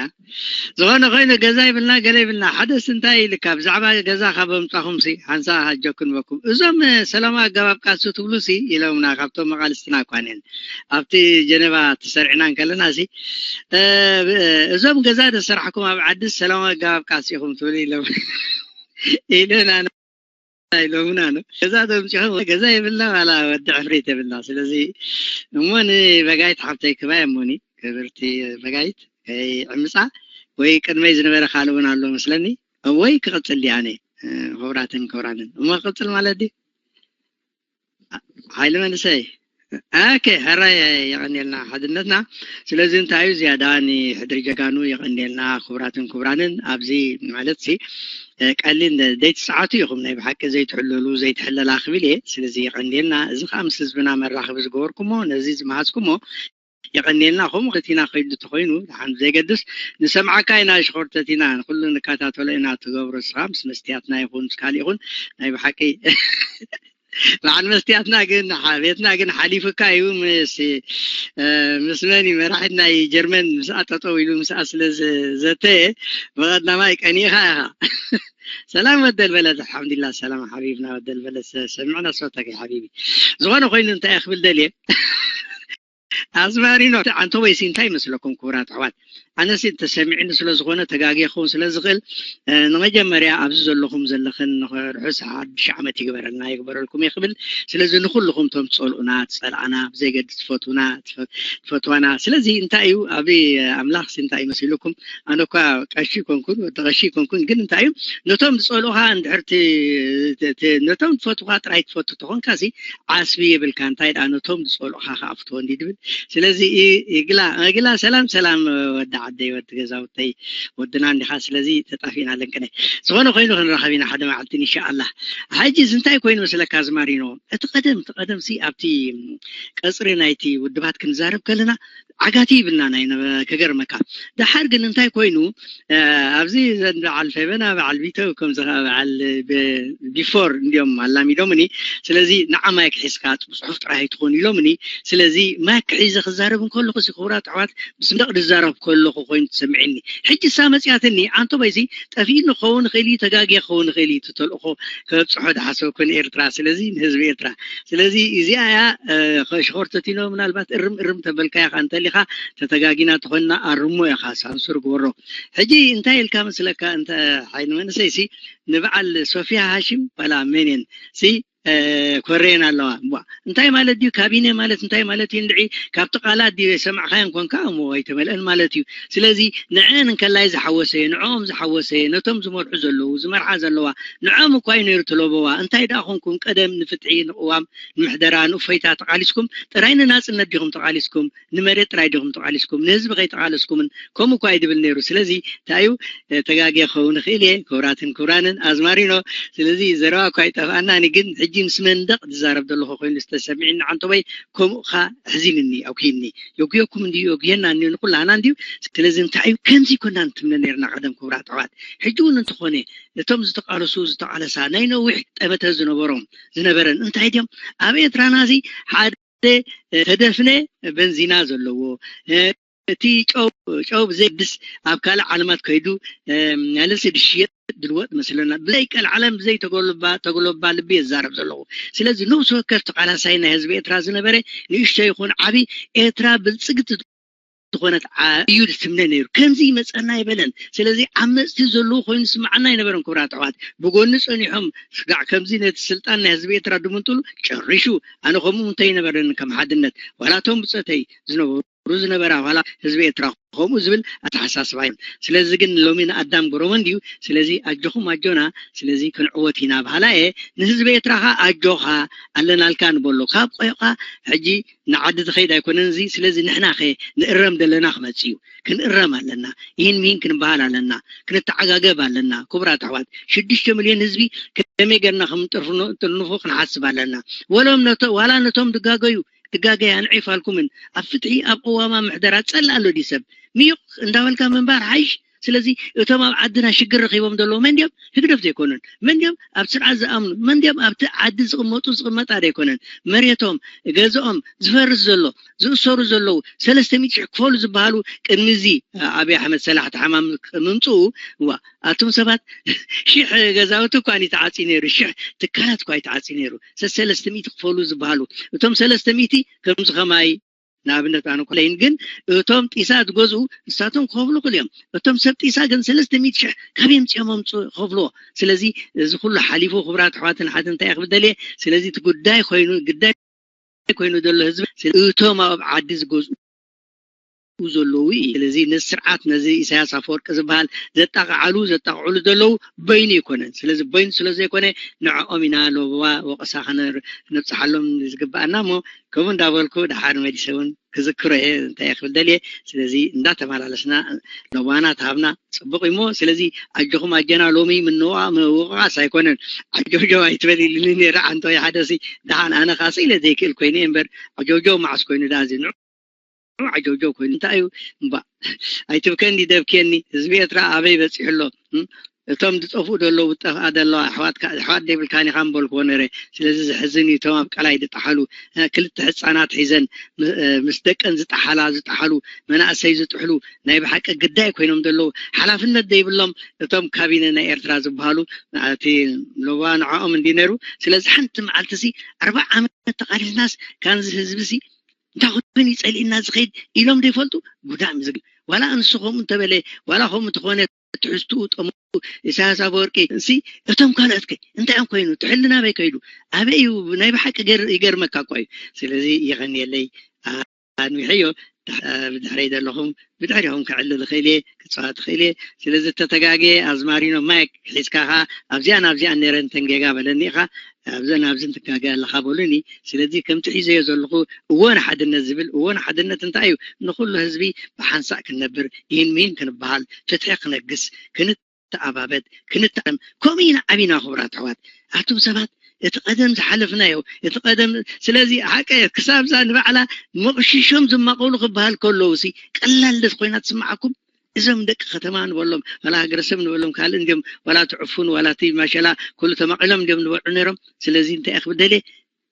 ዝኾነ ኮይኑ ገዛ ይብልና ገለ ይብልና ሓደስ እንታይ ኢልካ ብዛዕባ ገዛ ካብ ኣምፃኹም ሲ ሓንሳ ሃጆ ክንበኩም እዞም ሰላማዊ ኣገባብ ቃልሲ ትብሉ ሲ ኢሎምና ካብቶም መቃልስትና እኳ ነን ኣብቲ ጀነቫ ተሰርዕና እንከለና ሲ እዞም ገዛ ደሰራሕኩም ኣብ ዓዲ ሰላማዊ ኣገባብ ቃልሲ ኢኹም ትብሉ ኢሎም ኢለና ኢሎምና ነው ገዛ ተምፅሖም ገዛ የብልና ዋላ ወዲ ዕፍሪት የብልና ስለዚ እሞ ንበጋይት ሓብተይ ክባይ እሞኒ ክብርቲ በጋይት ከይዕምፃ ወይ ቅድመይ ዝነበረ ካልእ እውን ኣሎ መስለኒ ወይ ክቕፅል ድያ ኣነ ክቡራትን ክቡራንን እሞ ክቕፅል ማለት ድዩ ሓይሊ መንእሰይ። ኦኬ፣ ሕራይ የቐንየልና ሓድነትና። ስለዚ እንታይ እዩ ዝያዳ ንሕድሪ ጀጋኑ የቐንየልና። ክቡራትን ክቡራንን፣ ኣብዚ ማለት ሲ ቀሊል ዘይትሰዓቱ ኢኹም፣ ናይ ብሓቂ ዘይትሕለሉ ዘይትሕለላ ክብል እየ። ስለዚ የቐንየልና። እዚ ከዓ ምስ ህዝብና መራኽቢ ዝገበርኩሞ፣ ነዚ ዝመሃዝኩሞ የቐንየልና። ከምኡ ክቲና ከይዱ ተኾይኑ፣ ደሓን ዘይገድስ፣ ንሰምዓካ ኢና። ሽኾርተቲና ንኩሉ ንከታተሎ ኢና። ትገብሮ ስኻ ምስ መስትያትና ይኹን ምስ ካልእ ይኹን፣ ናይ ብሓቂ በዓል መስትያትና ግን፣ ሓ-፣ ቤትና ግን ሓሊፉካ እዩ። ምስ፣ እ፣ ምስ መን እዩ መራሒት ናይ ጀርመን ምስኣ ጠጠው ኢሉ ምስኣ ስለ ዘ-፣ ዘተየ፣ ብቐዳማይ ቀኒእኻ ኢኻ። ሰላም ወደል በለት። ኣልሓምዱሊላህ ሰላም ሓቢብና ወደል በለት። ሰ-፣ ሰሚዕና ሶተክ ሓቢቢ። ዝኾነ ኮይኑ እንታይ እየ ክብል ደልየ? ኣዝማሪኖ፣ ኣንተ ወይሲ እንታይ ይመስለኩም ክቡራት ኣሕዋት? ኣነሲ ተሰሚዕኒ ስለ ዝኾነ ተጋግየ ክኸውን ስለ ዝኽእል፣ እ፣ ንመጀመርያ ኣብዚ ዘለኹም ዘለኽን ንኸ-፣ ርሑስ ሓድሽ ዓመት ይግበረልና፣ ይግበረልኩም እየ ክብል። ስለዚ ንኹልኹም እቶም ትጸልኡና፣ ትጸልኣና፣ ብዘይገድስ ትፈትውና፣ ትፈ-፣ ትፈትዋና። ስለዚ እንታይ እዩ ኣብ ኣምላኽሲ እንታይ እዩ መሲሉኩም? ኣነ እኳ ቀሺ ኮንኩን፣ ወዲ ቀሺ ኮንኩን፣ ግን እንታይ እዩ ነቶም ዝጸልኡኻ እንድሕር ት-፣ ት-፣ ት-፣ ነቶም ትፈትውኻ ጥራይ ትፈቱ ተኾንካሲ ዓስቢ የብልካ። እንታይ ደኣ ነቶም ዝጸልኡኻ ከኣ ፍትዎ እንዲ ድብል። ስለዚ ኢ-፣ ይግላ፣ ይግላ፣ ሰላም፣ ሰላም፣ ወዲ ዓደይ፣ ወዲ ገዛውተይ፣ ወድና እንዲኻ። ስለዚ ተጣፊእና ኣለንቅነ። ዝኾነ ኮይኑ ክንራኸብ ኢና ሓደ መዓልቲ ኢንሻኣላህ። ሕጂ እዚ እንታይ ኮይኑ መስለካ ዝማሪኖ? እቲ ቀደም፣ እቲ ቀደም ሲ ኣብቲ ቀጽሪ ናይቲ ውድባት ክንዛረብ ከለና ዓጋቲ ይብልና ናይ ነበ-፣ ከገርመካ። ደሓር ግን እንታይ ኮይኑ፣ እ፣ ኣብዚ ዘን በዓል ፌበና፣ በዓል ቢተው፣ ከምዚ ኸዓ በዓል ብ-፣ ቢፎር እንዲዮም ኣላሚዶምኒ። ስለዚ ንዓ ማይክ ሒዝካ ጽሑፍ ጥራይ ኣይትኾን ኢሎምኒ። ስለዚ ማይክ ሒዘ ክዛረብ እንከለኹ ሲ ክቡራት ኣሕዋት፣ ብስንደቕ ዝዛረብ ከለኹ ኮይኑ ትሰምዕኒ። ሕጂ እሳ መጺኣትኒ፣ ኣንቶ በይሲ ጠፊእኒ ክኸውን ይኽእል እዩ፣ ተጋግየ ክኸውን ይኽእል እዩ፣ እቲ ተልእኾ ከብጽሖ ዝሓሰብኩ ንኤርትራ፣ ስለዚ ንህዝቢ ኤርትራ። ስለዚ እዚኣ እያ፣ እ፣ ኸ-፣ ሽኾርተቲኖ ምናልባት እርም እርም ተበልካያ ኻ እንተሊኻ ተተጋጊና ተኾንና ኣርሞ ኢኻ፣ ሳንሱር ግበሮ። ሕጂ እንታይ ኢልካ መስለካ፣ እንተ ሓይሊ መንእሰይሲ ንበዓል ሶፊያ ሃሽም ዋላ ሜንን ሲ፣ እ፣ ኮረየን ኣለዋ። ቧ፣ እንታይ ማለት ድዩ? ካቢነ ማለት እንታይ ማለት እዩ? እንድዒ ካብቲ ቃላት ድዩ የሰማዕካዮን ኮንካ እሞ ኣይተመልአን ማለት እዩ። ስለዚ ንዐን እንከላይ ዝሓወሰ፣ ንዕኦም ዝሓወሰ፣ ነቶም ዝመርሑ ዘለዉ፣ ዝመርሓ ዘለዋ፣ ንዕኦም እኳ እዩ ነይሩ ትለበዋ። እንታይ ደኣ ኮንኩም ቀደም ንፍትሒ፣ ንቅዋም፣ ንምሕደራ፣ ንእፎይታ ተቃሊስኩም? ጥራይ ንናጽነት ዲኹም ተቃሊስኩም? ንመሬት ጥራይ ዲኹም ተቃሊስኩም? ንህዝቢ ከይተቃለስኩምን ከምኡ እኳ እዩ ድብል ነይሩ። ስለዚ እንታይ እዩ፣ እ፣ ተጋግየ ክኸውን እኽእል እየ፣ ክቡራትን ክቡራንን ኣዝማሪኖ። ስለዚ ዘረባ እኳ ይጠፍኣናኒ፣ ግን ሕጂ ምስ መንደቕ ዝዛረብ ዘለኹ ኮይኑ ዝተሰሚዕኒ ዓንተቦይ፣ ከምኡ ኸ ኣሕዚንኒ፣ ኣጉሂኒ። የጉየኩም እንድዩ፣ የጉየና እንድዩ፣ ንኩላና እንድዩ። ስለዚ እንታይ እዩ፣ ከምዚ ኮና ንትምነ ነይርና ቀደም ክቡራት ኣሕዋት። ሕጂ እውን እንተኾነ፣ እቶም ዝተቃለሱ፣ ዝተቃለሳ፣ ናይ ነዊሕ ጠመተ ዝነበሮም፣ ዝነበረን እንታይ ድዮም? ኣብ ኤርትራና እዚ ሓደ ተደፍነ በንዚና ዘለዎ፣ እ፣ እቲ ጨው፣ ጨው ብዘይድስ ኣብ ካልእ ዓለማት ከይዱ፣ እ፣ ያለስ ድሽየጥ ድልወጥ መስለና። ብዘይ ቀልዓለም፣ ብዘይ ተጎልባ-፣ ተጎለባ ልቢ የዛረብ ዘለኹ። ስለዚ ነብሲ ወከፍ ተቃላሳይ ናይ ህዝቢ ኤርትራ ዝነበረ፣ ንእሽቶ ይኹን ዓቢ፣ ኤርትራ ብልጽግቲ ዝኾነት ዓ-፣ እዩ ዝትምነ ነይሩ። ከምዚ ይመጸና ኣይበለን። ስለዚ ዓመጽቲ ዘለዉ ኮይኑ ዝስምዓና ኣይነበረን። ክቡራት ኣሕዋት፣ ብጎኒ ጸኒሖም ስጋዕ ከምዚ ነቲ ስልጣን ናይ ህዝቢ ኤርትራ ድምንጥሉ ጨሪሹ። ኣነ ከምኡ እንተይነበረኒ ከም ሓድነት፣ ዋላ እቶም ብጸተይ ዝነበሩ ዝነበራ፣ ዋላ ህዝቢ ኤርትራ ከምኡ ዝብል ኣተሓሳስባ እዮም። ስለዚ ግን ሎሚ ንኣዳም ገሮሞ እንድዩ። ስለዚ ኣጆኹም ኣጆና፣ ስለዚ ክንዕወት ኢና በሃላ እየ። ንህዝቢ ኤርትራ ኸኣ ኣጆኻ ኣለናልካ ንበሎ። ካብ ቆይቋ ሕጂ ንዓዲ ዝኸይድ ኣይኮነን እዚ። ስለዚ ንሕና ኸ ንእረም ዘለና ክመጽእ እዩ። ክንእረም ኣለና። ይህን ሚህን ክንበሃል ኣለና። ክንተዓጋገብ ኣለና። ክቡራት ኣሕዋት፣ ሽዱሽተ ሚልዮን ህዝቢ ከመይ ጌርና ከም ጥርፍኖ-፣ ጥርንፎ ክንሓስብ ኣለና። ወሎም ነቶ-፣ ዋላ ነቶም ድጋገዩ፣ ድጋገያ ንዒፋልኩምን ኣብ ፍትሒ ኣብ ቅዋማ ምሕደራ ጸላእ ኣሎ ድዩ ሰብ? ምዩቕ እንዳበልካ ምንባር ሓይሽ። ስለዚ እቶም ኣብ ዓድና ሽግር ረኺቦም ዘለዉ መን ድዮም? ህግደፍ ዘይኮኑን። መን ድዮም ኣብ ስርዓት ዝኣምኑ? መን ድዮም ኣብቲ ዓዲ ዝቕመጡ ዝቕመጣ ዘይኮነን? መሬቶም፣ ገዝኦም ዝፈርስ ዘሎ፣ ዝእሰሩ ዘለዉ፣ ሰለስተ ሚእቲ ሽሕ ክፈሉ ዝበሃሉ ቅድሚ እዚ ኣብይ ኣሕመድ ሰላሕቲ ሓማም ምምፅኡ፣ እዋ፣ ኣቱም ሰባት ሽሕ ገዛውቲ እኳ እዩ ተዓፅዩ ነይሩ፣ ሽሕ ትካላት እኳ እዩ ተዓፅዩ ነይሩ። ሰ-፣ ሰለስተ ሚእቲ ክፈሉ ዝበሃሉ፣ እቶም ሰለስተ ሚእቲ ከምዚ ከማይ ንኣብነት ኣነ ኮለይን ግን እቶም ጢሳ ዝገዝኡ ንሳቶም ክኸፍሉ ክእል እዮም። እቶም ሰብ ጢሳ ግን ሰለስተ ሚእቲ ሽሕ ካበይ ኣምፂኦም ኣምፁ ክኸፍልዎ? ስለዚ እዚ ኩሉ ሓሊፉ ክቡራት ኣሕዋትን ሓትን እንታይ ክብል ደልየ፣ ስለዚ እቲ ጉዳይ ኮይኑ፣ ግዳይ ኮይኑ ዘሎ ህዝቢ፣ ስለ-፣ እቶም ኣብ ዓዲ ዝገዝኡ ዘለዉ እዩ። ስለዚ ነዚ ስርዓት ነዚ ኢሳያስ ኣፈወርቂ ዝበሃል ዘጣቕዓሉ ዘጣቕዕሉ ዘለዉ በይኑ ኣይኮነን። ስለዚ በይኑ ስለ ዘይኮነ ንዕኦም ኢና ሎበዋ ወቐሳ ክነብፅሓሎም ዝግበኣና እሞ ከምኡ እንዳበልኩ ደሓር መሊሰ እውን ክዝክሮ እየ እንታይ እየ ክብል ደልየ። ስለዚ እንዳተመላለስና ሎባና ተሃብና ፅቡቕ እሞ ስለዚ ኣጆኹም ኣጀና ሎሚ ምንዋ ምውቕቓስ ኣይኮነን። ዓጀውጀው ኣይትበል ኢሉኒ ነይረ ዓንቶ ሓደ ሲ ደሓን ኣነ ካስ ኢለ ዘይክእል ኮይኑ እየ እምበር ዓጀውጀው መዓስ ኮይኑ ደኣ እዚ ንዑ ዓጀውጀው ኮይኑ እንታይ እዩ እምባ ኣይትብከኒ ደብክየኒ ህዝቢ ኤርትራ ኣበይ በፂሑ ኣሎ እም? እቶም ዝጠፍኡ ዘለዉ ዝጠፍኣ ዘለዋ ኣሕዋትካ ኣሕዋት ዘይብልካን ኢኻ ምበልክዎ ነረ ስለዚ ዘሕዝን እዩ እቶም ኣብ ቀላይ ዝጠሓሉ እ፣ ክልተ ህፃናት ሒዘን ም- እ፣ ምስ ደቀን ዝጠሓላ ዝጠሓሉ መናእሰይ ዝጥሕሉ ናይ ብሓቂ ግዳይ ኮይኖም ዘለዉ ሓላፍነት ዘይብሎም እቶም ካቢነ ናይ ኤርትራ ዝበሃሉ እቲ ሎባ ንዕኦም እንዲ ነይሩ ስለዚ ሓንቲ መዓልቲ ሲ ኣርባዓ ዓመት ተቃሊስናስ ካንዚ ህዝቢ ሲ እንታይ ኮይኑ ይጸልእና ዝኸይድ ኢሎም ዘይፈልጡ ጉዳም ዝግ ዋላ እንሱ ከምኡ እንተበለ ዋላ ከምኡ እንተኾነ ትሕዝትኡ ጠሙ ኢሳያስ ኣፈወርቂ እሲ እቶም ካልኦት ከ እንታይ እዮም ኮይኑ ትሕልና ኣበይ ከይዱ ኣበይ እዩ ናይ ብሓቂ ገር- ይገርመካ እኮ እዩ ስለዚ የቐንየለይ ኣንዊሐዮ ብድሕረይ ዘለኹም ብድሕሪኹም ክዕልል እኽእል እየ ክፅዋ ትኽእል እየ ስለዚ ተተጋግየ ኣዝማሪኖ ማይክ ሒዝካ ኸዓ ኣብዚኣን ኣብዚኣን ነይረን ተንጌጋ በለኒ ኢኻ ኣብዘን ኣብዝን ትጋገ ኣለኻ በሉኒ ስለዚ ከምቲ ሒዘዮ ዘለኹ እወ ንሓድነት ዝብል እወ ንሓድነት እንታይ እዩ ንኹሉ ህዝቢ ብሓንሳእ ክንነብር ይህን ምሂን ክንበሃል ፍትሒ ክነግስ ክንተኣባበት ክንተኣም ከምኡ ኢና ዓቢና ክቡራት ኣሕዋት ኣቱም ሰባት እቲ ቀደም ዝሓለፍናዮ እቲ ቀደም ስለዚ ሓቀ ክሳብዛ ንባዕላ መቕሽሾም ዝማቐሉ ክበሃል ከለዉ ሲ ቀላል ደስ ኮይና ትስምዓኩም እዞም ደቂ ከተማ ንበሎም ዋላ ሃገረሰብ ንበሎም ካልእ እንዲዮም ዋላ ትዕፉን ዋላ እቲ ማሸላ ኩሉ ተማቒሎም እንዲዮም ንበልዑ ነይሮም ስለዚ እንታይ እየ ክብል ደልየ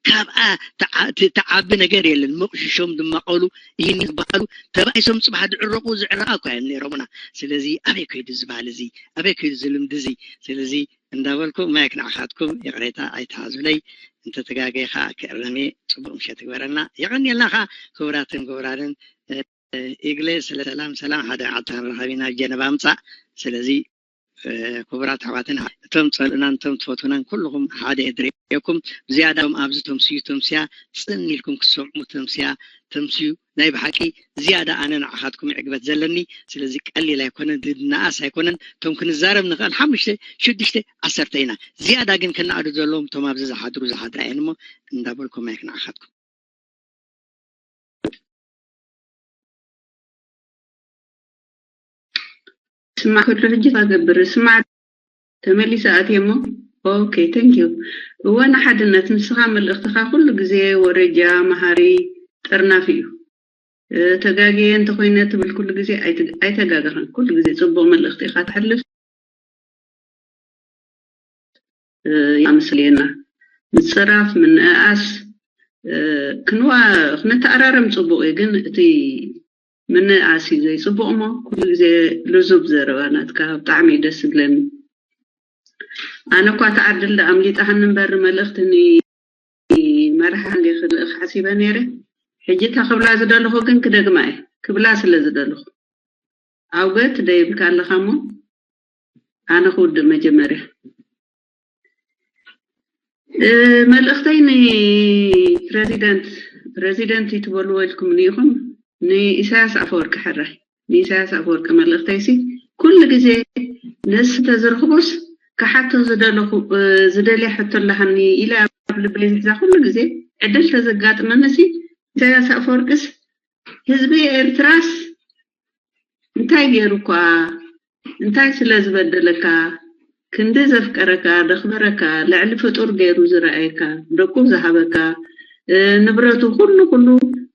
ካብኣ ተዓ- ት- ተዓቢ ነገር የለን መቑሽሾም ዝማቐሉ ይህን ዝበሃሉ ተባኢሶም ፅባሕ ዝዕረቑ ዝዕረቓ እኳ እዮም ነይሮምና ስለዚ ኣበይ ከይዱ ዝበሃል እዚ ኣበይ ከይዱ ዝልምዲ እዚ ስለዚ እንዳበልኩ ማይክ ንዓኻትኩም ይቕሬታ ኣይተሓዙለይ እንተተጋገይካ ክእረም እየ ፅቡቅ ምሸት ይግበረልና የቐንየልና ኸዓ ክቡራትን ክቡራንን ኢግለ ስለ ሰላም ሰላም ሓደ ዓድና ረኻቢና ጀነባ ምፃእ ስለዚ ክቡራት ኣሕዋትን እቶም ፀልእናን እቶም ትፈትናን ኩልኹም ሓደ እየ ዝርእየኩም ዝያዳ ኣብዚ ተምስዩ ተምስያ ፅን ኢልኩም ክሰምዑ ተምስያ ተምስዩ ናይ ብሓቂ ዝያዳ ኣነ ንዓኻትኩም ዕግበት ዘለኒ ስለዚ ቀሊል ኣይኮነን ዝነኣስ ኣይኮነን እቶም ክንዛረብ ንኽእል ሓሙሽተ ሽዱሽተ ዓሰርተ ኢና ዝያዳ ግን ከነኣዱ ዘለዎም እቶም ኣብዚ ዝሓድሩ ዝሓድራ እየን እሞ እንዳበልኩም ኣይክ ንዓኻትኩም ስማዕ ከሎ ሕጂ ገብር ስማዕ ተመሊሰ ኣትየ እሞ okay thank you እወ ንሓድነት ንስኻ መልእኽትኻ ኩሉ ግዜ ወረጃ መሃሪ ጥርናፍ እዩ ተጋግየ እንተኮይነ ትብል ኩሉ ግዜ ኣይተጋገኸን ኩሉ ግዜ ፅቡቅ መልእኽቲ ኢኻ ተሕልፍ ይኣምስልየና ምፅራፍ ምንእኣስ ክንዋ ክነተኣራረም ፅቡቅ እዩ ግን እቲ ምንእኣስ እዩ ዘይፅቡቅ እሞ ኩሉ ግዜ ልዙብ ዘረባ ናትካ ብጣዕሚ እዩ ደስ ዝብለኒ ኣነ እኳ ተዓድል ኣምሊጣሃኒ እምበር መልእክቲ ንመርሓ እንዲ ክልእክ ሓሲበ ነይረ ሕጂ እታ ክብላ ዝደለኹ ግን ክደግማ እየ ክብላ ስለ ዝደለኹ ኣውገት ደይብልካ ኣለኻ እሞ ኣነ ክውድእ መጀመርያ መልእኽተይ ንፕረዚደንት ፕረዚደንት ይትበልዎ ኢልኩም ንኢኹም ንኢሳያስ ኣፈወርቂ ሕራይ ንኢሳያስ ኣፈወርቂ መልእኽተይሲ ኩሉ ግዜ ነዚ ተዝረኽቦስ ክሓቶ ዝደለኹ ዝደልያ ሕቶ ኣለሃኒ ኢለ ኣብ ልበይ ዝሕዛ ኩሉ ግዜ ዕድል ተዘጋጥመንሲ ኢሳያስ ኣፈወርቅስ ህዝቢ ኤርትራስ እንታይ ገይሩ እኳ እንታይ ስለ ዝበደለካ ክንዲ ዘፍቀረካ ዘኽበረካ ልዕሊ ፍጡር ገይሩ ዝረኣየካ ደቁ ዝሃበካ ንብረቱ ኩሉ ኩሉ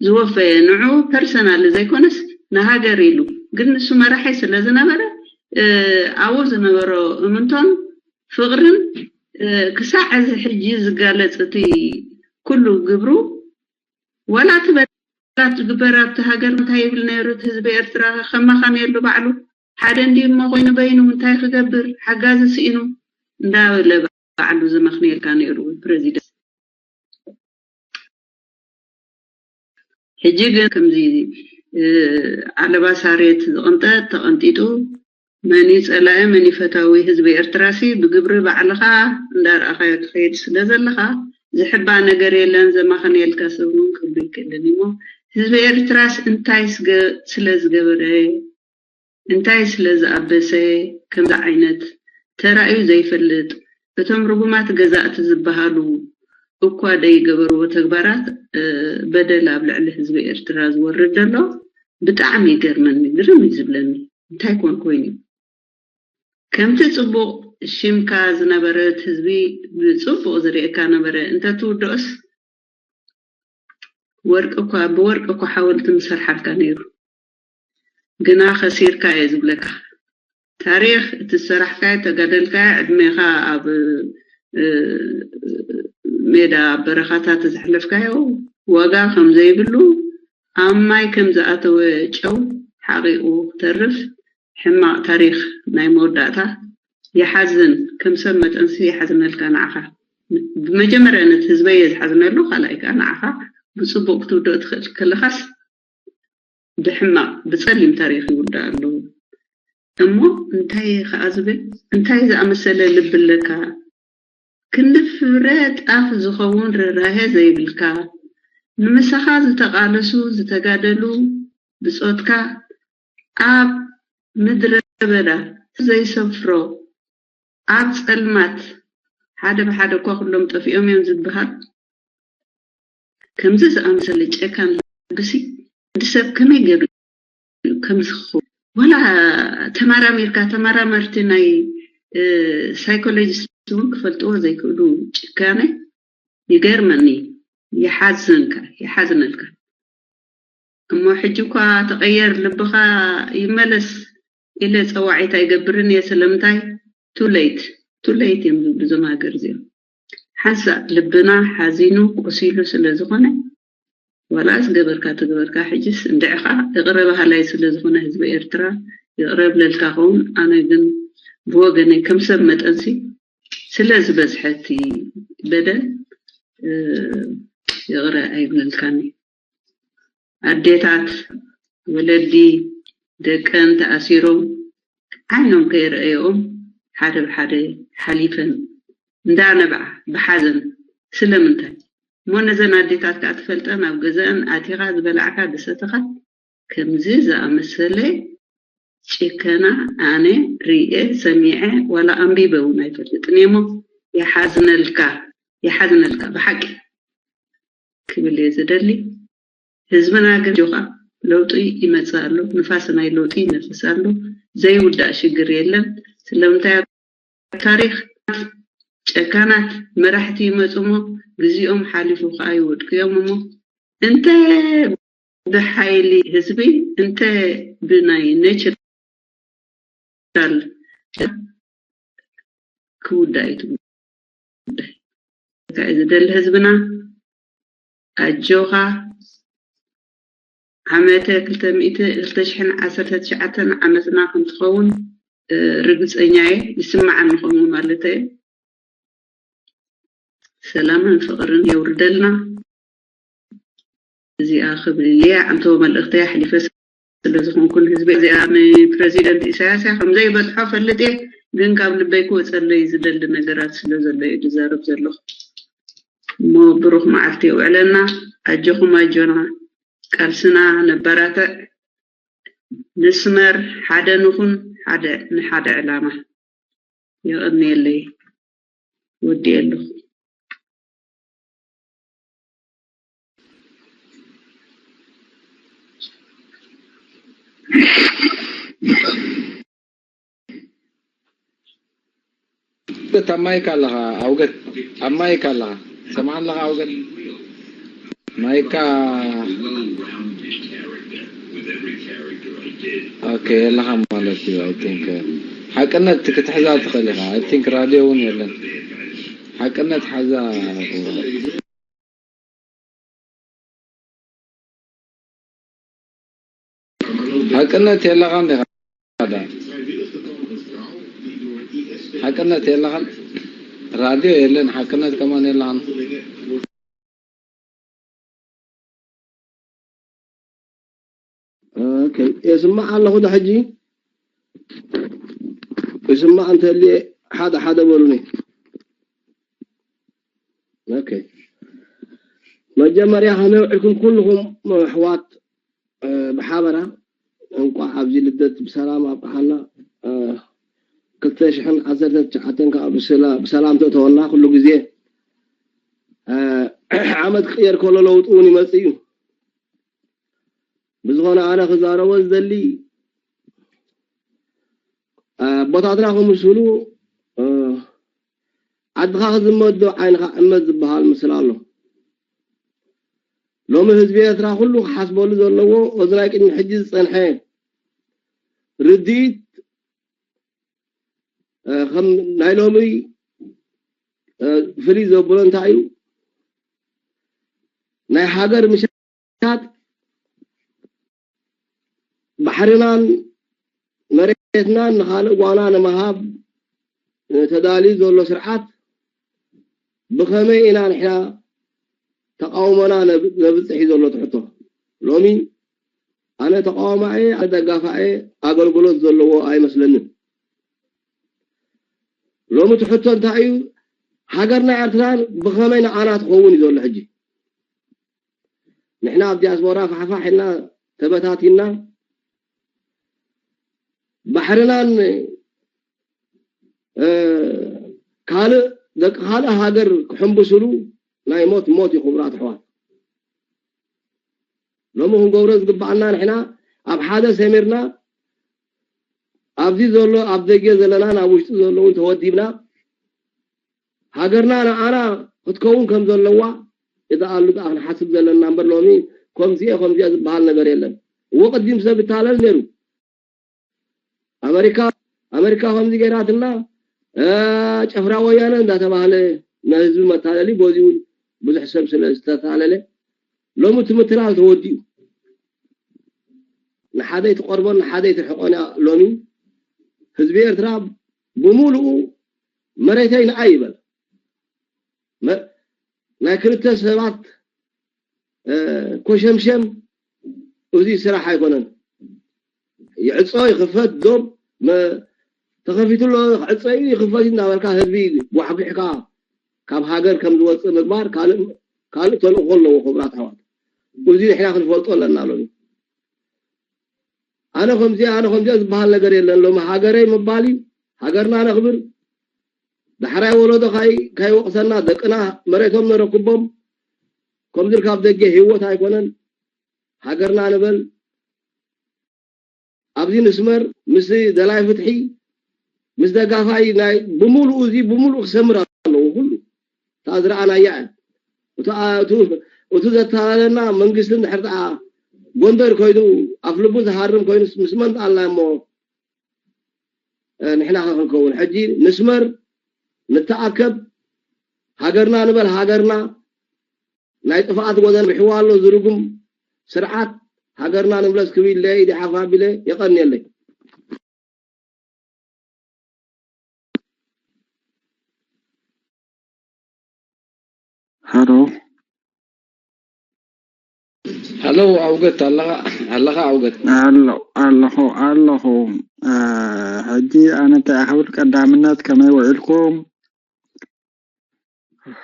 ዝወፈየ ንዑ personally ዘይኮነስ ንሃገር ኢሉ ግን ንሱ መራሒ ስለ ዝነበረ ኣብኡ ዝነበሮ እምንቶን ፍቕርን ክሳዕ እዚ ሕጂ ዝጋለፅ እቲ ኩሉ ግብሩ ዋላ እቲ በላት ዝግበር ኣብቲ ሃገር እንታይ ይብል ነይሩ እቲ ህዝቢ ኤርትራ ከማኻን የሉ ባዕሉ ሓደ እንዲ እሞ ኮይኑ በይኑ እንታይ ክገብር ሓጋዚ ስኢኑ እንዳበለ ባዕሉ ዝመኽንየልካ ነይሩ ፕረዚደንት ሕጂ ግን ከምዚ ዓለባ ሳሬት ዝቕንጠ ተቐንጢጡ መን እዩ ጸላኢ መን እዩ ፈታዊ ህዝቢ ኤርትራ ሲ ብግብሪ ባዕልኻ እንዳረኣኻዮ ትኸይድ ስለ ዘለኻ ዝሕባእ ነገር የለን ዘማኽንየልካ ሰብ እውን ክህሉ ይክእልን እሞ ህዝቢ ኤርትራስ እንታይ ስለ ዝገበረ፣ እንታይ ስለ ዝኣበሰ ከምዚ ዓይነት ተራእዩ ዘይፈልጥ? እቶም ርጉማት ገዛእቲ ዝበሃሉ እኳ ደይገበርዎ ተግባራት በደል ኣብ ልዕሊ ህዝቢ ኤርትራ ዝወርድ ዘሎ ብጣዕሚ ይገርመኒ፣ ግርም እዩ ዝብለኒ። እንታይ ኮን ኮይኑ ከምቲ ጽቡቕ ሽምካ ዝነበረት ህዝቢ ብጽቡቕ ዝርእየካ ነበረ እንተትውድኦስ ወርቂ እኳ ብወርቂ እኳ ሓወልቲ ምሰርሓልካ ነይሩ። ግና ከሲርካ እየ ዝብለካ። ታሪኽ እቲ ዝሰራሕካዮ ተጋደልካዮ ዕድሜኻ ኣብ ሜዳ ኣብ በረኻታት ዘሕለፍካዮ ዋጋ ከም ዘይብሉ ኣብ ማይ ከም ዝኣተወ ጨው ሓቒቑ ክተርፍ ሕማቕ ታሪኽ ናይ መወዳእታ። ይሓዝን፣ ከም ሰብ መጠንሲ ይሓዝነልካ ንዓኻ። ብመጀመርያ ነቲ ህዝበይ እየ ዝሓዝነሉ፣ ካልኣይ ከኣ ንዓኻ ብጽቡቕ ክትውድኦ ትኽእል ከለኻስ ብሕማቕ ብጸሊም ታሪኽ ይውዳእ ኣሎ። እሞ እንታይ ከኣ ዝብል እንታይ ዝኣመሰለ ልቢ ኣለካ? ክንዲ ፍረ ጣፍ ዝኸውን ርህራሄ ዘይብልካ፣ ንምሳኻ ዝተቓለሱ ዝተጋደሉ ብጾትካ ኣብ ምድረ በዳ ዘይሰፍሮ ኣብ ጸልማት ሓደ ብሓደ እኳ ኩሎም ጠፊኦም እዮም ዝበሃል። ከምዚ ዝኣመሰለ ጨካን ልብሲ ወዲ ሰብ ከመይ ገይሩ ከምዚ ክኸውን? ዋላ ተመራሚርካ ተመራመርቲ ናይ ሳይኮሎጂስት እውን ክፈልጥዎ ዘይክእሉ ጭካነ ይገርመኒ። ይሓዝንካ ይሓዝነልካ። እሞ ሕጂ እኳ ተቐየር ልብኻ ይመለስ ኢለ ጸዋዒት ኣይገብርን እየ። ስለምንታይ? ቱለይት ቱለይት እዮም ዝብሉ እዞም ሃገር እዚኦም። ሓንሳእ ልብና ሓዚኑ ቆሲሉ ስለ ዝኾነ ዋላ ዝገበርካ ትግበርካ ሕጅስ እንድዕኻ ይቕረ በሃላይ ስለ ዝኾነ ህዝቢ ኤርትራ ይቕረ ብለልካ ኸውን። ኣነ ግን ብወገነይ ከም ሰብ መጠንሲ ስለ ዝበዝሐ እቲ በደል ይቕረ ኣይብለልካን። ኣዴታት ወለዲ ደቀን ተኣሲሮም ዓይኖም ከይረኣየኦም ሓደ ብሓደ ሓሊፈን እንዳነብዓ ብሓዘን። ስለምንታይ እሞ ነዘን ኣዴታት ከኣ ትፈልጠን ኣብ ገዛእን ኣቲኻ ዝበላዕካ ዝሰተኻ ከምዚ ዝኣመሰለ ጭከና ኣነ ሪኤ ሰሚዐ ዋላ ኣንቢበ እውን ኣይፈልጥን እየ እሞ ይሓዝነልካ ይሓዝነልካ ብሓቂ ክብል እየ ዝደሊ። ህዝብና ግን ጆኻ ለውጢ ይመጽእ ኣሎ፣ ንፋስ ናይ ለውጢ ይነፍስ ኣሎ። ዘይውዳእ ሽግር የለን። ስለምንታይ ኣብ ታሪኽ ጨካናት መራሕቲ ይመጹ እሞ ግዜኦም ሓሊፉ ከኣ ይወድቁ እዮም እሞ እንተ ብሓይሊ ህዝቢ እንተ ብናይ ኔቸራል ክውዳእ እዩ እቲ ጉዳይ። እንታይ እዩ ዝደሊ ህዝብና? ኣጆኻ ዓመተ ክልተ ሚእቲ ክልተ ሽሕን ዓሰርተ ትሽዓተን ዓመትና ከምትኸውን ርግፀኛ እየ። ይስምዓኒ ከምኡ ማለት እየ። ሰላምን ፍቕርን የውርደልና። እዚኣ ክብል ኢለ ኣንተ መልእኽተይ ኣሕሊፈ ስለ ዝኾንኩ ንህዝቢ እዚኣ ንፕረዚደንት ኢሳያስ እያ ከም ዘይበጽሖ ፈልጥ እየ፣ ግን ካብ ልበይ ክወጸለይ ዝደሊ ነገራት ስለ ዘሎ እየ ዝዛረብ ዘለኹ። እሞ ብሩኽ መዓልቲ የውዕለና። ኣጆኹም ኣጆና፣ ቃልስና ነባራትዕ፣ ንስመር፣ ሓደ ንኹን፣ ሓደ ንሓደ ዕላማ። የቐንየለይ። ወዲኤ ኣለኹ። ኣውገት ኣብ ማይካ ኣለኻ ኣውገት ኣብ ማይካ ኣለኻ ሰምዓ ኣለኻ ኣውገት ማይካ ኦኬ የለኻ ማለት እዩ። I think ሓቅነት ክትሕዛ ትኽእል ኢኻ። I think ራድዮ እውን የለን። ሓቅነት ሓዛ ሓቅነት የለኻን ዲኻ? ሓቅነት የለኻን? ራድዮ የለን፣ ሓቅነት ከማን የለኻን። ኦኬ፣ የስማዕ ኣለኹ ዶ ሕጂ? ይስማዕ እንተልየ ሓደ ሓደ በሉኒ። ኦኬ። መጀመርያ ከመይ ውዒልኩም ኩልኹም ኣሕዋት፣ እ፣ ብሓበራ እንቋዕ ኣብዚ ልደት ብሰላም ኣብቅሓና። እ፣ ክልተ ሽሕን ዓሰርተ ትሽዓተን ከዓ ብሰላ-፣ ብሰላም ተእተወና። ኩሉ ግዜ፣ እ፣ ዓመት ክቕየር ከሎ ለውጢ እውን ይመጽእ እዩ። ብዝኾነ ኣነ ክዛረቦ ዝደሊ፣ እ፣ ኣቦታትና ክምስሉ፣ እ፣ ዓድኻ ክዝመት ዶ ዓይንኻ ዕመት ዝበሃል ምስላ ኣሎ። ሎሚ ህዝቢ ኤርትራ ኩሉ ክሓስበሉ ዘለዎ፣ እዚ ናይ ቅድሚ ሕጂ ዝጸንሐ ርድኢት፣ እ፣ ከም ናይ ሎሚ፣ እ፣ ፍልይ ዘብሎ እንታይ እዩ? ናይ ሃገር ምሻት፣ ባሕርናን መሬትናን ንኻልእ ጓና ንምሃብ ተዳልዩ ዘሎ ስርዓት ብኸመይ ኢና ንሕና ተቃውሞና ነብ-፣ ነብጽሕ እዩ ዘሎ እቲ ሕቶ። ሎሚ ኣነ ተቃዋማየ፣ ኣነ ደጋፋየ ኣገልግሎት ዘለዎ ኣይመስለንን። ሎሚ እቲ ሕቶ እንታይ እዩ? ሃገርና ኤርትራ ብኸመይ ንዓና ትኸውን እዩ ዘሎ ሕጂ። ንሕና ኣብ ዲያስፖራ ፋሕፋሕ ኢልና ተበታቲና፣ ባሕርናን፣ እ፣ ካልእ፣ ደቂ ካልእ ሃገር ክሕምብስሉ ናይ ሞት ሞት እዩ፣ ክቡራት ኣሕዋት። ሎሚ ክንገብሮ ዝግባኣና፣ ንሕና ኣብ ሓደ ሰሚርና፣ ኣብዚ ዘሎ፣ ኣብ ደገ ዘለናን ኣብ ውሽጢ ዘለውን ተወዲብና፣ ሃገርና ንዓና ክትከውን ከም ዘለዋ፣ እዛ ኣሉ ደኣ ክንሓስብ ዘለና እምበር፣ ሎሚ ከምዚኤ ከምዚኤ ዝበሃል ነገር የለን። እዎ ቅዲም ሰብ ይታለል ነይሩ። ኣመሪካ፣ ኣመሪካ ከምዚ ገይራትና፣ እ፣ ጨፍራ ወያነ እንዳተባህለ ንህዝቢ መታለሊ፣ በዚ እውን ብዙሕ ሰብ ስለ ዝተታለለ፣ ሎሚ እቲ ምትላል ተወዲኡ። ንሓደ ኣይትቐርቦን ንሓደ ኣይትርሕቆን እያ። ሎሚ ህዝቢ ኤርትራ ብምሉኡ መሬተይ ንዓይ ይበል። መ-፣ ናይ ክልተ ሰባት፣ እ፣ ኮሸምሸም፣ እዚ ስራሕ ኣይኮነን። ይዕጾ ይኽፈት፣ ዶብ መ-፣ ተኸፊቱ ኣሎ፣ ክዕጾ እዩ፣ ይኽፈት እዩ እናበልካ ህዝቢ ጓሕጒሕካ ካብ ሃገር ከም ዝወጽእ ምግባር ካልእ፣ ካልእ ተልእኾ ኣለዎ። ክቡራት ኣሕዋት፣ እዚ ንሕና ክንፈልጦ ኣለና። ሎሚ ኣነ ከምዚ፣ ኣነ ከምዚ ዝበሃል ነገር የለን። ሎሚ ሃገረይ ምባል እዩ። ሃገርና ነኽብር። ዳሕራይ ወለዶ ካይ-፣ ካይወቕሰና፣ ደቅና መሬቶም ነረክቦም። ከምዚ ኢልካ ኣብ ደገ ህይወት ኣይኮነን። ሃገርና ንበል። ኣብዚ ንስመር፣ ምስ ደላይ ፍትሒ፣ ምስ ደጋፋይ ናይ ብምሉኡ፣ እዚ ብምሉኡ ክሰምር ኣለዎ። ኩሉ እታ ዝረኣናያ እያ። እቱ፣ ኣ-፣ እቱ፣ እቱ ዘተላለና መንግስቲ እንድሕር ደኣ ጎንደር ኮይኑ፣ ኣፍ ልቡ ዝሃርም ኮይኑ፣ ምስ መን ደኣ ኣላ እሞ፣ እ፣ ንሕና ከ ክንከውን? ሕጂ ንስመር፣ ንተኣከብ፣ ሃገርና ንበል፣ ሃገርና። ናይ ጥፍኣት ጎደና ምሪሕዋ ኣሎ ዝርጉም ስርዓት። ሃገርና ንምለስ ክብል ኢለ ኢደ ሓፍ ኣቢለ የቐንየለይ። ሃሎ። ሃሎ ኣውገት ኣለኻ? ኣለኻ ኣውገት? ኣሎ፣ ኣለኹ፣ ኣለኹ። እ፣ ሕጂ ኣነ እንታይ ክብል፣ ቀዳምነት ከመይ ውዒልኩም?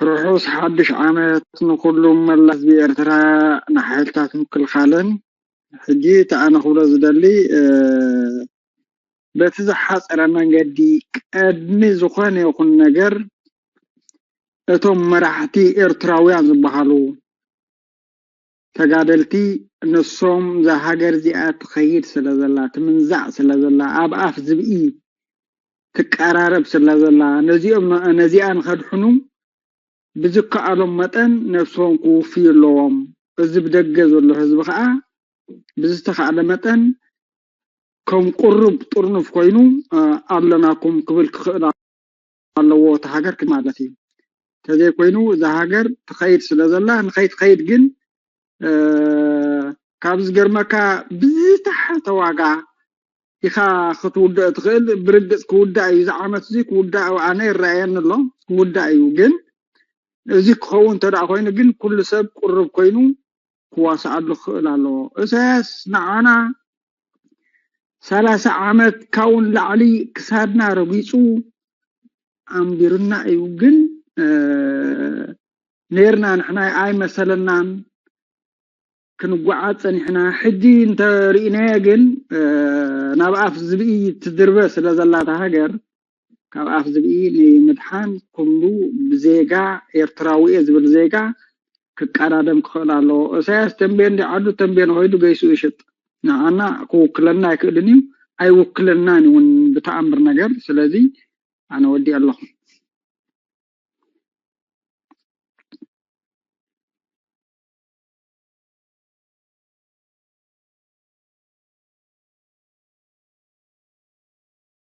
ርሑስ ሓድሽ ዓመት ንኹሉም መላ ህዝቢ ኤርትራ፣ ንሓይልታት ምክልኻልን። ሕጂ እቲ ኣነ ክብሎ ዝደሊ፣ እ፣ በቲ ዝሓጸረ መንገዲ፣ ቀድሚ ዝኾነ ይኹን ነገር እቶም መራሕቲ ኤርትራውያን ዝበሃሉ ተጋደልቲ፣ ንሶም እዛ ሃገር እዚኣ ትኸይድ ስለ ዘላ፣ ትምንዛዕ ስለ ዘላ፣ ኣብ ኣፍ ዝብኢ ትቀራረብ ስለ ዘላ፣ ነዚኦም፣ ነዚኣ ንኸድሕኑ ብዝከኣሎም መጠን ነብሶም ክውፍዩ ኣለዎም። እዚ ብደገ ዘሎ ህዝቢ ከኣ ብዝተኻእለ መጠን ከም ቁሩብ ጥርኑፍ ኮይኑ፣ እ፣ ኣለናኩም ክብል ክኽእል ኣለዎ፣ እታ ሃገር ክብል ማለት እዩ። ተዘይኮይኑ እዛ ሃገር ትኸይድ ስለ ዘላ፣ ንኸይትኸይድ ግን፣ እ፣ ካብ ዝገርመካ ብዝተሓተ ዋጋ ኢኻ ክትውድኦ ትኽእል። ብርግጽ ክውዳእ እዩ፣ እዚ ዓመት እዚ ክውዳእ ኣነ ይረኣየኒ ኣሎ፣ ክውዳእ እዩ። ግን እዚ ክኸውን እንተ ደኣ ኮይኑ ግን ኩሉ ሰብ ቁሩብ ኮይኑ ክዋስኣሉ ክኽእል ኣለዎ። እሳያስ ንዓና ሰላሳ ዓመት ካብኡ ንላዕሊ ክሳድና ረጊጹ ኣንቢሩና እዩ። ግን፣ እ፣ ነርና ንሕና ኣይመሰለናን። ክንጓዓዝ ጸኒሕና። ሕጂ እንተርኢናዮ ግን ናብ ኣፍ ዝብኢ ትድርበ ስለ ዘላታ ሃገር፣ ካብ ኣፍ ዝብኢ ንምድሓን ኩሉ ብዜጋ ኤርትራዊ እየ ዝብል ዜጋ ክቀዳደም ክኽእል ኣለዎ። እሳያስ ተንቤን ዲ ዓዱ ተንቤን ኮይዱ ገይሱ ይሽጥ። ንዓና ክውክለና ኣይክእልን እዩ፣ ኣይውክለናን እውን ብተኣምር ነገር። ስለዚ ኣነ ወዲእ ኣለኹ።